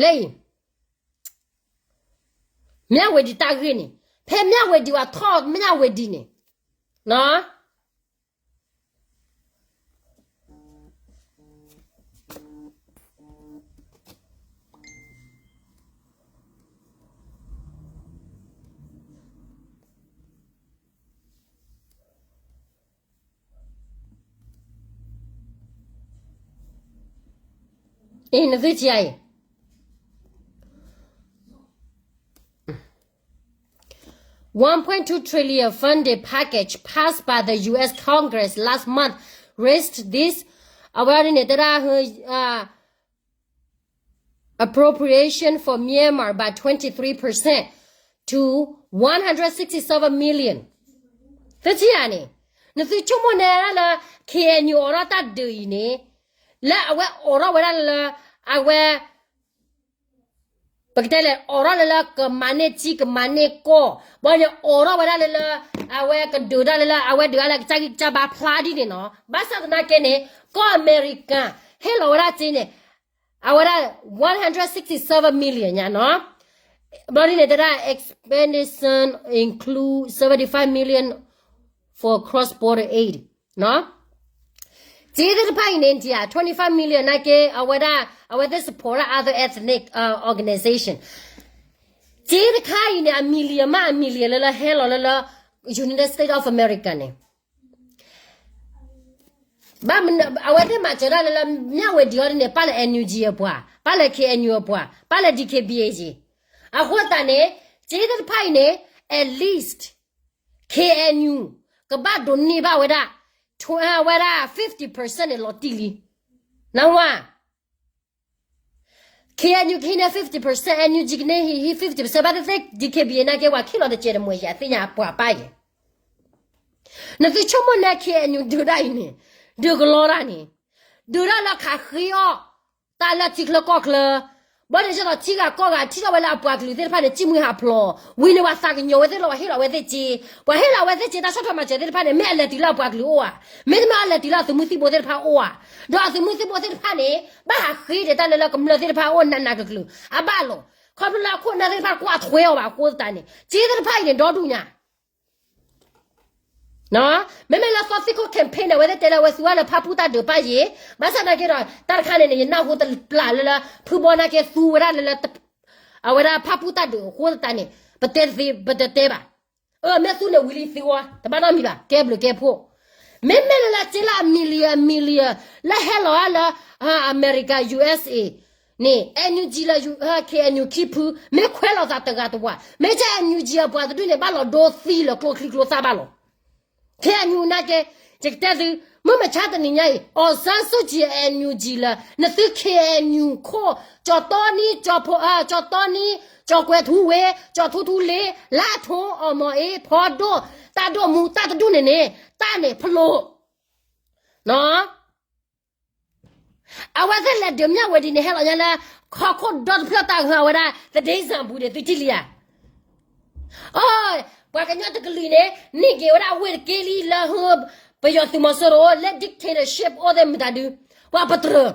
လၢ မြဝတီ တၢ်ဂ့ၢ်န့ၣ် ဖဲ မြဝတီ ဝဲထီၣ် မြဝတီ န့ၣ် အ့ နသုထံၣ်အံၤ one point two trillion funding package passed by the U S Congress last month raised this အဝဲန့ၣ်တဲဒၣ် appropriation for Myanmar by twenty-three percent to one hundred sixty-seven million. သုထံၣ်ဧါန့ၣ်, နသုဆိကမိၣ်န့ၣ်လၢ K N U အိးထီၣ်တၢ်ဒုးအံၤန့ၣ်, လၢအဝဲအိးထီၣ်ဝဲဒၣ်လၢ အဝဲ ပကတဲလဲၣ် အိးထီၣ်လၢလၢကမၤန့ၢ်ထံကမၤန့ၢ်ကီၢ်, ဘၣ်န့ၣ်အိးထီၣ်ဝဲဒၣ်လၢလၢ အဝဲကဒုးတၢ်လၢလၢ အဝဲဒုးတၢ်လၢကစၢ်ဂံၢ်ကစၢ်ဘါဖျါဒ်န့ၣ်နီၤ. ဘၣ်ဆၣ်သနာ်က့န့ၣ် ကီၢ်အမဲရကၤ ဟ့ၣ်လီၤဝဲဒၣ်စ့န့ၣ် အဝဲဒၣ် one hundred sixty-seven million ညါနီၤ. ဘျီဒ်န့ၣ်တဲဒၣ် expenditure include seventy-five million for cross-border aid နီၤ. စ့သ့ၣ်တဖၣ်အံၤန့ၣ် တ twenty-five million နာ်က့ အဝဲဒၣ် အဝဲသ့ၣ် support ဒၣ် other ethnic organization. စ့တခါအံၤန့ၣ် အ million မး အ million လၢလၢဟဲလီၤလၢလၢ United States of America န့ၣ် ဘၣ်မနုၤ အဝဲသ့ၣ်မၤစၢၤဒၣ်လၢလၢ မြဝတီ အီၤဒ်န့ၣ် ပၣ်လၢ N U G အပှၤ, ပၣ်လၢ K N U အပှၤ, ပၣ်လၢ D K B A အံၤ. အဃိသတးန့ၣ် စ့သ့ၣ်တဖၣ်အံၤန့ၣ် at least K N U ကဘၣ်ဒိးန့ၢ်ဘၣ်ဝဲဒၣ် ဝဲဒၣ် fifty percent န့ၣ် လီၤတံၢ်လံ. နဝ K N U ကဟံးန့ၢ် fifty percent, N U G ကန့ၢ်ဟံး fifty percent ဘၣ်သ့ၣ်သ့ၣ် D K B A နာ်က့ ပှၤခံလီၤတစဲးတမှဲၤယၤ သ့ၣ်ညါအပှၤပၢ်ယဲၢ်. နသုဆိကမိၣ်န့ၣ် K N U ဒုးဒၣ်အံၤန့ၣ်, ဒုးကလီတၢ်န့ၣ်, ဒုးဒၣ်လၢခးဃ့အီၣ် တၢ်လၢထံချၢကီၢ်ချၢ, ဘၣ်န့ၣ်ဒ်သိးထံဂၤကီၢ်ဂၤ ထံၣ်ထီၣ်ဝဲလၢအပှၤကလုာ်သ့ၣ်တဖၣ်န့ၣ် စံၣ်မှံဟးဖျိး, ဝံၤန့ၣ်ပှၤသးကညီၤဝဲသ့ၣ်လီၤ ပှၤဟ့ၣ်လီၤဝဲသ့ၣ်စ့, ပှၤဟ့ၣ်လီၤဝဲသ့ၣ်စ့ တၢ်ဆီၣ်ထွဲမၤစၢၤသ့ၣ်တဖၣ်န့ၣ် မ့ၢ်အလဲၤတုၤလၢအပှၤကလုာ်အိၣ်ဧါ, မ့တမ့ၢ်အလဲၤတုၤလၢအသုးမုၢ်သံၣ်ဘိသ့ၣ်တဖၣ်အိၣ်ဧါ, ဒီးအသုးမုၢ်သံၣ်ဘိသ့ၣ်တဖၣ်န့ၣ် ဘၣ်ဟးဃ့ဒီးတၢ်လၢလၢကမျၢၢ်သ့ၣ်တဖၣ်အိၣ်နးနးကလုာ်ကလုာ် အဘၣ်လီၤ, ခီဖျိလၢအခိၣ်အနၢ်သ့ၣ်တဖၣ်ကွၢ်ထွဲအီၤဘၣ်အဃိသတးန့ၣ် စ့သ့ၣ်တဖၣ်အံၤန့ၣ် ဒီဒူၣ်ညါ မ့မ့ၢ်လၢသီသံၣ်ခိၣ် campaign န့ၣ် အဝဲသ့ၣ်တဲလၢအဝဲသူဝဲလၢဖၣ်ပူၣ်တၢ်ဒုးပၣ်ယ့ၣ်, ဘၣ်ဆၣ်သနာ်က့ဒီး တၢ်တခါန့ၣ်န့ၣ် ယနၢ်ဟူတပျၢ်လၢလၢ ဖုဘီနာ်က့သူဝဲဒၣ်လၢလၢ အဝဲဒၣ်ဖၣ်ပူၣ်တၢ်ဒုးအဃိသတးန့ၣ် ပတဲသ့ ပတတဲဘၣ်. အၢ မ့ၢ်သူန့ၣ်ဝံၤလံသုဝဲ တဘၣ်နီတမံၤဘၣ် ကဲဘျုးကဲဖှိၣ်. မ့မ့ၢ်လၢလၢစ့လၢအ million အ million လၢဟဲလီၤလၢ အမဲရကၤ U S A န့ၣ် N U G လၢ K N U ခံဖု မ့ၢ်ခွဲးလိာ်သးတဂၤတဝၢ် မ့ၢ်က N U G အပှၤတဒူၣ်န့ၣ် ဘၣ်လီၤဒိသံလၢကျိချံကျိသၣ်ဘၣ်လီၤ. K N U နာ်က့ ယကတဲသု မုၢ်မဆါတနံၤညါအံၤ အောင်ဆန်းစုကြည် N U G လၢ နသု K N U ခိၣ် ကၠီတီနံ ကၠီဖိ ကၠီတီနံ ကၠီကွဲၤထူဝ့ ကၠီထူထူလ့ လါထိ အီၣ်မီၣ်အ့ ဖီဒိၣ် တၢ်ဒိၣ်မူ တၢ်တဒူၣ်န့ၣ်န့ၣ် တၢ်န့ၣ်ဖျိ အဝဲသ့ၣ်လဲၤဒုး မြဝတီ န့ၣ် ဟဲလီၤညါလၢ ဟီၣ်ခိၣ်ဒီတဖျၢၣ်တၢ်ဂၤဝဲဒၣ် သဒ့စၣ်ပူၤန့ၣ် သုထံၣ်လံဧါ. အိ ပှၤကညီတကလုာ်န့ၣ် န့ၢ်က့ၤဝဲဒၣ်အဝ့ၢ်တက့ၢ်လံလၢ ပယီၤသုးမီၤစိရိၤလၢ dictatorship အိၣ်သ့ၣ်မတၤဒု ပှၤပတြၢၤ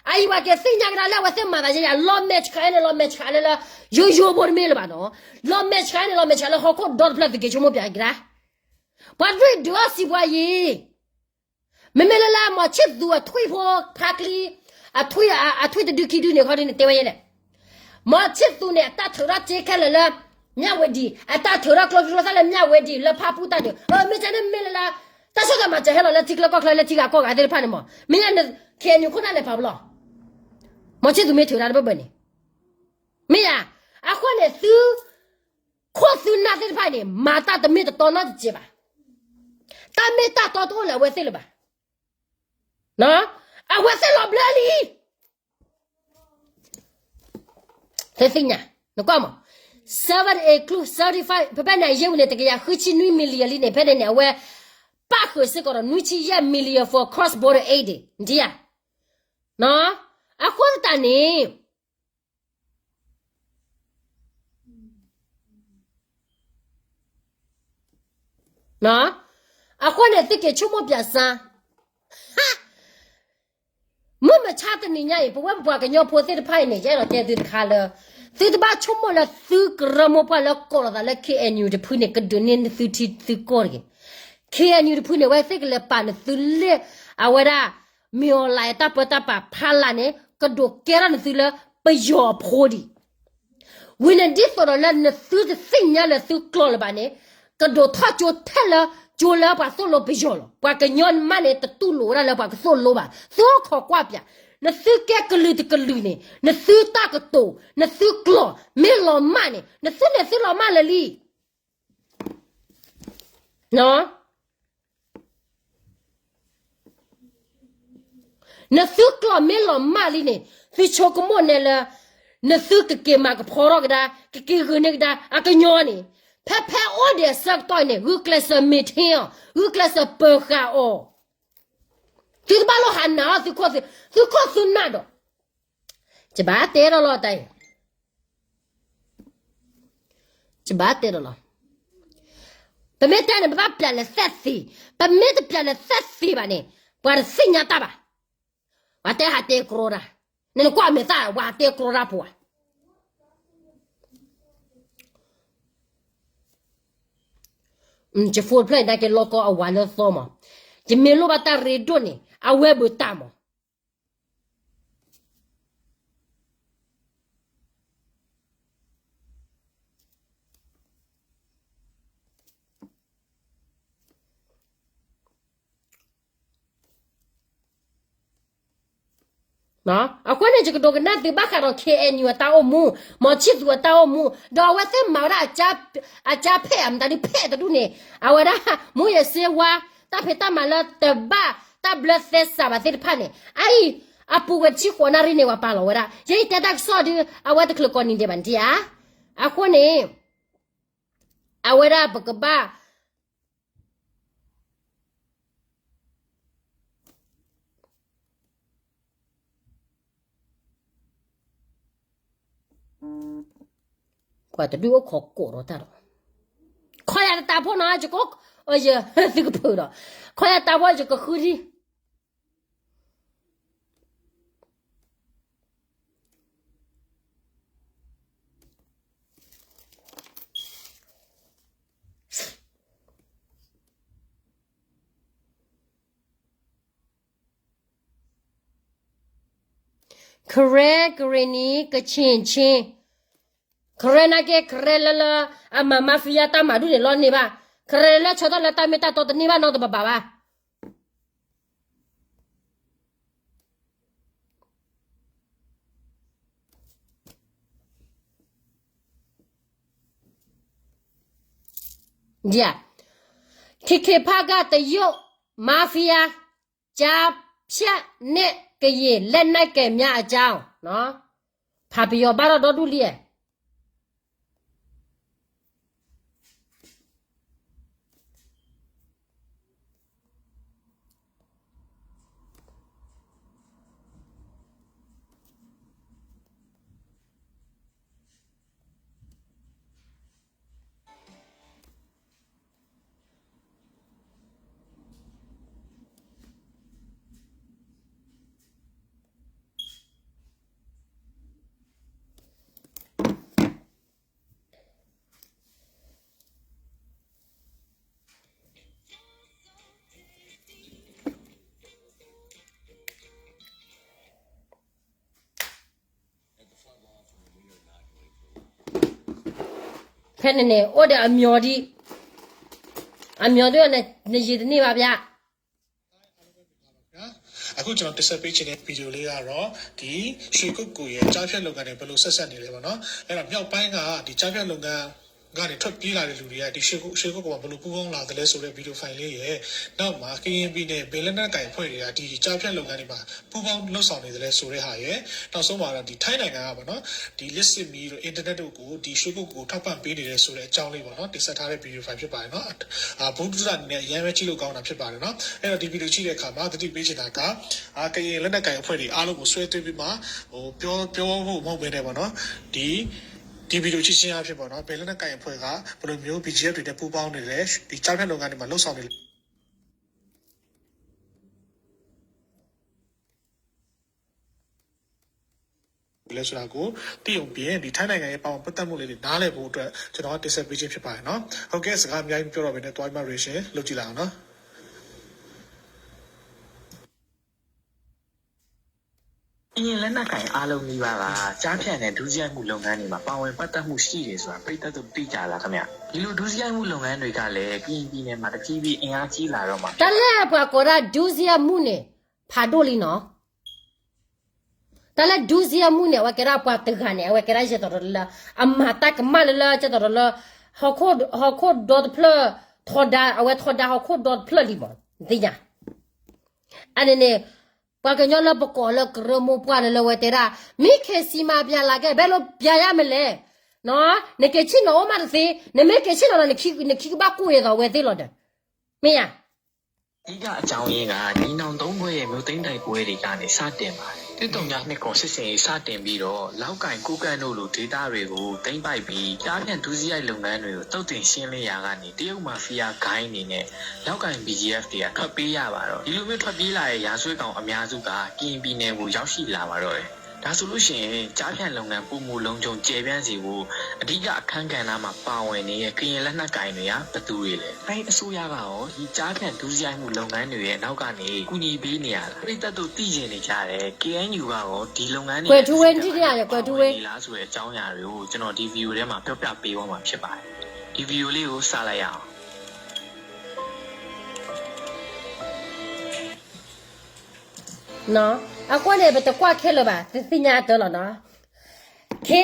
အအံၤပှၤကသ့ၣ်ညါကဒါလၢအဝဲသ့ၣ်မၤသးယဲယၤ လီၤမဲာ်ဆှးန့ၣ် လီၤမဲာ်ဆှးလၢလၢ ယိယိဖိတမ့ၢ်လၢၤဘၣ်နီၤ. လီၤမဲာ်ဆှးန့ၣ် လီၤမဲာ်ဆှးလၢဟီၣ်ခိၣ်ဒီတဖျၢၣ် သုက့ၤဆိကမိၣ်ပၠးကဒါ ပှၤဒွဲၣ်ဒုးအီၣ်စံးပှၤယံၤ မ့မ့ၢ်လၢလၢ မီၤဆ့ၣ်သူးအထွံၣ်ဖိဖါကျံ အထွံၣ် အထွံၣ်တဒုခံဒုန့ၣ် ခီဒုန့ၣ် တဲဝဲယဲလဲၣ်. မီၤဆ့ၣ်သူးန့ၣ် အတၢ်ထုးထီၣ်စ့ခဲလၢာ်လၢ မြဝတီ အတၢ်ထုးထီၣ်ကျိချံကျိသၣ်လၢ မြဝတီ လၢဖၣ်ပူၣ်တၢ်ဒုး အမ့ၢ်ကန့ၣ်မ့ၢ်လၢလၢ တၢ်ဆိၣ်ဂ့ၤမၤစၢၤဟဲလီၤလၢထံချၢကီၢ်ချၢလၢထံဂၤကီၢ်ဂၤသ့ၣ်တဖၣ်န့ၣ်မး မ့ၢ်ညါ K N U ခိၣ်နၢ်လဲၤဖးဘျီ မီၤဆ့ၣ်သူးမ့ၢ်ထုးတၢ်တဘၢဘၢန့ၣ် မ့ၢ်ယၤ အဃိန့ၣ်သု ခိၣ်သုနၢ်သ့ၣ်တဖၣ်န့ၣ် မၤတၢ်တမ့ၢ်တတီနီတစဲးဘၣ်. တၢ်မ့ၢ်တၢ်တီတအိၣ်လၢအဝဲသ့ၣ်လၢၤဘၣ်. အဝဲသ့ၣ်လီၤဘျၢလံ. သ့ၣ်ညါ နကွၢ်မး seven include seventy-five ဖဲဖဲန့ၣ် အယဲၢ်ဝံၤန့ၣ် တကယၤဃုဆံနွံ million လံန့ၣ် ဖဲန့ၣ်န့ၣ် အဝဲ ပၣ်ဃုာ်စ့ၢ်ကီးဒီး နွံဆံယဲၢ် million for cross border aid နထံၣ်ဧါ. အဃိသတးန့ၣ် အဃိန့ၣ် သုက့ၤဆိကမိၣ်ပၠးစါ မုၢ်မဆါတနံၤညါအံၤ ပဝဲပပှၤကညီဖိသ့ၣ်တဖၣ်အံၤန့ၣ် ယအဲၣ်ဒိးတဲသုတခါလၢ သုတဘၣ်ဆိကမိၣ်လၢသုကရၢမိၢ်ပှၢ်လၢကိးလီၤသးလၢ K N U တဖုန့ၣ် ကဒုးန့ၢ်သုထံသုကီၢ်တဂ့ၤ. K N U တဖုန့ၣ် အဝဲသ့ၣ်ကလဲၤပာ်နသုလၢ အဝဲဒၣ် မ့ၢ်အီၤလၢတၢ်ပၢတၢ်ပြးဖးလာ်န့ၣ် ကဒိးကဲထီၣ်နသုလၢပယီၤအဖိဒံး ဝံၤန့ၣ်ဒ်သိးဒီးလၢနသုတသ့ၣ်ညါလၢသုကျိာ်လၢၤဘၣ်န့ၣ် ကဒိးထီၣ်ကၠိထဲလၢ ကၠိလၢပှၤသိၣ်လိပယီၤလီၤ. ပှၤကညီမးန့ၣ် တတူၢ်လိာ်ဝဲဒၣ်လၢပှၤကသိၣ်လိဘၣ်. သုအိၣ်ခိးကွၢ်ပၠး နသုကဲကလုာ်တကလုာ်န့ၣ် နသုတၢ်ကတိၤ နသုကျိာ်မ့ၢ်လီၤမၢ်န့ၣ် နသုန့ၣ်သုလီၤမၢ်လၢာ်လံ. နသုကျိာ်မ့ၢ်လီၤမၢ်လံန့ၣ် သုဆိကမိၣ်နဲလၢ နသုကက့ၤမၤကဖီထီၣ်ကဒါ ကက့ၤဂုာ်န့ၢ်ကဒါ အကညီန့ၣ် ဖဲဖဲအိၣ်ဒံးအဆၢကတီၢ်အံၤန့ၣ် ဂုာ်ကျဲးစၢးမ့ၢ်ထ့အီၤ ဂုာ်ကျဲးစၢးပၢၤဃာ်အီၤ သုတဘၣ်လိၣ်ဟးနာ်အီၤ သုခိၣ်သုနၢ်ဒီး ယဘၣ်တဲဒီးလီၤတၢ်အံၤ ယဘၣ်တဲဒီးလီၤ. ပမ့ၢ်တဲန့ၣ် ပဘၣ်ပျဲးလဲၤသဲသ့, ပမ့ၢ်တပျဲးလဲၤသဲသ့ဘၣ်န့ၣ် ပှၤတသ့ၣ်ညါတၢ်ဘၣ်. ပှၤတဲဟးတဲကရီတၢ်, နနကွၢ်မဲာ်သၣ် ပှၤဟးတဲကရီတၢ်ဖိဧါ. ယဖိတဖျၢၣ်နာ်က့ၤလီၤကီအဝၤလၢသီမး, ယမ့ၢ်လိၣ်ဘၣ်တၢ်ရ့ဒိၣ်န့ၣ် အဝဲဘၣ်တၢ်မး အဃိန့ၣ် ယကဒိကနၣ်သုဘၣ်ဃးဒီး KNU အတၢ်အိၣ်မူ, မီၤဆံၣ်သူၤအတၢ်အိၣ်မူ, ဒီးအဝဲသ့ၣ်မၤဝဲဒၣ် အကၠါဖဲၣ် အမတၤဒ်ဖဲၣ်တဒူၣ်န့ၣ်, အဝဲဒၣ် မူးယစ်ဆေးဝါး တၢ်ဖံးတၢ်မၤလၢတဘၣ်တၢ်ဘျၢသဲစးဘၣ်သ့ၣ်တဖၣ်န့ၣ်, အအံၤ အပူၤကွံာ်တဆံဃိးနၣ်ရံၣ်န့ၣ် ပှၤပာ်လီၤဝဲဒၣ်, ယဲယတဲတၢ်ကစီၣ်ဒုး အဝဲတချုးကိးနံၤဒဲးဘၣ်န့ၣ်ဧါ. အဃိန့ၣ် အဝဲဒၣ်ပကဘၣ် ပှၤတဒုးအိၣ်ခိးကိးဒီးတၢ်ဒီး, ခီယၤတတးဖိနီၤ, ယက, ယသုကဖုးဒီး, ခီယၤတတးဖိယကဃုထံ ကရဲ ကရ့ၣ်နံၤ ကဆ့ၣ်ဆ့, ကရဲနာ်က့ ကရဲလၢလၢ အမၤ mafia တၢ်မၤဒူၣ်န့ၣ်လီၤန့ၢ်ဘၣ်, ကရဲလၢဆၢထၢၣ်လၢတၢ်မ့ၢ်တၢ်တီတန့ၢ်ဘၣ်နီတဘၣ်ဘၣ်ဘၣ်. ယၤ, ထံခံဖးကၢ်တယိၣ် mafia ကျားဖြန့်နဲ့ ကရင်လက်နက်ကိုင်များအကြောင်း, ဖးပယီၤဘၣ်ထီၣ်ဒီဒူၣ်လံ. ဖဲန့ၣ်န့ၣ် အိၣ်ဒီးအမျိာ်ဒံး, အမျိာ်ဒံး နယံာ်တန့ၢ်ဘၣ်ဘၣ်. အခုကျွန်တော်တင်ဆက်ပေးချင်တဲ့ဗီဒီယိုလေးကတော့ ဒီရွှေကုက္ကိုရဲ့ကြားဖြတ်လုပ်ငန်းတွေဘယ်လိုဆက်စပ်နေလဲပေါ့နော်. အဲ့တော့မြောက်ပိုင်းကဒီကြားဖြတ်လုပ်ငန်းကနေထွက်ပြေးလာတဲ့လူတွေကဒီရွှေကုက္ကိုမှာဘယ်လိုပူးပေါင်းလာသလဲဆိုတဲ့ဗီဒီယိုဖိုင်လေးရယ်, နောက်မှာကရင်ပြည်နယ်ဘယ်လက်နက်ကိုင်အဖွဲ့တွေကဒီကြားဖြတ်လုပ်ငန်းတွေမှာပူးပေါင်းလုပ်ဆောင်နေသလဲဆိုတဲ့ဟာရယ်, နောက်ဆုံးမှာတော့ဒီထိုင်းနိုင်ငံကပေါ့နော်, ဒီလျှပ်စစ်မီးတို့ internet တို့ကိုဒီရွှေကုက္ကိုကိုထောက်ပံ့ပေးနေတယ်ဆိုတဲ့အကြောင်းလေးပေါ့နော်, တင်ဆက်ထားတဲ့ဗီဒီယိုဖိုင်ဖြစ်ပါတယ်နော်. အာ, ဗဟုသုတအနေနဲ့အရမ်းပဲကြည့်လို့ကောင်းတာဖြစ်ပါတယ်နော်. အဲ့တော့ဒီဗီဒီယိုကြည့်တဲ့အခါမှာသတိပေးချင်တာက, အာ, ကရင်လက်နက်ကိုင်အဖွဲ့တွေအားလုံးကိုဆွဲသွင်းပြီးမှ, ဟို, ပြော, ပြောဖို့မဟုတ်ဘဲနဲ့ပေါ့နော်, ဒီ, ဒီဗီဒီယိုကြည့်ခြင်းအားဖြင့်ပေါ့နော်, ဘယ်လက်နက်ကိုင်အဖွဲ့ကဘယ်လိုမျိုး BGF တွေနဲ့ပူးပေါင်းနေလဲ, ဒီကြားဖြတ်လုပ်ငန်းတွေမှာလုပ်ဆောင်နေလဲ လဲဆိုတာကိုသိရုံပြင်ဒီထိုင်းနိုင်ငံရဲ့ပါဝင်ပတ်သက်မှုလေးတွေနားလည်ဖို့အတွက်ကျွန်တော်ကတင်ဆက်ပေးခြင်းဖြစ်ပါတယ်နော်. ဟုတ်ကဲ့, စကားအများကြီးမပြောတော့ဘဲနဲ့သွားပြီးမှ reaction လုပ်ကြည့်လိုက်အောင်နော်. ကရင်လက်နက်ကိုင်အားလုံးနီးပါးကကြားဖြတ်နဲ့ဒုစရိုက်မှုလုပ်ငန်းတွေမှာပါဝင်ပတ်သက်မှုရှိတယ်ဆိုတာပရိသတ်တို့သိကြလားခင်ဗျာ. ဒီလိုဒုစရိုက်မှုလုပ်ငန်းတွေကလည်းကရင်ပြည်နယ်မှာတဖြည်းဖြည်းအင်အားကြီးလာတော့မှာဖြစ်ပါတယ်. တၢ်လၢပှၤကိးဒၣ်ဒုစရိုက်မှုန့ၣ် ဖးဒိၣ်လံနီၤ. တၢ်လၢဒုစရိုက်မှုန့ၣ် အဝဲကဲဒၣ်ပှၤတဂၤန့ၣ် အဝဲကဲဒၣ်ယဲသိးဒီးလၢ အမၤတၢ်ကမၣ်လၢလၢယဲသိးဒီးလၢ ဟီၣ်ခိၣ်ဒီတဖျၢၣ် ထီဒါ အဝဲထီဒါဟီၣ်ခိၣ်ဒီတဖျၢၣ်လံမး သ့ၣ်ညါ အန့ၣ်န့ၣ် ပှၤကညီလၢပကိးလၢကရၢမိၢ်ပှၢ်လၢလၢဝဲတဲဒၣ် မ့ၢ်ခဲစံမၤပျးလၢကဲ ဘဲလိပျးယါမလဲၣ်, နက့ၤဆ့ၣ်နီၤအိၣ်မးတသ့, နမ့ၢ်က့ၤဆ့ၣ်နီၤလီၤ နခံကဘၣ်ကိၢ်ယဲသိးဝဲသ့ၣ်လီၤဒီး, မ့ၢ်ယါ အဓိကအကြောင်းရင်းက ညီနောင်သုံးဖွဲ့ရဲ့ မြို့သိမ်းတိုက်ပွဲတွေကနေ စတင်ပါတယ်. တစ်သုံးညနှစ်ခုနှစ် စစ်ဆင်ရေး စတင်ပြီးတော့ လောက်ကိုင် ကိုးကန့်တို့လို ဒေသတွေကို သိမ်းပိုက်ပြီး ကျားဖြန့် ဒုစရိုက်လုပ်ငန်းတွေကို သုတ်သင်ရှင်းလင်းရာကနေ တရုတ် mafia gang တွေနဲ့ လောက်ကိုင် BGF တွေက ထွက်ပြေးရပါတော့တယ်. ဒီလိုမျိုး ထွက်ပြေးလာတဲ့ ရာဇဝတ်ကောင် အများစုက ကရင်ပြည်နယ်ကို ရောက်ရှိလာပါတော့တယ်. ဒါဆိုလို့ရှိရင် ကျားဖြန့်လုပ်ငန်း ပိုမိုလုံခြုံကျယ်ပြန့်စေဖို့ အဓိကအခန်းကဏ္ဍမှာ ပါဝင်နေတဲ့ ကရင်လက်နက်ကိုင်တွေက ဘယ်သူတွေလဲ? တိုင်းအစိုးရကရော ဒီကျားဖြန့် ဒုစရိုက်မှုလုပ်ငန်းတွေရဲ့ နောက်ကနေ ကူညီပေးနေရလား? ပရိသတ်တို့ သိချင်နေကြတယ်။ KNU ကရော ဒီလုပ်ငန်းတွေရဲ့ ကွဲးထူဝ့ ထံၣ်တရ ကွဲးထူဝ့ ပါဝင်နေလားဆိုတဲ့ အကြောင်းအရာတွေကို ကျွန်တော် ဒီဗီဒီယိုထဲမှာ ပြောပြပေးသွားမှာ ဖြစ်ပါတယ်. ဒီဗီဒီယိုလေးကို စလိုက်ရအောင်. အဃိန့ၣ် ပတကွၢ်ခဲလၢာ်ဘၣ် တသ့ၣ်ညါတၢ်လီၤနီၤ. ကၠီ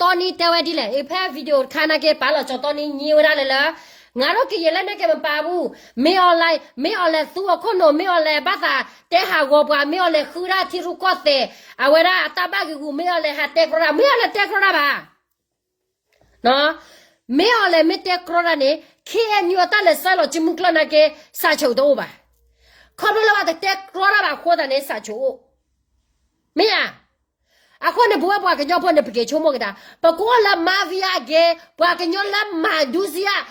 တီနံတဲဝဲဒ်လဲၣ်, ဖဲ video တခါနာ်က့ ပာ်လီၤကၠီတီနံ ညံဝဲဒၣ်လၢလၢ ငါတို့ကရင်လက်နက်ကိုင်မပါဘူး, မင်းအောင်လှိုင်, မင်းအောင်လှိုင် သူအခိၣ်နူာ်, မင်းအောင်လှိုင် ဘၣ်သးတဲဟးဂီၤပှၤ, မင်းအောင်လှိုင် ဃုဒၣ်ထံရူၢ်ကီၢ်သဲး, အဝဲဒၣ်အတၢ်ဘၣ်ဂ့ၤဂူာ်, မင်းအောင်လှိုင် ဟးတဲကြီတၢ်, မင်းအောင်လှိုင် တဲကြီတၢ်ဘၣ် မင်းအောင်လှိုင် မ့ၢ်တဲကြီတၢ်န့ၣ် KNU အတၢ်လဲၤဆဲးလီၤစုမုၢ်ကျၢၢ်နာ်က့ စာချုပ်တအိၣ်ဘၣ်. ခီဖျိလၢပှၤတတဲကြီတၢ်ဘၣ်အဃိသတးန့ၣ် စာချုပ်အိၣ်. မ့ၢ်ဧါ. အဃိန့ၣ် ပဝဲပှၤကညီဖိန့ၣ် ပက့ၤဆိကမိၣ်က့ၤတၢ်, ပကအိၣ်လၢ mafia အဂ့ၤ, ပှၤကညီလၢမၤဒုစရၣ်,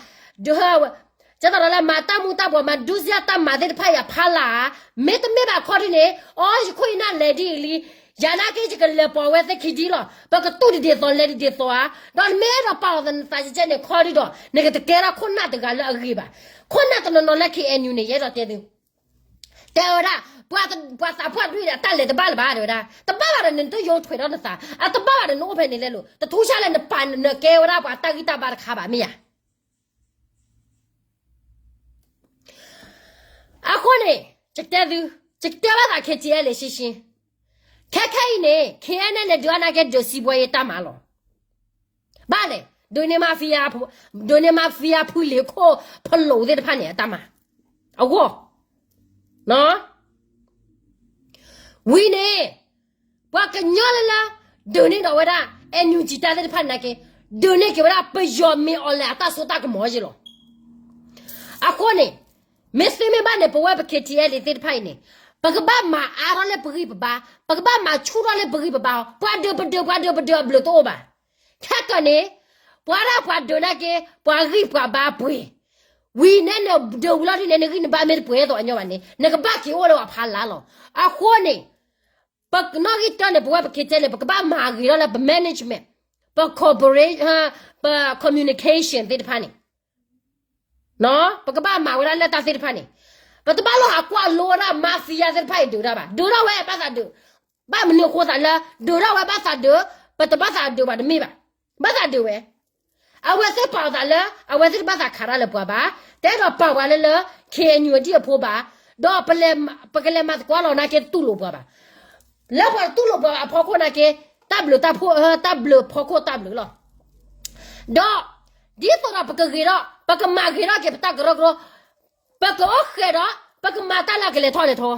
ကဲသိးဒီးလၢမၤတၢ်မူတၢ်ဘှီး မၤဒုစရၣ်တၢ်မၤသ့ၣ်တဖၣ်အံၤအဖီလာ်ဧါ, မ့တမ့ၢ်ဘၣ်ခီဒ်န့ၣ်, အိ ယခိၣ်ယနၢ်လဲၤဒ်အံၤလံ, ယၤနာ်က့ ယကလဲၤပိာ်ဝဲသ့ၣ်ခံဒ်လီၤ, ပကတူၢ်တဒ်သိးလဲၤတဒ်သိးဧါ, ဒီးနမ့ၢ်အဲၣ်ဒိးပာ်လီၤသးနသးကဲကဲန့ၣ် ခီဒ်ဒီး နကတကဲထီၣ်ခိၣ်နၢ်တဂၤလၢအဂ့ၤဘၣ်. ခိၣ်နၢ်တနီၤနီၤလၢ KNU န့ၣ် ယအဲၣ်ဒိးတဲသု တဲဝဲဒၣ် ပှၤသးပှၢ်ဒွံၣ်ဒီး တၢ်လဲၤတဘၣ်လၢၤဘၣ် တဲဝဲဒၣ်, တဘၣ်ဘၣ်ဒီး နတယိထွဲးထီၣ်နသး, အတဘၣ်ဘၣ်ဒီး နအိၣ်ဖဲန့ၣ်လဲလိာ်, တထူၣ်ဆါလဲၣ် နပာ်နကဲဝဲဒၣ် ပှၤတၢ်ဂံၢ်တၢ်ဘါတခါဘၣ် မ့ၢ်ဧါ. အဃိန့ၣ် ယတဲသု, ယတဲဘၣ်သး KTLA ရှင်းရှင်း, ခဲခဲအံၤန့ၣ် KNLA ဒုးအါနာ်က့ ဒုးစံးဘှဲယတၢ်မၤလီၤ. ဘၣ်လဲၣ်, ဒုးန့ၢ် mafia, ဒုးန့ၢ် mafia ဖုလ့ၤခိၣ်ဖလိးသ့ၣ်တဖၣ်န့ၣ် အတၢ်မၤ အဂီၢ် ဝံၤန့ၣ် ပှၤကညီလၢလၢ ဒုးန့ၢ်ဒီးဝဲဒၣ် NUG တၢ်သ့ၣ်တဖၣ်န့ၣ်နာ်က့, ဒုးန့ၢ်က့ၤဝဲဒၣ် ပယီၤမ့ၢ်အီၤလဲၣ် အတၢ်စိတၢ်ကမီၤယ့ၢ်လီၤ. အဃိန့ၣ် မ့ၢ်သ့မ့ၢ်ဘၣ်န့ၣ် ပဝဲပ KTLA သ့ၣ်တဖၣ်အံၤန့ၣ် ပကဘၣ်မၤအါထီၣ်လၢပဂံၢ်ပဘါ, ပကဘၣ်မၤဆူၣ်ထီၣ်လၢပဂံၢ်ပဘါ, ပှၤဒုးပဒုး ပှၤဒုးပဒုးအဘျုးတအိၣ်ဘၣ်. ခဲကၢန့ၣ် ပှၤဒၣ်ပှၤဒုးနာ်က့ ပှၤဂံၢ်ပှၤဘါပှ့ၤ, ဝံၤန့ၣ်နဒုးဝံၤလီၤဒ်န့ၣ် နဂံၢ်နဘါမ့ၢ်တပှဲၤသိးအညီဘၣ်န့ၣ် နကဘၣ်က့ၤအိၣ်လၢအဖီလာ်လီၤ. အဃိန့ၣ် ပနီၣ်ဂံၢ်တၢန့ၣ် ပဝဲပ KTLA န့ၣ် ပကဘၣ်မၤဂ့ၤထီၣ်လၢပ management, ပ corporate, ပ communication သ့ၣ်တဖၣ်န့ၣ် ပကဘၣ်မၤဝဲဒၣ်လၢတၢ်သ့ၣ်တဖၣ်န့ၣ်, ပတဘၣ်လီၤဟးကွၢ်လိဝဲဒၣ် mafia သ့ၣ်တဖၣ်အံၤဒုးတၢ်ဘၣ်, ဒုးထီၣ်ဝဲဘၣ်သးဒုး, ဘၣ်မနုၤအဃိသးလၢ ဒုးထီၣ်ဝဲဘၣ်သးဒုး, ပတဘၣ်သးဒုးဘၣ်တမ့ၢ်ဘၣ်, ဘၣ်သးဒုးဝဲ, အဝဲသ့ၣ်ပာ်အသးလၢ အဝဲသ့ၣ်တဘၣ်သးခးတၢ်လၢပှၤဘၣ်, တအဲၣ်ဒိးပာ်ပှၤလၢလၢ KNU ဒ်အဖိဘၣ်, ဒီး ပကလဲၤမၤသကိးလီၤနာ်က့တတူၢ်လိာ်ပှၤဘၣ်. လၢပှၤတတူၢ်လိာ်ပှၤအဖီခိၣ်နာ်က့ တၢ်ဘျုးတၢ်ဖှိၣ်, တၢ်ဘျုးဖီခိၣ်တၢ်ဘျုးလီၤ. ဒီး ဒ်သိးဒီးပကဂ့ၤထီၣ်, ပကမၤဂ့ၤထီၣ်က့ၤပတၢ်ကရၢကရိ, ပကအိၣ်ဃဲးဒီး ပကမၤတၢ်လၢအကလဲၤထီၣ်လဲၤထီ,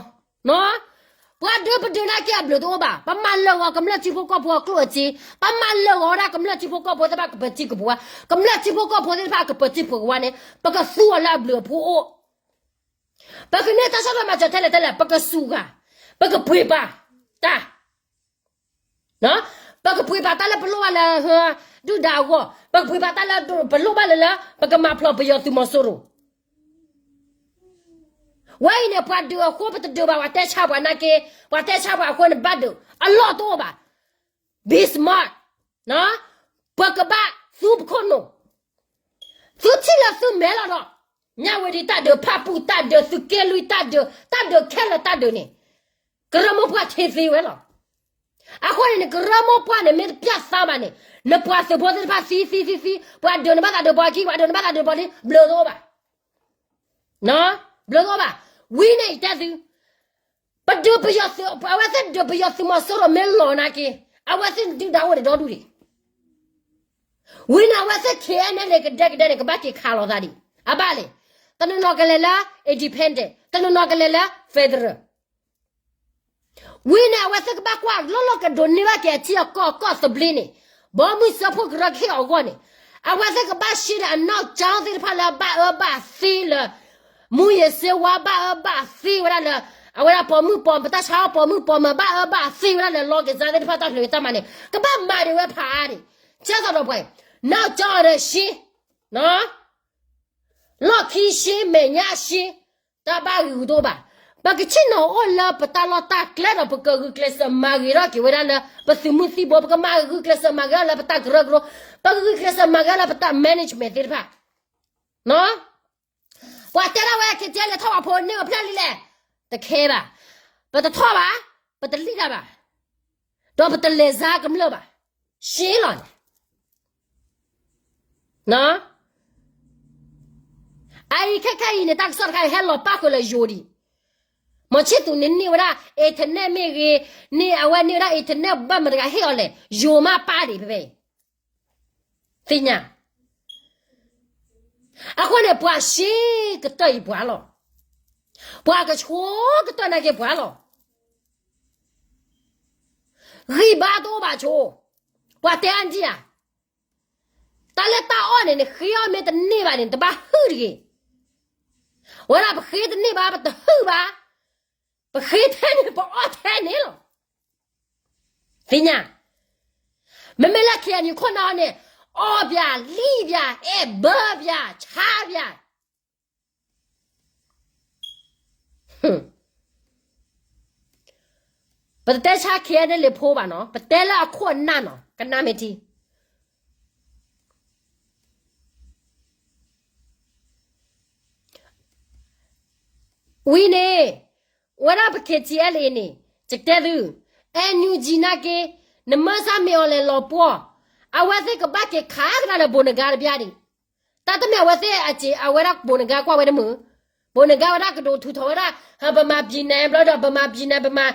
ပှၤဒုးပဒုးနာ်က့အဘျုးတအိၣ်ဘၣ်, ပမၤလၢာ်ဂီၤကမျၢၢ်ထံဖိကီၢ်ဖိအကျိၣ်အစ့, ပမၤလၢာ်ဂီၤဝဲဒၣ်ကမျၢၢ်ထံဖိကီၢ်ဖိသ့ၣ်တဖၣ်ကပၢၤထံပၢၤကဝါ, ကမျၢၢ်ထံဖိကီၢ်ဖိသ့ၣ်တဖၣ်ကပၢၤထံပၢၤကဝါန့ၣ် ပကသူအီၤလၢအဘျုးအဖှိၣ်အိၣ် ပကန့ၢ်တၢ်ဆီၣ်ထွဲမၤစၢၤထဲလဲၣ်ထဲလဲၣ်, ပကစူၤဂၤ, ပကပှ့ၤပာ်တၢ်, ပကပှ့ၤပာ်တၢ်လၢပလိၣ်ဘၣ်လၢ ဒုၣ်ဒါအဂီၢ်, ပကပှ့ၤပာ်တၢ်လၢပလိၣ်ဘၣ်လၢလၢ ပကမၤဖျိးပယီၤသုးမီၤစိရိၤ. ဝဲအံၤန့ၣ် ပှၤဒုးအဃိပတဒုးဘၣ်, ပှၤတဲဆါပှၤနာ်က့, ပှၤတဲဆါပှၤအဃိန့ၣ် ဘၣ်ဒုး, အလီၢ်တအိၣ်ဘၣ်. Be smart, ပကဘၣ်သူပခိၣ်နူာ် သုထံၣ်လၢသုမဲလီၤဒီး, မြဝတီ တၢ်ဒုး, ဖၣ်ပူၣ် တၢ်ဒုး, သုးက့လွံၢ် တၢ်ဒုး, တၢ်ဒုးခဲလၢာ်တၢ်ဒုးန့ၣ်, ကရၢမိၢ်ပှၢ်ထံသ့ဝဲလီၤ. အဃိန့ၣ် နကရၢမိၢ်ပှၢ်န့ၣ် မ့ၢ်တပျၢ်သးဘၣ်န့ၣ်, နပှၤသုးဖိသ့ၣ်တဖၣ်သံသံသံသံ, ပှၤဒုးနဘၣ်သးဒုးပှၤခံ, ပှၤဒုးနဘၣ်သးဒုးပှၤလံ, ဘျုးတအိၣ်ဘၣ်. ဘျုးတအိၣ်ဘၣ်. ဝံၤန့ၣ်ယတဲသု, ပဒုးပယီၤသုး အဝဲသ့ၣ်ဒုးပယီၤသုးမီၤစိရိၤမ့ၢ်လီၤနာ်က့ အဝဲသ့ၣ်ဒုၣ်ဒါအိၣ်ဒံးဒီဒူၣ်ဒံး, ဝံၤန့ၣ် အဝဲသ့ၣ် K N L A ကဒဲကဒဲန့ၣ် ကဘၣ်က့ၤခးလိာ်သးဒံး အဘၣ်လဲၣ်, တနီၤနီၤကလဲၤလၢ independent တနီၤနီၤကလဲၤလၢ federal ဝံၤန့ၣ် အဝဲသ့ၣ်ကဘၣ်ကွၢ်လီၢ်လီၢ် ကဒိးန့ၢ်ဘၣ်က့ၤအထံအကီၢ်အကီၢ်သဘျ့န့ၣ်, ဘီမုၢ်စၢဖှိၣ်ကရၢကဟ့ၣ်အီၤအဂီၢ်န့ၣ်, အဝဲသ့ၣ်ကဘၣ်ရှဲဒီးအနီၢ်ကၠီသ့ၣ်တဖၣ်လၢအဘၣ်အၢဘၣ်သီလၢ မူယ့ၤစ့ဝါ ဘၣ်အၢဘၣ်သီဝဲဒၣ်လၢ အဝဲဒၣ်ပိာ်မုၣ်ပိာ်မၢၤ ပတၢ်ဆါအီၣ်ပိာ်မုၣ်ပိာ်မၢၤ ဘၣ်အၢဘၣ်သီဝဲဒၣ်လၢ လီၢ်က့ၤစါသ့ၣ်တဖၣ်တၢ်ဖျၢၣ်တၢ်မၤန့ၣ် ကဘၣ်မၤဒံးဝဲဖးအါဒံး, ကဲသိးဒီးပှၤအံၤ နီၢ်ကၠီဒီးရှဲ လီၢ်ခံရှဲ မဲာ်ညါရှဲ, တၢ်ဘၣ်ဂ့ၤဂ့ၤတအိၣ်ဘၣ်. ပကဆ့ၣ်နီၤအိၣ်လၢပတၢ်လီၢ်တၢ်ကျဲဒီး ပကဂုာ်ကျဲးစၢးမၤဂ့ၤထီၣ်က့ၤဝဲဒၣ်လၢ ပသုးမုၢ်သံၣ်ဘိ ပကမၤဂုာ်ကျဲးစၢးမၤဂ့ၤထီၣ်လၢပတၢ်ကရၢကရိ, ပကဂုာ်ကျဲးစၢးမၤဂ့ၤထီၣ်လၢပတၢ် management သ့ၣ်တဖၣ် ပှၤတဲဒၣ်ဝဲ KTLA ထီၣ်ဝဲဖိန့ၢ်ဝဲဖျၢၣ်လံလဲၣ်, တခဲဘၣ်. ပတထီၣ်ဘၣ်, ပတလံၣ်တၢ်ဘၣ်, ဒီးပတလဲၤစါကမျၢၢ်ဘၣ်, ရှဲလီၤန့ၣ် အအံၤခဲခဲအံၤန့ၣ် တၢ်ကစီၣ်တခါအံၤ ဟဲလီၤပၣ်ဃုာ်လၢယိၤဒံး, မီၤဆံၣ်သူးန့ၣ်န့ၢ်ဝဲဒၣ် internet မ့ၢ်ဂ့ၤ, န့ၢ်အဝဲန့ၢ်ဝဲဒၣ် internet ဘၣ်မတၤတဂၤဟ့ၣ်အီၤလဲၣ်, ယိၤမးပၣ်ဒံးဖဲဖဲအံၤ သ့ၣ်ညါ. အဃိန့ၣ် ပှၤရှဲကတၢၢ်အံၤပှၤလီၤ. ပှၤကဆိကတၢၢ်နာ်က့ပှၤလီၤ. ဂံၢ်ဘါတအိၣ်ဘၣ်ဆိ, ပှၤတဲအါဒံၣ်ဧါ, တၢ်လၢတၢ်အီၣ်န့ၣ်န့ၣ် ဃ့အီၣ်မ့ၢ်တန့ၢ်ဘၣ်န့ၣ် တဘၣ်ဟုၣ်တဂ့ၤ. ဝဲဒၣ်ပဃ့တန့ၢ်ဘၣ် ပတဟုၣ်ဘၣ်, ပဃ့ထဲန့ၣ် ပအီၣ်ထဲန့ၣ်လီၤ. သ့ၣ်ညါ, မ့မ့ၢ်လၢ KNU ခိၣ်နၢ်အီၤန့ၣ် အီၣ်ပၠး လံၣ်ပၠး အဲၣ်ဘၢပၠး ဆါပၠး ပတတဲဆါ KNLA ဖိဘၣ်နီၤ, ပတဲလၢအခိၣ်အနၢ်နီၤ, ကနၣ်မ့ၢ်ထံ ဝံၤန့ၣ်, ဝဲဒၣ်ပ KTLA န့ၣ်, ယတဲသု, NUG နာ်က့, နမၢဆါမ့ၢ်အီၤလဲၤလီၤပှီၢ်, အဝဲသ့ၣ်ကဘၣ်က့ၤခးကဒါလၢဘိးနဂါတဘျီဒံး, တၢ်တမ့ၢ်အဝဲသ့ၣ်အစ့ၢ် အဝဲဒၣ်ဘိးနဂါကွၢ်ဝဲတမုာ်, ဘိးနဂါဝဲဒၣ်ကဒိးထုးထီၣ်ဝဲဒၣ်, ပမၤပျံၤနၤဘျီဒီး ပမၤပျံၤနၤ ပမၤ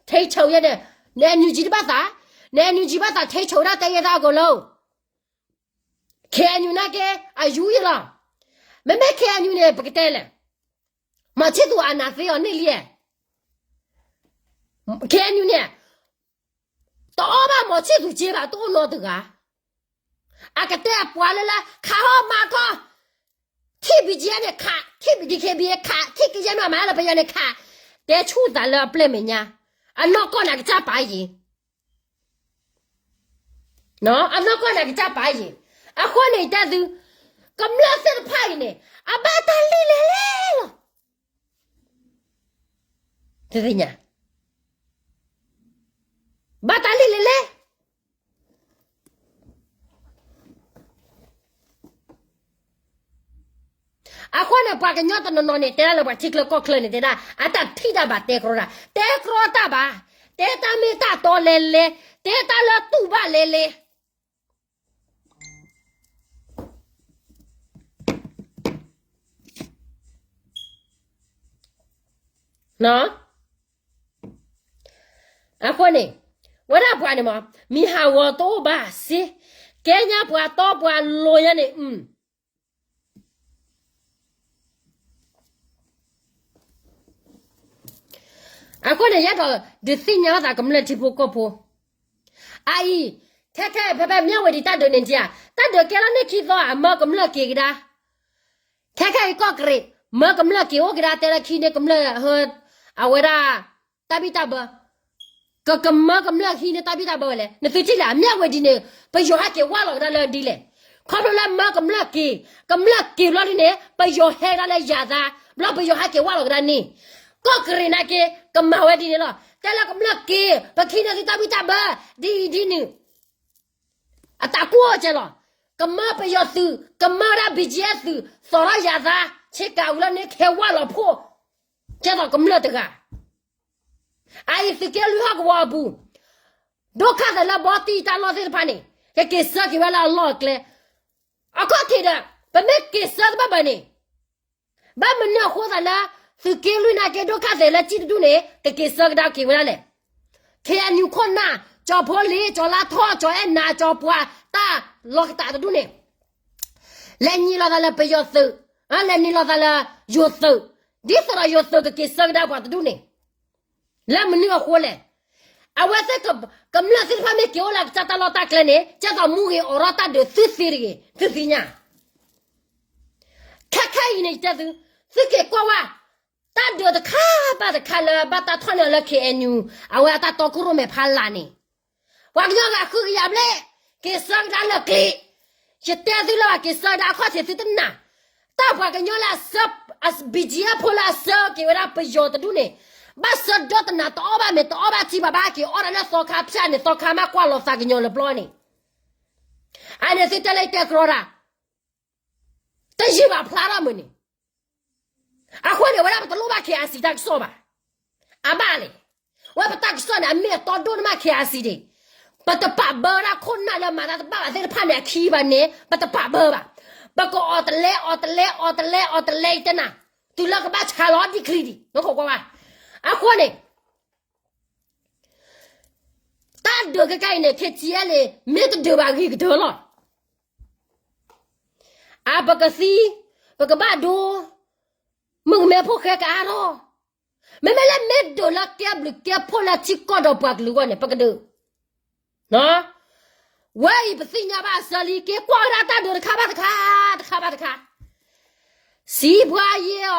ထိန်းချုပ် ယဲန့ၣ်, န NUG တဘၣ်သး, န NUG ဘၣ်သး ထိန်းချုပ် ဒၣ်တဲယဲၢ်သၢအကီၢ်လီၤ KNU နာ်က့ အယူယလီၤ, မ့မ့ၢ် KNU န့ၣ် ပကတဲလဲၣ်, မီၤဆံၣ်သူးအနၢ်သ့အီၤန့ၣ်လံ, KNU န့ၣ်, တအီၣ်ဘၣ်မီၤဆံၣ်သူးစ့ဘၣ် တအိၣ်နီတဂၤ, အကတဲအပှၤလၢလၢ ခးဟီၣ်မၤထီၣ်, ထံၣ် BGF န့ၣ်ခး, ထံၣ် DKBA ခး, ထံၣ်ကယဲၢ်မးမးလၢပယီၤန့ၣ်ခး, တဲဆူၣ်သးလၢအပျဲၢ်မဲာ်ညါ, အနီၢ်ကီၢ်န့ၣ် အကစၢ်ပာ်ယံၤ အနီၢ်ကီၢ်န့ၣ် အကစၢ်ပာ်ယံၤ, အဃိန့ၣ် ယတဲသု, ကမျၢၢ်သ့ၣ်တဖၣ်အံၤန့ၣ် အဘၣ်တၢ်လံၣ်လဲၣ်လဲၣ်လီၤ, သ့ၣ်ညါ, ဘၣ်တၢ်လံၣ်လဲၣ်လဲၣ် အဃိန့ၣ် ပှၤကညီတနီၤနီၤန့ၣ် တဲဒၣ်လၢပှၤထံချၢကီၢ်ချၢန့ၣ် တဲဒၣ် အတၢ်ထံၣ်တၢ်ဘၣ်တဲကြီတၢ်, တဲကြီတၢ်ဘၣ်, တဲတၢ်မ့ၢ်တၢ်တီလဲၤလဲၤ, တဲတၢ်လၢတူၢ်ဘၣ်လဲၤလဲၤ အဃိန့ၣ်, ဝဲဒၣ်ပှၤန့ၣ်မး, မံၤဟးဂီၤတအိၣ်ဘၣ်စ့, ကဲညါပှၤတီပှၤလိၤညါန့ၣ်, အဃိန့ၣ် ယအဲၣ်ဒိးဒုးသ့ၣ်ညါဘၣ်သးကမျၢၢ်ထံဖိကီၢ်ဖိ, အအံၤ, ထဲထဲဖဲဖဲမၠၣ်ဝတံၤတၢ်ဒုးန့ၣ်ဧါ, တၢ်ဒုးကဲလီၤန့ၢ်ခံသီဧါ, မၢကမျၢၢ်က့ၤကဒါ, ခဲခဲအံၤကီၢ်ကရ့ၣ်, မၢကမျၢၢ်က့ၤအိၣ်ကဒါ တဲလၢခံန့ၣ်ကမျၢၢ်ဟၢ, အဝဲဒၣ်, တၢ်ဘံၣ်တၢ်ဘၢ, ကကမၢကမျၢၢ်ဟံးန့ၢ်တၢ်ဘံၣ်တၢ်ဘၢဝဲလဲၣ်, နသုထံၣ်လဲၣ် အမၠၣ်ဝတံၤန့ၣ် ပယီၤဟဲက့ၤဝၢ်လီၤကဒါလၢဒ်လဲၣ်, ခီဖျိလၢမၢကမျၢၢ်က့ၤ, ကမျၢၢ်က့ၤဘျီဒ်န့ၣ် ပယီၤဟဲကဒါလၢယၤသး, ဘျီပယီၤဟဲက့ၤဝၢ်လီၤကဒါန့ၣ်, ကီၢ်ကရ့ၣ်နာ်က့ ကမၤဝဲဒ်န့ၣ်လီၤ, တဲလၢကမျၢၢ်က့ၤ, ပကဟံးန့ၢ်သုတၢ်ဘံၣ်တၢ်ဘၢ, ဒ်အံၤဒ်နုၤ အတၢ်ကူၣ်အိၣ်ကဲလီၤ, ကမၢပယီၤသုး, ကမၢဝဲဒၣ် ဘံၣ်ကၠံအသုး, သီၣ်ထီၣ်ယၤသး, ဆ့ကၤဝံၤလီၤန့ၣ် ကဟဲဝၢ်လီၤဖှိၣ်, ကဲသိးကမျၢၢ်တဂၤ, အအံၤသုးက့လွံၢ်ဟီၣ်ကဝီၤအပူၤ, ဒိၣ်ခါသးလၢဘီတံၢ်တၢ်လီၢ်သ့ၣ်တဖၣ်န့ၣ်, ကက့ၤဆၢက့ၤဝဲလၢအလီၢ်အကျဲ, အခီၣ်ထံးဒီး, ပမ့ၢ်က့ၤဆၢတဘၣ်ဘၣ်န့ၣ် ဘၣ်မနုၤအဃိသးလၢ သုးက့လွံၢ်နာ်က့ ဒိၣ်ခါသဲးလၢကံၣ်တဒူၣ်န့ၣ် ကက့ၤဆၢကဒါက့ၤဝဲဒၣ်လဲၣ်. ခ့ၣ်အဲၣ်ယူၣ်ခိၣ်နၢ်, ကၠီၤဖိလ့, ကၠီၤလါထီၣ်, ကၠီၤအဲၣ်နၤ, ကၠီၤပှၤတၢ်လီၢ်ကတးတဒူၣ်န့ၣ် လဲၤနံၤလိာ်သးလၢပယီၤသုး, လဲၤနံၤလိာ်သးလၢယိၤသုး, ဒ်သိးဒီးယိၤသုးကက့ၤဆၢကဒါပှၤတဒူၣ်န့ၣ် လၢမနုၤအဃိလဲၣ်. အဝဲသ့ၣ်ကမျၢၢ်သ့ၣ်တဖၣ်မ့ၢ်က့ၤအိၣ်လၢကစၢ်တၢ်လီၢ်တၢ်ကျဲန့ၣ် ကဲသိးမူဂ့ၤအိးထီၣ်တၢ်ဒုးသုသ့တဂ့ၤ, သုသ့ၣ်ညါ. ခဲခဲအံၤန့ၣ် ယတဲသု, သုက့ၤကွၢ်ဝဲ တၢ်ဒုးတခါဘၣ်တခါလၢဘၣ်တၢ်ထီၣ်န့ၢ်အီၤလၢ ခ့ၣ်အဲၣ်ယူၣ် အဝဲအတၢ်တီခိၣ်ရိၣ်မဲာ်ဖးလာ်န့ၣ် ပှၤကညီဂၤဃုကယၤဘျဲၣ်, က့ၤဆၢကဒါလၢကျဲ, ယတဲသုလၢအက့ၤဆၢကဒါအခီၣ်ထံးသုတနၢ်, တၢ်ပှၤကညီလၢအဆၢ, အ ဘံၣ်ကၠံၣ်အဲၣ်ဖိလၢအဆၢက့ၤဝဲဒၣ်ပယီၤတဒူၣ်န့ၣ်, ဘၣ်ဆၢဒီတနၤတအီၣ်ဘၣ်မ့ၤ တအီၣ်ဘၣ်ထံဘၣ်ဘၣ် က့ၤအီၣ်ဒၣ်လၢသီခါဖၠၣ်န့ၣ် သီခါမ့ၢ်ကွၢ်လီၤသးကညီၤလၢပျီန့ၣ်, အန့ၣ်သုတဲလၢယတဲကြီတၢ် တယံာ်ဘၣ်ဖျါထီၣ်မုၢ်န့ၣ်, အဃိန့ၣ် ဝဲဒၣ်ပတလိၣ်ဘၣ် ခ့ၣ်အဲၣ်စံၣ် တၢ်ကစီၣ်ဘၣ်, အဘၣ်လဲၣ်, ဝဲပတၢ်ကစီၣ်န့ၣ် အမ့ၢ်အတီဒိၣ်န့ၣ်မး ခ့ၣ်အဲၣ်စံၣ် န့ၣ်, ပတပာ်ဘၢဝဲဒၣ်ခိၣ်နၢ်လၢမၤတၢ်တဘၣ်ဘၣ်သ့ၣ်တဖၣ်န့ၣ် အခံဘၣ်န့ၣ် ပတပာ်ဘၢဘၣ်, ပကအီၣ်တလဲ အီၣ်တလဲ အီၣ်တလဲ အီၣ်တလဲ ယတဲနၤ, တုၤလၢကဘၣ်ဆါလီၤဒံချံဒံး နခိၣ်ကွၢ်ဝဲ, အဃိန့ၣ် တၢ်ဒုးခဲကနံၣ်အံၤန့ၣ် ခ့ၣ်အဲၣ်စံၣ် မ့ၢ်တဒုးဘၣ်ဂ့ၤကတၢၢ်လီၤ, အပကသံ, ပကဘၣ်ဒိ, မုၣ်ကမဲဖိဃဲကအါထီၣ်, မ့မ့ၢ်လၢမ့ၢ်ဒုးလၢကဲဘျုးကဲဖှိၣ်လၢထံကီၢ်ဒီးပှၤကလုာ်အဂီၢ်န့ၣ် ပကဒုး ဝဲအံၤပသ့ၣ်ညါဘၣ်အဆၢလံ က့ၤကွၢ်ဝဲဒၣ်တၢ်ဒုးတခါဘၣ်တခါ, တခါဘၣ်တခါ, စံးဘှါယဲၢ်အီၤ,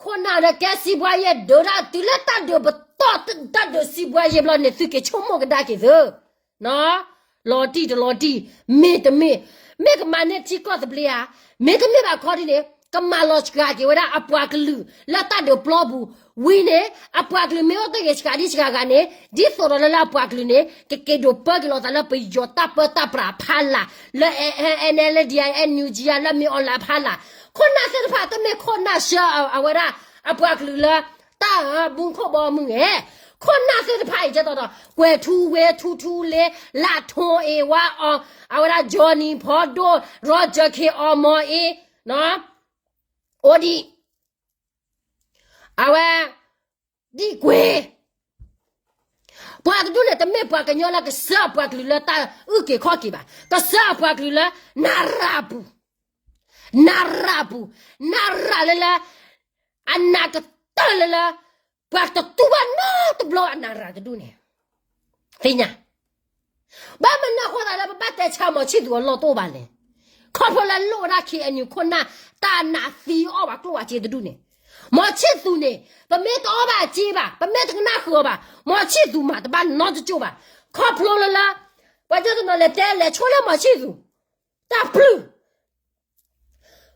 ခိၣ်နၢ်ဒီးကဲစံးဘှါယဲၢ် ဒုးဒၣ်တုၤလၢတၢ်ဒုးပတီၢ် တၢ်ဒုးစံးဘှါယဲၢ်ဘျီန့ၣ် သုက့ၤဆိကမိၣ်ကဒါက့ၤသု လီၤတံၢ်တလီၤတံၢ်, မ့ၢ်တမ့ၢ်, မ့ၢ်ကမၤန့ၢ်ထံကီၢ်သဘျ့ဧါ, မ့တမ့ၢ်ဘၣ်ခီဒ်န့ၣ် ကမၤလီၤစှၤက့ၤဝဲဒၣ်အပှၤကလုာ်လၢတၢ်ဒုးပျီပူၤ, ဝံၤန့ၣ် အပှၤကလုာ်မ့ၢ်အိၣ်တ့ၢ်ဂ့ၤစှၤဒံစှၤဂၤန့ၣ် ဒ်သိးဒီးလၢလၢအပှၤကလုာ်န့ၣ် ကက့ၤဒိးပၢက့ၤလိာ်သးလၢပယီၤတၢ်ပၢတၢ်ပြးဖးလာ်, လၢ NLD NUG လၢမ့ၢ်အီၤလၢဖးလာ်, ခိၣ်နၢ်သ့ၣ်တဖၣ်တမ့ၢ်ခိၣ်နၢ်ဆှၢအဝဲဒၣ် အပှၤကလုာ်လၢ တၢ်မူခိၣ်ဘီမုၢ်ဧဲ, ခိၣ်နၢ်သ့ၣ်တဖၣ်အံၤကဲသိးဒီး ကွဲၤထူဝ့ၤထူထူလ့, လၢထိအ့ဝါအီၤ, အဝဲဒၣ် Johnny ဖီဒိၣ်, Roger ခ့အီမီအ့, အိၣ်ဒံး, အဝဲ ဒံၣ်ကွဲၤ, ပှၤတဒူၣ်န့ၣ် တမ့ၢ်ပှၤကညီလၢကဆှၢအပှၤကလုာ်လၢတၢ်အုၣ်က့ၤခီၣ်က့ၤဘၣ်, ကဆှၢအပှၤကလုာ်လၢ နရၤပူၤ, နရၤပူၤ, နရၤလၢလၢ အနးကတၢၢ်လၢလၢ ပှၤတတူၢ်ဘၣ်နီတဘျီအနရၤတဒူၣ်န့ၣ် သ့ၣ်ညါ, ဘၣ်မနုၤအဃိသတးလၢပဘၣ်တဲဆါ မီၤဆံၣ်သူၤအလီၢ်တအိၣ်ဘၣ်လဲၣ်. ခီဖျိလၢလိၣ်ဝဲဒၣ် ခ့ၣ်အဲၣ်ယူၣ် ခိၣ်နၢ် တၢ်နာ်သံအီၣ်ဘၣ်ကျိၣ်ဘၣ်စ့တဒူၣ်န့ၣ်, မီၤဆံၣ်သူၤန့ၣ် ပမ့ၢ်တအီၣ်ဘၣ်စ့ဘၣ်, ပမ့ၢ်တကနၣ်ဃုာ်အီၤဘၣ်, မီၤဆံၣ်သူၤမၤတဘၣ်နီတကၠိၢ်ဘၣ်. ခီဖျိလၢလၢ ပှၤကညီတနီၤလဲၤတဲလဲၤဆိလၢမီၤဆံၣ်သူၤ တၢ်ပျုၢ်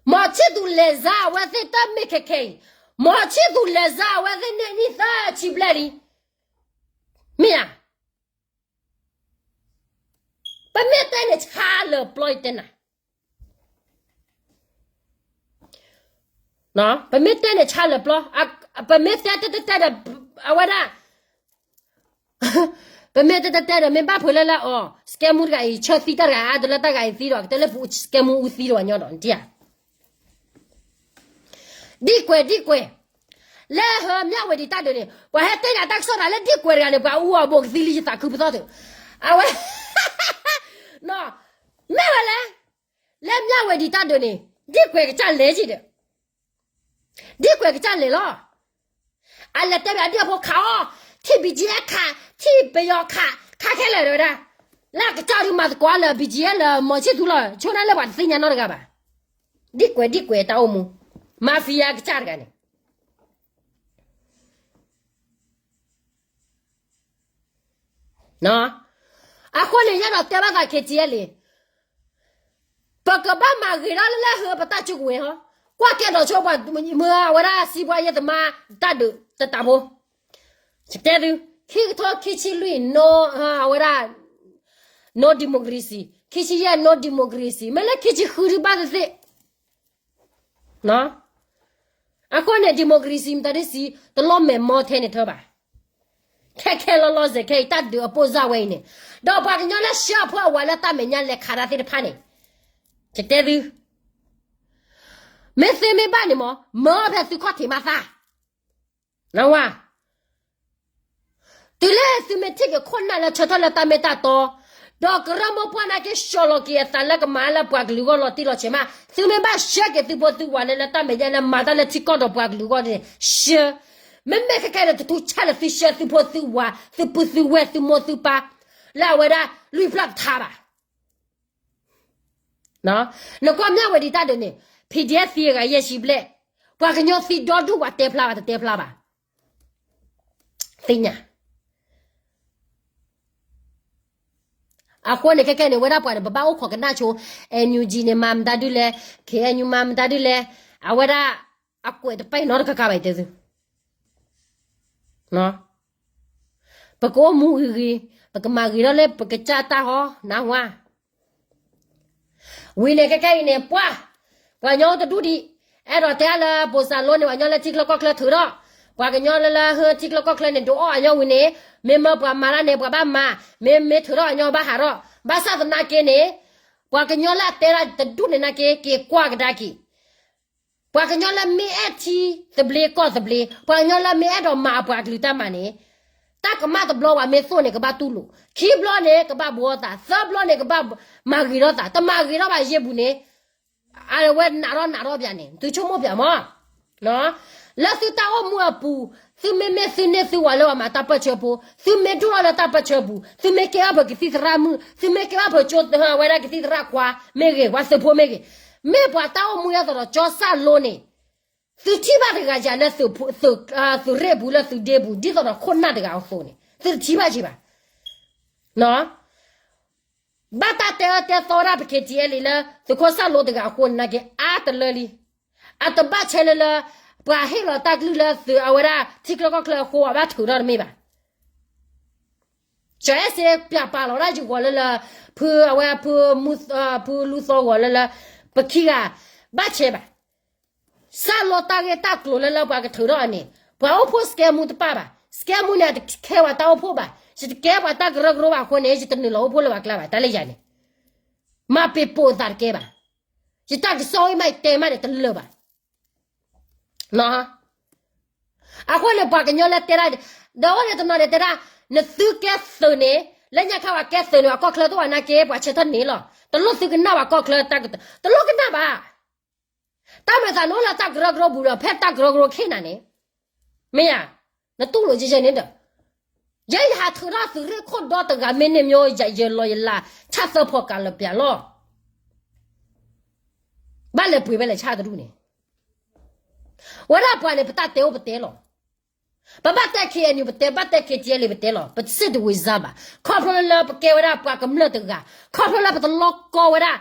မီၤဆံၣ်သူၤလဲၤစါအဝဲသ့ၣ်တမ့ၢ်ခဲခဲအံၤ, မီၤဆံၣ်သူၤလဲၤစါအဝဲသ့ၣ်န့ၣ်နံၣ်သၢဆံဘျဲၣ်လံ, မ့ၢ်ဧါ. ပမ့ၢ်တဲန့ၣ်ဆါလၢပျီယတဲနၤ, ပမ့ၢ်တဲန့ၣ်ဆါလၢပျီ, ပမ့ၢ်တဲတဲတဲဒီး အဝဲဒၣ် ပမ့ၢ်တဲတဲတဲဒီး မ့ၢ်ဘၣ်ဖုးလၢလၢအီၤ စကဲမူတဂၤအံၤ ဆၢသံတၢ်တဂၤအါ တလၢတၢ်ဂၤအံၤသံဒီး ကတဲလၢပူၤ စကဲမူအူသံဒီးညီဒီး နထံၣ်ဧါ. ဒံၣ်ကွဲၤ ဒံၣ်ကွဲၤ, လၢဟၢမၠၣ်ဝဲဒံးတၢ်ဒုးန့ၣ် ပှၤဟဲတဲယၤတၢ်ကစီၣ်တၢ်လၢဒံၣ်ကွဲၤတဂၤန့ၣ် ပှၤအူအီၤဘိးကသံလံယသးခုပသီၣ်တၢ်, အဝဲ မ့ၢ်ဝဲလဲၣ်, လၢမၠၣ်ဝဲဒံးတၢ်ဒုးန့ၣ် ဒံၣ်ကွဲၤကစၢ်လဲၤက့ၤဒီး ဒံၣ်ကွဲၤကစၢ်လဲၤလီၤ. အလဲၤတဲဘၣ်ဒံၣ်အဖိခးအီၤ, ထံၣ် ဘီၣ်ကၠံၣ်အဲၣ် ခး, ထံၣ်ပယီၤခး, ခးခဲလၢာ်တဲဝဲဒၣ်, လၢအကစၢ်ဒုးမၤသကိးလၢ ဘီၣ်ကၠံၣ်အဲၣ် လၢမီၤဆံၣ်သူၤလီၤ, ဆိနၤလၢပှၤတသ့ၣ်ညါနီတဂၤဘၣ်. ဒံၣ်ကွဲၤ ဒံၣ်ကွဲၤတၢ်အိၣ်မူ, မၤဖံယါကစၢ်တဂၤန့ၣ် အဃိန့ၣ် ယအဲၣ်ဒိးတဲဘၣ်သး ခ့ၣ်စံၣ်အဲၣ်လံ, ပကဘၣ်မၤဂ့ၤထီၣ်လၢလၢဟၢပတၢ်စုကဝဲၤဟီ, ကွၢ်ကဲထီၣ်ဆိပှၤမၢအဝဲဒၣ် စံးပှၤယဲၢ်သမါ တၢ်ဒုးတတးဖိ, ယတဲသု, ခံကထိခံဆံလွံၢ် အဝဲဒၣ် no democracy, ခံဆံယဲၢ် no democracy, မ့ၢ်လၢခံဆံဃုဒုးဘၣ်သ့ၣ်သ့ၣ် အဃိန့ၣ် democracy မတၤဒ်စံး တလီၢ်မဲာ်မီထဲန့ၣ်ထၢဘၣ်. ခဲခဲလီၤလီၤစဲးခဲအံၤ တၢ်ဒုးအပိၢ်စၢ်ဝဲအံၤန့ၣ်, ဒီးပှၤကညီလၢဆှၢအဖၢအဝၤလၢတၢ်မဲာ်ညါလဲၤခးတၢ်သ့ၣ်တဖၣ်န့ၣ်, ယတဲသု, မ့ၢ်သ့မ့ၢ်ဘၣ်န့ၣ်မး မၢအီၤဖဲသုခီၣ်ထံးမးသး, နဝၤ တုၤလၢသုမ့ၢ်ထံၣ်က့ၤခိၣ်နၢ်လၢဆၢထၢၣ်လၢတၢ်မ့ၢ်တၢ်တီ, ဒီးကရၢမိၢ်ပှၢ်နာ်က့ ဆှီလီၤက့ၤအသးလၢကမၤလၢပှၤကလုာ်အဂီၢ်လီၤတံၢ်လီၤဆဲးမး, သုမ့ၢ်ဘၣ်ဆှၢက့ၤသုဖိသုဝၤလၢလၢတၢ်မဲာ်ညါလၢမၤတၢ်လၢထံကီၢ်ဒီးပှၤကလုာ်အဂီၢ်န့ၣ် ဆှၢ, မ့မ့ၢ်ခဲခဲန့ၣ် တထူးဆၣ်လၢသုဆှၢသုဖိသုဝၤ သုပုၢ်သုဝဲၢ်သုမိၢ်သုပၢ် လၢအဝဲဒၣ်လွံၢ်ဖျၢၣ်တထါဘၣ်. နကွၢ်မၠၣ်ဝဲဒံးတၢ်ဒုးန့ၣ် PDF သံအဂၤယဲၢ်ဆံဘျဲၣ်, ပှၤကညီသံဒီဒူၣ်ဝဲတဲဖျါဘၣ်တတဲဖျါဘၣ်, သ့ၣ်ညါ အဃိန့ၣ် ခဲခဲန့ၣ် ဝဲဒၣ်ပှၤန့ၣ် ပဘၣ်အိၣ်ခိးကနၣ်ဆိ, NUG န့ၣ် မၤမတၤဒုလဲၣ်, KNU မၤမတၤဒုလဲၣ်, အဝဲဒၣ်အကွဲးတပဲာ်နီတကကါဘၣ် ယတဲသု, ပကအိၣ်မူဂ့ၤဂ့ၤ, ပကမၤဂ့ၤထီၣ်လၢပကစၢ်တၢ်ဟီ နၢ်ဟူဧါ. ဝံၤန့ၣ် ခဲခဲအံၤန့ၣ် ပှၤ, ပှၤကညီအိၣ်တဒူၣ်ဒံး, အဲၣ်ဒိးတဲအါလၢ ဘိၣ်စၢ်လိန့ၣ် ပှၤကညီလၢထံချၢကီၢ်ချၢထုးထီၣ်, ပှၤကညီလၢလၢဟၢထံချၢကီၢ်ချၢန့ၣ် ဒုးအီၣ်အညီဝံၤန့ၣ်, မ့ၢ်မၢပှၤမၤတၢ်န့ၣ် ပှၤဘၣ်မၤ, မ့မ့ၢ်ထုးထီၣ်အညီဘၣ်ဟးထီၣ်, ဘၣ်ဆၣ်သနာ်က့န့ၣ်, ပှၤကညီလၢအတဲဒၣ်တဒူၣ်န့ၣ်နာ်က့ က့ၤကွၢ်ကဒါက့ၤ ပှၤကညီလၢမ့ၢ်အဲၣ်ထံသဘျ့ကီၢ်သဘျ့, ပှၤကညီလၢမ့ၢ်အဲၣ်ဒိးမၤအပှၤကလုာ်တၢ်မၤန့ၣ်, တၢ်ကမၣ်တဘျီဝဲမ့ၢ်သိၣ်န့ၣ် ကဘၣ်တူၢ်လိာ်, ခံဘျီန့ၣ် ကဘၣ်ဘှီသး, သၢဘျီန့ၣ် ကဘၣ်မၤဂ့ၤထီၣ်သး, တမၤဂ့ၤထီၣ်ဘၣ်ယဲၢ်ပူၤန့ၣ်, အဝဲနးထီၣ်နးထီၣ်ပၠးန့ၣ် သုဆိကမိၣ်ပၠးမး လၢသုတၢ်အိၣ်မူအပူၤ, သုမ့မ့ၢ်သုန့ၢ်သုဝၤလၢပှၤမၤတၢ်ပၢၢ်ဆၢဖိ, သုမ့ၢ်ဒိၣ်ထီၣ်လၢတၢ်ပၢၢ်ဆၢပူၤ, သုမ့ၢ်ကဲထီၣ်ဖဲကသံၣ်သရၣ်မုၣ်, သုမ့ၢ်ကဲထီၣ်ဖဲကၠိဝဲဒၣ်ကသံၣ်သရၣ်ခွါမ့ၢ်ဂ့ၤ, ပှၤသုးဖိမ့ၢ်ဂ့ၤ, မ့ၢ်ပှၤတၢ်အိၣ်မူဒ်သိးဒီးကၠီစၢ်လိန့ၣ်, သုထံၣ်ဘၣ်တဂၤယၤလၢ သုးရ့ၣ်ပူၤလၢသုဒ့ပူၤ ဒ်သိးဒီးခိၣ်နၢ်တဂၤအသိးန့ၣ် သုတထံၣ်ဘၣ်က့ၤဘၣ်. ဘၣ်တၢ်တဲအၢတဲသီဝဲဒၣ်ပ KTLA လၢသုးခိၣ်စၢ်လိတဂၤအဃိန့ၣ်နာ်က့ အါတလၢလံ. အတဘၣ်ဆဲလၢလၢ ပှၤဟ့ၣ်လီၤတၢ်ကလုၢ်လၢသုးအဝဲဒၣ်ထံချၢကီၢ်ချၢအဃိ အဘၣ်ထုးထီၣ်တမ့ၢ်ဘၣ်. ကၠီအဲၣ်စ့ပျးပာ်လီၤဒၣ်ယဂီၢ်လၢလၢ ဖုအဝဲ ဖုလူသီဂီၢ်လၢလၢ ပခံဂၤ ဘၣ်ဆဲဘၣ်. စၢ်လီတၢ်ဂ့ၢ်တၢ်ကျိၤလၢလၢပှၤကထုးထီၣ်အန့ၣ် ပှၤအိၣ်ဖှိၣ်စကဲမူတပၣ်ဘၣ်. စကဲမူန့ၣ် အတခဲပှၤတၢ်အိၣ်ဖှိၣ်ဘၣ်. ယတကဲပှၤတၢ်ကရၢကရိဘၣ်အဃိန့ၣ် ယတနုာ်လီၤအိၣ်ဖှိၣ်လၢပှၤကျါဘၣ် တၢ်လၢယၤန့ၣ် မၤပ့ၤပိာ်သးတကဲဘၣ်. ယတၢ်ကစီၣ်အံၤမး ယတဲမးန့ၣ် တလၢာ်ဘၣ်. အဃိန့ၣ် ပှၤကညီလၢတဲဒၣ်, ဒီးအိၣ်န့ၣ်တနီၤန့ၣ်တဲဒၣ်, နသုကဲသုးန့ၣ်, လၢညါခါပှၤကဲသုးန့ၣ် ပှၤကီၢ်ချၢတအိၣ်ဘၣ်နာ်က့ ပှၤဆၢထၢၣ်န့ၣ်လီၤ. တလိၣ်သုကနၣ်ပှၤကီၢ်ချၢတၢ်ကတိၤ, တလိၣ်ကနၣ်ဘၣ်. တၢ်မဲာ်သးနအိၣ်လၢတၢ်ကရၢကရိပူၤဒီး ဖဲတၢ်ကရၢကရိခ့နၤန့ၣ်, မ့ၢ်ဧါ, နတူၢ်လိာ်ကဲကဲန့ၣ်ဒီး ယဲယဟးထုးထီၣ်သုးရ့ၣ်ခိၣ်ဒီတဂၤမ့ၢ်န့ၢ်မ့ၢ်ယဲလီၤယလး ဆၣ်သၢဖီကးလၢပျၢၤလီၤ. ဘၣ်လဲၤပှ့ၤဝဲလဲၣ်ဆၣ်တဒူၣ်န့ၣ်, ဝဲဒၣ်ပှၤန့ၣ် ပတၢ်တဲအိၣ်ပတဲလီၤ. ပဘၣ်တဲ KNU ပတဲ, ဘၣ်တဲ KTLA ပတဲလီၤ. ပစံးတဝံၤစၢ်ဘၣ်. ခီဖျိလၢပကဲဝဲဒၣ်ပှၤကမျၢၢ်တဂၤ, ခီဖျိလၢပတလီကီဝဲဒၣ်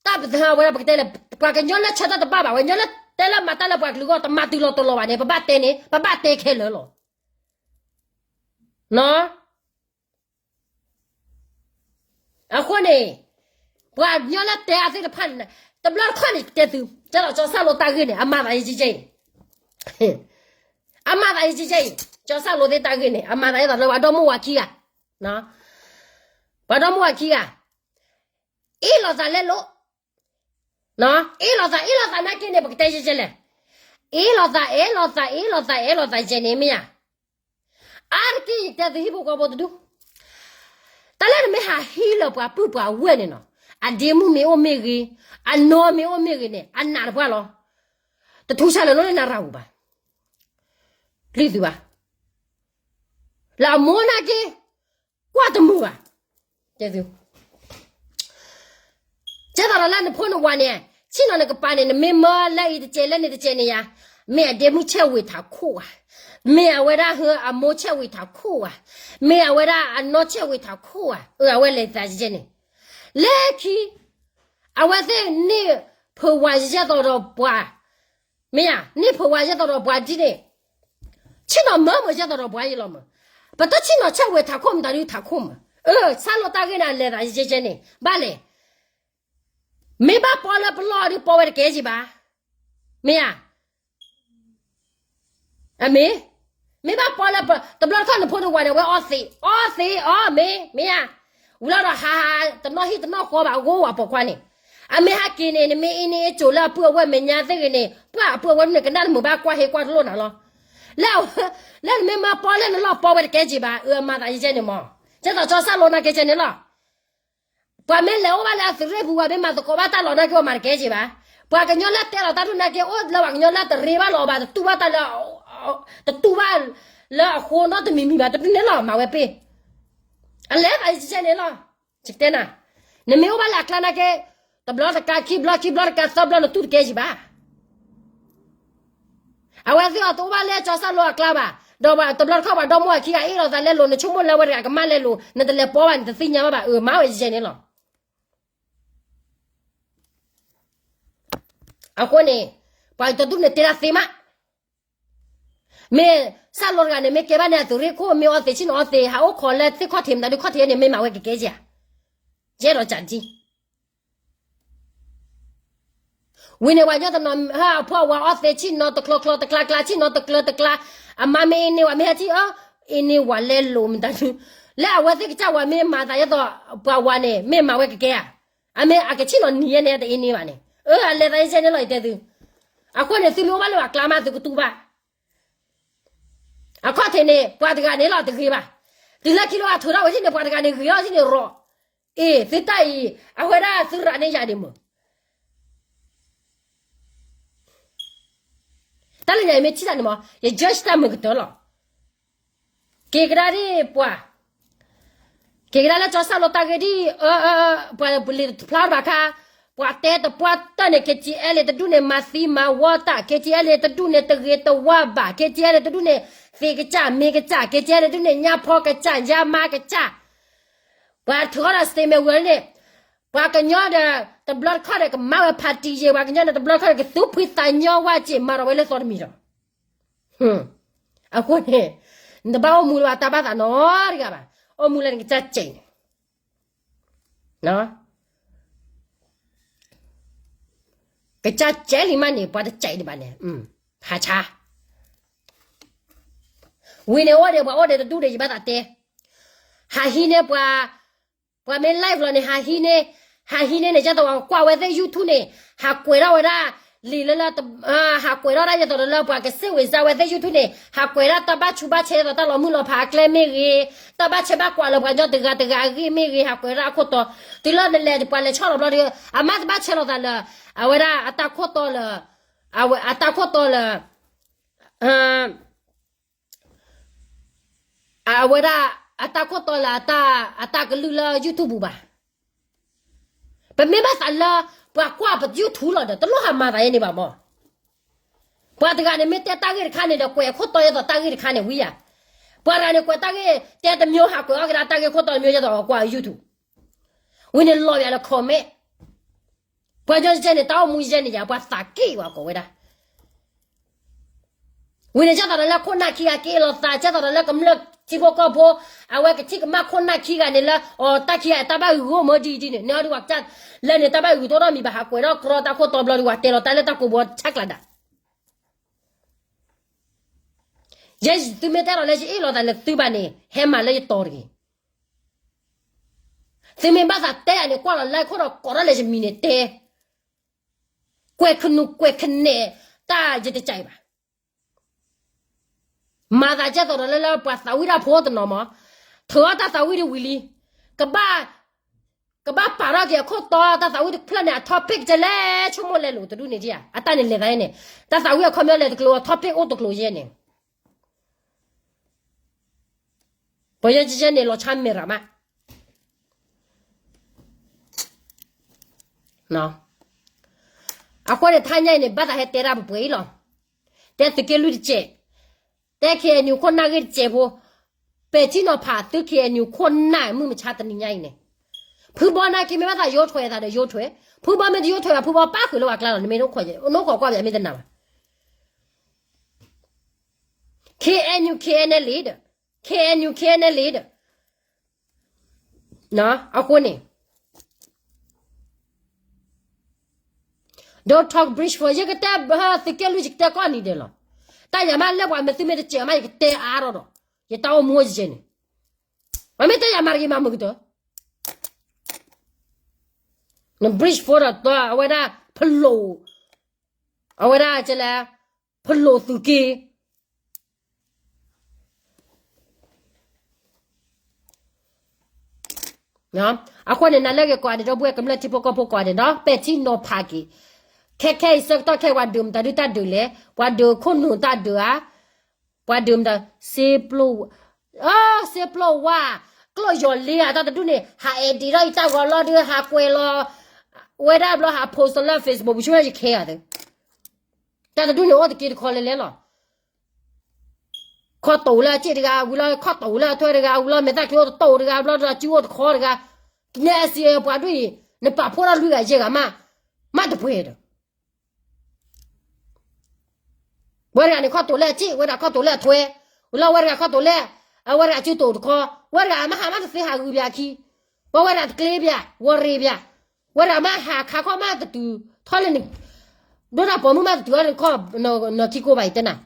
တၢ်ပသဟးဝဲဒၣ်ပကတဲလဲၣ်, ပှၤကညီလၢဆၢထၢၣ်တဘၣ်ဘၣ်, ပှၤကညီလၢတဲလၢမၤတၢ်လၢပှၤကလုာ်အဂီၢ် တမၤတုၤလီၤတီၤလီၤဘၣ်န့ၣ် ပဘၣ်တဲန့ၣ် ပဘၣ်တဲခဲလၢာ်လီၤ. အဃိန့ၣ် ပှၤကညီလၢတဲအသ့ၣ်တဖၣ်န့ၣ် တဘျီတခီၣ်န့ၣ် ပတဲသု, တဲလီၤကၠီစၢ်လိတၢ်ဂ့ၢ်န့ၣ် အမၤသးယဲကဲကဲအံၤ, အမၤသးယဲကဲကဲအံၤ, ကၠီစၢ်လိသ့ၣ်တၢ်ဂ့ၢ်န့ၣ် အမၤသးဒ်သိးလၢပှၤဒီမါဝၤခံဂၤ, ပှၤဒီမါဝၤခံဂၤ အ့ၣ်လိာ်သးလဲလိာ်, အ့ၣ်လိာ်သး အ့ၣ်လိာ်သးနာ်က့န့ၣ် ပကတဲယဲကဲလဲၣ်, အ့ၣ်လိာ်သး အ့ၣ်လိာ်သး အ့ၣ်လိာ်သး အ့ၣ်လိာ်သးယဲန့ၣ်မ့ၢ်ဧါ. အါတက့ၢ်ယတဲသုဟံၣ်ဖိဃီဖိတဒူၣ်, တၢ်လၢနမ့ၢ်ဟးဟံးလၢပှၤပုၢ်ပှၤဝဲၢ်န့ၣ်နီၤ, အဒ့မုၣ်မ့ၢ်အိၣ်မ့ၢ်ဂ့ၤ, အနီၢ်မ့ၢ်အိၣ်မ့ၢ်ဂ့ၤန့ၣ် အနးတပှၢ်လီၤ. တထူးဆါလၢၤလၢနရၤပူၤဘၣ်, ပျံၤသုဘၣ်, လၢအမိၢ်နာ်က့ ကွၢ်တမုာ်ဘၣ်, တဲသု ကဲသိးဒီးလၢနဖိနဝၤန့ၣ်, ဆ့ၣ်နီၤနကပၤန့ၣ် နမ့ၢ်မၢလၢအံၤတကဲးလၢန့ၣ်တကဲးန့ၣ်ယါ, မ့ၢ်အဒ့မုၣ်ဆဲးဝ့ၤထးခိၣ်ဧါ, မ့ၢ်အဝဲဒၣ်ဟၢအမိၢ်ဆဲးဝ့ၤထးခိၣ်ဧါ, မ့ၢ်အဝဲဒၣ်အနီၢ်ဆဲးဝ့ၤထးခိၣ်ဧါ, အဝဲလဲၤသးကဲန့ၣ်, လၢခံ အဝဲသ့ၣ်န့ၣ်ဖုးဝၤယဲသိးဒီးပှၤ, မ့ၢ်ဧါ, န့ၢ်ဖုးဝၤယဲသိးဒီးပှၤဒ်န့ၣ်, ဆ့ၣ်နီၤမၢမၢယဲသိးဒီးပှၤယဲလီၤမၢ, ပတဆ့ၣ်နီၤဆဲးဝ့ၤထးခိၣ်မတၤဒုးထးခိၣ်မၢ, အၢ စၢ်လိာ်တၢ်ဂ့ၢ်န့ၣ် အလဲၤသးယဲကဲန့ၣ် ဘၣ်လဲၣ် မ့ၢ်ဘၣ်ပီလၢပလီၢ်ဒုးပီဝဲတကဲက့ၤဘၣ်, မ့ၢ်ဧါ, အမ့ၢ်, မ့ၢ်ဘၣ်ပီလၢပ, တဘျီတခီၣ်နဖိတဝၤန့ၣ် အဝဲအီသံး, အီသံးအီမ့ၢ်, မ့ၢ်ဧါ, ဝံၤလီၤဒီးဟးဟးတနီၣ်ဟံၣ်တနီၣ်ဃီဘၣ် အဂီၢ်ဝဲပိာ်ခွါန့ၣ်, အမ့ၢ်ဟဲက့ၤန့ၣ် နမ့ၢ်အ့န့ၢ်အ့ကၠိၤလၢအပုၢ်အဝဲၢ်မဲာ်ညါသ့ၣ်ဂ့ၤန့ၣ် ပှၤအပုၢ်အဝဲၢ်န့ၣ် ကနၣ်တမုာ်ဘၣ်ကွၢ်ဟ့ကွၢ်တလိၣ်နၤလီၤ. လၢ လၢနမ့ၢ်မၤပီလၢနလီၢ်ပီဝဲတကဲက့ၤဘၣ်, အမၤသးယကဲန့ၣ်မး, ကဲသိးကၠီစၢ်လိနာ်က့ကဲန့ၣ်လီၤ. ပှၤမ့ၢ်လဲၤအိၣ်ဘၣ်လၢအသုးရ့ၣ်ပူၤ ပှၤမ့ၢ်မၤသကိးဘၣ်တၢ်လီၤနာ်က့ အမၤတကဲက့ၤဘၣ်. ပှၤကညီလၢတဲလီၤတၢ်ဒုးနာ်က့ အိၣ်လၢပှၤကညီလၢတရ့ဘၣ်လီၤဘၣ်, တတူၢ်ဘၣ်တၢ်လၢ တတူၢ်ဘၣ်လၢအဃိနီတမံၤမံၤဘၣ်, တဒုးန့ၣ်လီၤ မၤဝဲပ့ၢ်. အလဲၤဘၣ်ယကဲန့ၣ်လီၤ. ယကတဲနၤ, နမ့ၢ်အိၣ်ဘၣ်လၢအကျါနာ်က့, တဘျီတကး ခံဘျီ ခံဘျီတကး သၢဘျီ နတူၢ်တကဲက့ၤဘၣ်. အဝဲသ့ၣ်အတအိၣ်ဘၣ်လၢကၠီစၢ်လိအကျါဘၣ်, ဒီးတဘျီတခီၣ်ပှၤဒီမါအခံဂၤအ့ၣ်လိာ်သးလဲလိာ် နဆိကမိၣ်လၢဝဲတဂၤကမၣ်လဲလိာ် နတလဲၤပီဘၣ်န့ၣ် တသ့ၣ်ညါဘၣ်ဘၣ်, အမၤဝဲယကဲန့ၣ်လီၤ. အဃိန့ၣ် ပှၤတဒူၣ်န့ၣ်တဲဒၣ်သ့မး, မ့ၢ်စၢ်လိတဂၤန့ၣ် မ့ၢ်ကဲဘၣ်န့ၣ် အသုးရ့ၣ်ခိၣ် မ့ၢ်အီသံးဆ့ၣ်နီၤအီသံး ဟးအိၣ်ခိးလၢသ့ၣ်ခီၣ်ထံး မတၤဒုခီၣ်ထံးန့ၣ် မ့ၢ်မၤဝဲကကဲဧါ, ယအဲၣ်ဒိးကးဒ် ဝံၤန့ၣ် ပှၤကညီတနီၤ ဟၢအဖီဝၤအီသံးဆ့ၣ်နီၤတကျိၤကျိၤတကျါကျါ ဆ့ၣ်နီၤတကျၢၤတကျါ, အမါမ့ၢ်အ့န့ၢ်ဝၤ မ့ၢ်ဟဲထံၣ်အီၤ, အ့န့ၢ်ဝၤလဲလိာ်မတၤဒု, လၢအဝဲသ့ၣ်ကစၢ်ဝၤမ့ၢ်မၤသးဒ်သိး ပှၤဝၤန့ၣ် မ့ၢ်မၤဝဲကကဲဧါ, အမ့ၢ်အကဆ့ၣ်နီၤနံၤယဲန့ၣ် တအ့န့ၢ်ဘၣ်န့ၣ်, အလဲၤသးယကဲန့ၣ်လီၤ ယတဲသု. အဃိန့ၣ် သုမ့ၢ်အိၣ်ဘၣ်လၢပှၤကျါမး သုကတူၢ်ဘၣ် အခီၣ်ထံးန့ၣ် ပှၤတဂၤန့ၣ်လီၤတဂ့ၤဘၣ်. တုၤလၢခံလၢအထုးထီၣ်ဝဲထံၣ်န့ၣ် ပှၤတဂၤန့ၣ်ဂ့ၤထီၣ်ထံၣ်န့ၣ်ရီၤ, အ့ သုတၢ်အံၤ အဝဲဒၣ်သုရးန့ၢ်ယၤဒံးမး. တၢ်လၢညါအံၤမ့ၢ်ထံၣ်တၢ်န့ၣ်မး ယ judge တၢ်မုာ်ကတၢၢ်လီၤ. က့ၤကဒါဒ်ပှၤ က့ၤကဒါလၢကၠီစၢ်လိတၢ်ဂ့ၢ်ဒ်အံၤ, ပှၤပလံၤတဖျါဘၣ်ခါ, ပှၤတဲတပှၢ်တၢၢ်န့ၣ် KTLA တဒူၣ်န့ၣ် မၤသံမၤဝီတၢ်, KTLA တဒူၣ်န့ၣ် တဂ့ၤတဝါဘၣ်, KTLA တဒူၣ်န့ၣ် သ့ကစၢ်မ့ၢ်ကစၢ်, KTLA တဒူၣ်န့ၣ် ညါဖီကစၢ် ညါမါကစၢ်. ပှၤထုးထီၣ်ဒီး statement ဝံၤန့ၣ်, ပှၤကညီဒီး တဘျီတခီၣ်ဒီးကမၤဝဲ party ယဲ, ပှၤကညီဒီးတဘျီတခီၣ်ဒီးကသူဖှံသးညီဝဲက့ၤ မၤထီၣ်ဝဲလၢသီတမံၤဒီး အဃိန့ၣ် နတဘၣ်အိၣ်မူလၢၤဘၣ်တၢ်ဘၣ်သးနီတဂၤဘၣ်, အိၣ်မူလၢနကစၢ်စဲးန့ၣ်, ကစၢ်စဲးလံမးန့ၣ် ပှၤတစဲးဒံးဘၣ်န့ၣ်, ဟးဆါ ဝံၤန့ၣ်အိၣ်ဒီး ပှၤအိၣ်ဒီးတဒူၣ်ဒီး ယဘၣ်သးတဲ, ဟးဟံးန့ၢ်ပှၤ, ပှၤမ့ၢ် live လီၤန့ၣ် ဟးဟံးန့ၢ်, ဟးဟံးန့ၢ်န့ၣ် ဒ်သိးပှၤကွၢ်ဝဲသ့ၣ် YouTube န့ၣ်, ဟးကွဲးထီၣ်ဝဲဒၣ် လံာ်လၢလၢ, ဟးကွဲးထီၣ်ဒၣ်ဒ်သိးဒီးလၢပှၤကစ့ၣ်ဝံၤစါဝဲသ့ၣ် YouTube န့ၣ်, ဟးကွဲးဒၣ်တၢ်ဘၣ်ဆူးဘၣ်ဆဲးဒ်သိးတၢ်လီၤမုၢ်လီၤဖးအကျဲမ့ၢ်ဂ့ၤ, တၢ်ဘၣ်ဆဲးဘၣ်ကွၢ်လၢပှၤကညီတဂၤတဂၤအဂ့ၢ်မ့ၢ်ဂ့ၤ, ဟးကွဲးဒၣ်အခိၣ်တီ, တုၤလၢနလဲၤပှၤလဲၤဆီၣ်လီၤဘျီဒီး အမ့ၢ်တဘၣ်ဆဲးလီၤသးလၢ အဝဲဒၣ်အတၢ်ခိၣ်တီလၢ, အဝဲအတၢ်ခိၣ်တီလၢ အဝဲဒၣ် အတၢ်ခိၣ်တီလၢ အတၢ်ကလုၢ်လၢ YouTube ပူၤဘၣ်. ပမ့ၢ်ဘၣ်သးလၢ ပှၤကွၢ်ပ YouTube လီၤဒီး တလိၣ်ဟးမၤသးယဲန့ၣ်ဘၣ်မး. ပှၤတဂၤန့ၣ် မ့ၢ်တဲတၢ်ဂ့ၢ်တခါန့ၣ်ဒီး ကွဲးအခိၣ်တီယဲသိးတၢ်ဂ့ၢ်တခါန့ၣ်ဝံၤယၤ. ပှၤတဂၤန့ၣ် ကွဲးတၢ်ဂ့ၢ် တဲတမျိုး ဟးကွဲးအီၣ်ကဒါတၢ်ဂ့ၢ်ခိၣ်တီတမျိုးယဲသိးကွၢ် YouTube ဝံၤန့ၣ်လီၤယၤလၢ comment ပှၤကညီကဲန့ၣ် တၢ်အိၣ်မူယဲန့ၣ်ယၤ ပှၤသးက့ၣ်ဝဲကိးဝဲဒၣ်. ဝံၤန့ၣ် ကဲသိးဒီးလၢခိၣ်နၢ်ခံဂၤက့ၤလိာ်သး ကဲသိးဒီးလၢကမျၢၢ်ထံဖိကီၢ်ဖိ အဝဲကထံၣ်ကမၣ်ခိၣ်နၢ်ခံဂၤန့ၣ်လၢ အီၤတၢ်ခံဂၤတၢ်ဘၣ်ဂုာ်ဂိၢ်မၢဒ်အံၤဒ်န့ၣ် န့ၣ်အီၤဒုးဝဲကစၢ် လၢန့ၣ်တၢ်ဘၣ်ဂုာ်တအိၣ်ထီၣ်မံၤဘၣ် ဟးကွဲးထီၣ်ကြီတၢ်ခိၣ်တီဘျီဒုးဝဲတဲလီၤတၢ်လၢတၢ်ကိးဘိဆါကျးဒၣ် ယဲသုမ့ၢ်တဲလီၤလၢယအ့ၣ်လိာ်သးလၢသုဘၣ်န့ၣ် ဟဲမၤလၢယတီၤတဂ့ၤ. သုမ့ၢ်ဘၣ်သးတဲယၤန့ၣ် ကွၢ်လီၤလၢခိၣ်ဒီးကိးထီၣ်လၢယမံၤန့ၣ်တဲ ကွဲးခနူၤကွဲးခနဲၣ် တၢ်ယတကးအံၤဘၣ်. မၤသးကဲသိးဒီးလၢလၢပှၤသးဝံၣ်တၢ်ဖိတနီၤမး, ထုးအီၣ်တၢ်သးဝံၣ်တဝံၤလံ, ကဘၣ် ကဘၣ်ပာ်ထီၣ်က့ၤအခိၣ်တီတၢ်သးဝံၣ်တဖျၢၣ်န့ၣ် အ topic ကလဲၤဆိကမိၣ်လဲၤလိာ်တဒူၣ်န့ၣ်ဒံးဧါ, အတၢ်န့ၣ်လဲၤသးယဲန့ၣ်, တၢ်သးဝံၣ်အခီပညီလဲၤတကျိၤ အ topic အိၣ်တကျိၤယဲန့ၣ် ပယီၤကဲန့ၣ် လီၤဆါမဲာ်ရၤမး. အဃိန့ၣ် ထါညါအံၤန့ၣ် ဘၣ်သးဟဲတဲဒၣ်ပှဲၤပှဲၤအံၤလီၤ. တဲသုးက့လွံၢ်တစဲး, တဲ KNU ခိၣ်နၢ်ဂ့ၢ်တစဲးဖိ, ပဲာ်ထံနီၤဖးသု KNU ခိၣ်နၢ်မုၢ်မဆါတနံၤညါအံၤန့ၣ်, ဖုဘီနာ်က့မ့ၢ်ဘၣ်သးယိးထွဲသးဒီးယိးထွဲ, ဖုဘီမ့ၢ်တယိးထွဲဘၣ် ဖုဘီပၣ်ဃုာ်လၢပှၤကျါလီၤ နမ့ၢ်နအိၣ်ခိးကွၢ်ပမ့ၢ်တနာ်ဘၣ် KNU KNLA ဒီး KNU KNLA ဒီး အဃိန့ၣ် Don't talk bridge for ယကတဲသုးက့လွံၢ် ယကတဲကိးနံၤဒဲးလီၤ. တၢ်ယၤမးလၢပှၤမ့ၢ်သုမ့ၢ်တစဲးမး ယကတဲအါထီၣ်ဒီး ယတၢ်အိၣ်မူအိၣ်ယဲန့ၣ်, ပမ့ၢ်တဲယၤမၤတဂ့ၤမၤမုာ်ကတၢၢ် န bridge for ဒီးအဝဲဒၣ်ဖလိၣ်, အဝဲဒၣ်ကလဲၣ်, ဖလိၣ်သုးက့, အဃိန့ၣ် နၤလၢဂ့ၤကိးဂၤဒဲး ဒီပုၢ်ဝဲၢ်ကမျၢၢ်ထံဖိကီၢ်ဖိကိးဂၤဒဲးနီၤ ပဲာ်ထံနီၤဖးက့ၤ, ခဲခဲအံၤဆၢကတီၢ်ခဲအံၤ ပှၤဒုးမတၤဒုးတၢ်ဒုးလဲၣ်, ပှၤဒုးခိၣ်နူာ်တၢ်ဒုးဧါ, ပှၤဒုးမတၤ စ့ပျိၢ်, စ့ပျိၢ်ဝါ, ကျိၣ်ယီၤလ့ဧါ တၢ်တဒူၣ်န့ၣ် ဟးအဲၣ်ဒံးထီၣ်အံၤတၢ်ဂီၤလီၤဒီး ဟးကွဲးလီၤ ဝဲဒၣ်ဘျီ ဟး post လၢ Facebook ပဆူၣ်ယခဲဂၤသ့ တၢ်တဒူၣ်န့ၣ်အိၣ်တက့တခီလဲၤလဲၤလီၤ. ခီၣ်တိာ်လၢအစ့ၣ်တဂၤဝံၤလီၤ, ခီၣ်တိာ်လၢအထွဲတဂၤဝံၤလီၤ, မဲာ်သၣ်ချံအိၣ်တတိာ်တဂၤဘျီဒီး စုအိၣ်တခီတဂၤ, နဲအစံးပှၤဒ်အံၤ နပာ်ဖှိၣ်ထီၣ်လွံၢ်ဂၤယဲၢ်ဂၤမး, မးတပှဲၤဒီး ဝဲတဂၤန့ၣ် ခီၣ်တိာ်လၢအစ့ၣ်, ဝဲဒၣ်ခီၣ်တိာ်လၢအထွဲ, ဝံၤလီၤဝဲတဂၤခီၣ်တိာ်လၢ, အဝဲတဂၤစုတိာ်တခီ, ဝဲတဂၤမ့ၢ်ဟးမးတသ့ဟးဂုာ်ဘၣ်အခံ, ပှၤဝဲဒၣ်တကျ့ဘၣ်, ဝီၤရ့ဘၣ်, ဝဲဒၣ်မ့ၢ်ဟးခးခီၣ်မးတတုၤ, ထီၣ်လၢန, ဒိၣ်တၢ်ပိာ်မုၣ်မးတတုၤအီၤနခီၣ်, နခံကိးဘၣ်အံၤတဲနၤ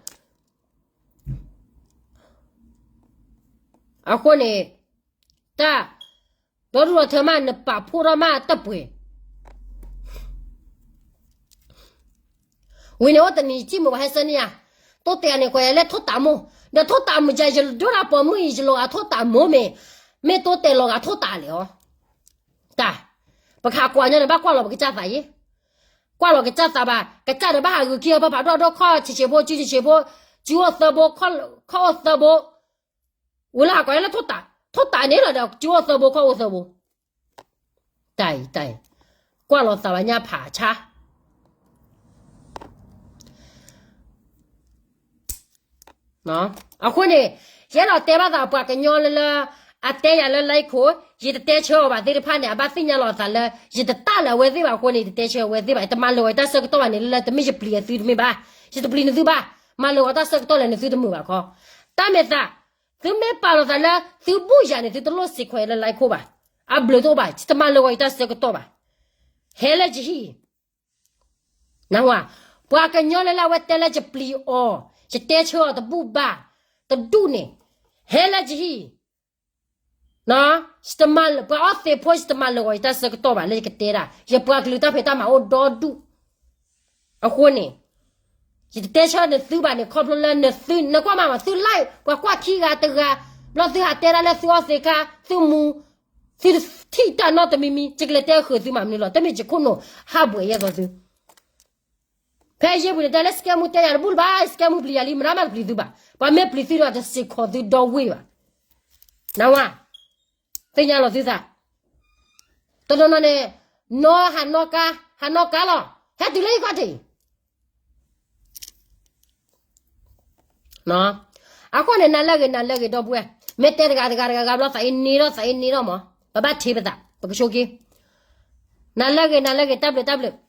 အဃိန့ၣ်, တၢ်, ဒီဒူၣ်ဒီထၢမး နပာ်ဖှိၣ်ထီၣ်မးတပှဲၤ, ဝံၤန့ၣ်အိၣ်တနံၤထံၣ်မုာ်ပှၤဟဲဆၢန့ၢ်ယၤ, တိတဲာ်န့ၣ် ကွၢ်ယၤလၢထိၣ်တးမိၢ်, ဒီးထိၣ်တးမုာ်ယၤ ယဒိၣ်တၢ်ပိာ်မုၣ်အံၤ ယလီၤဂာ်ထိၣ်တးမိၢ်မ့ၢ်, မ့ၢ်တိတဲာ်လီၤဂာ်ထိၣ်တးလဲၣ်အီၤ, တၢ်, ပခးကွၢ်ညီန့ၣ် ဘၣ်ကွၢ်လီၤပကစၢ်သးယ့ၣ် ကွၢ်လီၤကစၢ်သးဘၣ်, ကစၢ်ဒီးဘၣ်ဟးဂုာ်ခံအီၤ ပပာ်ဒိၣ်ဒိၣ်ခီၣ်ဆံးဆံးဖိ စုဆံးဆံးဖိ, စုအိၣ်သၢဘိ, ခီၣ်အိၣ်သၢဘိ, ဝံၤလၢဟးကွၢ်လၢထိၣ်တး, ထိၣ်တးန့ၣ်လီၤဒီး စုအိၣ်သၢဘိ ခီၣ်အိၣ်သၢဘိ, တၢ်အံၤတၢ်အံၤ, ကွၢ်လီၤသးဘၣ်ညါဖးဆါ အဃိန့ၣ်, ယအဲၣ်ဒိးတဲဘၣ်သးပှၤကညီလၢလၢ, အတဲယၤလၢ like ခိၣ်, ယတတဲဆၢအီၤဘၣ်သ့ၣ်တဖၣ်န့ၣ် အဘၣ်သ့ၣ်ညါလီၤအသးလၢ ယတတၢ်လၢအဝဲသ့ၣ်ဘၣ်အဃိန့ၣ် ယတတဲဆၢအဝဲသ့ၣ်ဘၣ်, ယတမၤလၢာ်ဂီၤတၢ်ဆၢကတီၢ်ဘၣ်န့ၣ် လၢလၢတမ့ၢ်ယပျံၤအသုတမ့ၢ်ဘၣ်, ယတပျံၤနသုဘၣ်, မၤလၢာ်ဂီၤတၢ်ဆၢကတီၢ်လဲၣ်နသုတမုာ်ဘၣ်ခီ, တၢ်မဲာ်သး, သုမ့ၢ်ပာ်လီၤသးလၢ သုဘူၣ်ယၤန့ၣ် သုတလိၣ်စ့းခွဲးလၢ like ခိၣ်ဘၣ်, အဘျုးတအိၣ်ဘၣ်, ယတမၤလၢာ်ဂီၤယတၢ်ဆၢကတီၢ်ဘၣ်, ဟဲလၢယဟံၣ် နဝၤ, ပှၤကညီလၢလၢအဝဲတဲလၢယပျံၤအီၤ, ယတဲဆၢအီၤတဘူၣ်ဘၣ်, တဒူၣ်န့ၣ်, ဟဲလၢယဟံၣ်, ပှၤအီသံးဖိ ယတမၤလၢာ်ဂီၤယတၢ်ဆၢကတီၢ်ဘၣ်လၢယကတဲဒၣ်, ယပှၤကလုာ်တၢ်ဖံးတၢ်မၤအိၣ်ဒီဒူၣ်, အဃိန့ၣ်, ယတတဲဆၢနသုဘၣ်န့ၣ် ခီဖျိလၢနသု, နကွၢ်မးမး သု like ပှၤကွၢ်ခံဂၤတဂၤ, ဘျီသုဟးတဲဒၣ်လၢသုအီသံးခါ, သုမူ, သုထံၣ်တၢ်နီတမံၤမံၤ ယကလဲၤတဲဃုာ်သုမးမနုၤလီၤ, တမ့ၢ်ယခိၣ်နူာ်ဟးဘှဲးယဲၢ်သိးသု ဖဲယ့ၢ်ပူၤန့ၣ် တဲလၢ scam တဲယၤတဘူၣ်လၢၤဘၣ်, scam ပျံၤယၤလံ မနုၤမးတပျံၤသုဘၣ်, ပှၤမ့ၢ်ပျံၤသုဒီးတစ့းခိးသုဒီဝ့ၢ်ဘၣ်, နဝၤ, သ့ၣ်ညါလီၤသုသး, တနီၤနီၤန့ၣ်, နီၢ်ဟးနီၢ်ကါ, ဟးနီၢ်ကါလီၤ, ဟဲတုၤလၢယခီၣ်ထံး အဃိန့ၣ် နၤလၢဂ့ၤ နၤလၢဂ့ၤ ဒီပုၢ်ဝဲၢ်, မ့ၢ်တဲတဂၤတဂၤတဂၤဂၤဘျီ သးအ့န့ၢ်ထီၣ် သးအ့န့ၢ်ထီၣ်မး, ပဘၣ်ထံၣ်ပသး ပကဆိက့ၤ, နၤလၢဂ့ၤ နၤလၢဂ့ၤ တၢ်ဘျုးတၢ်ဘျုး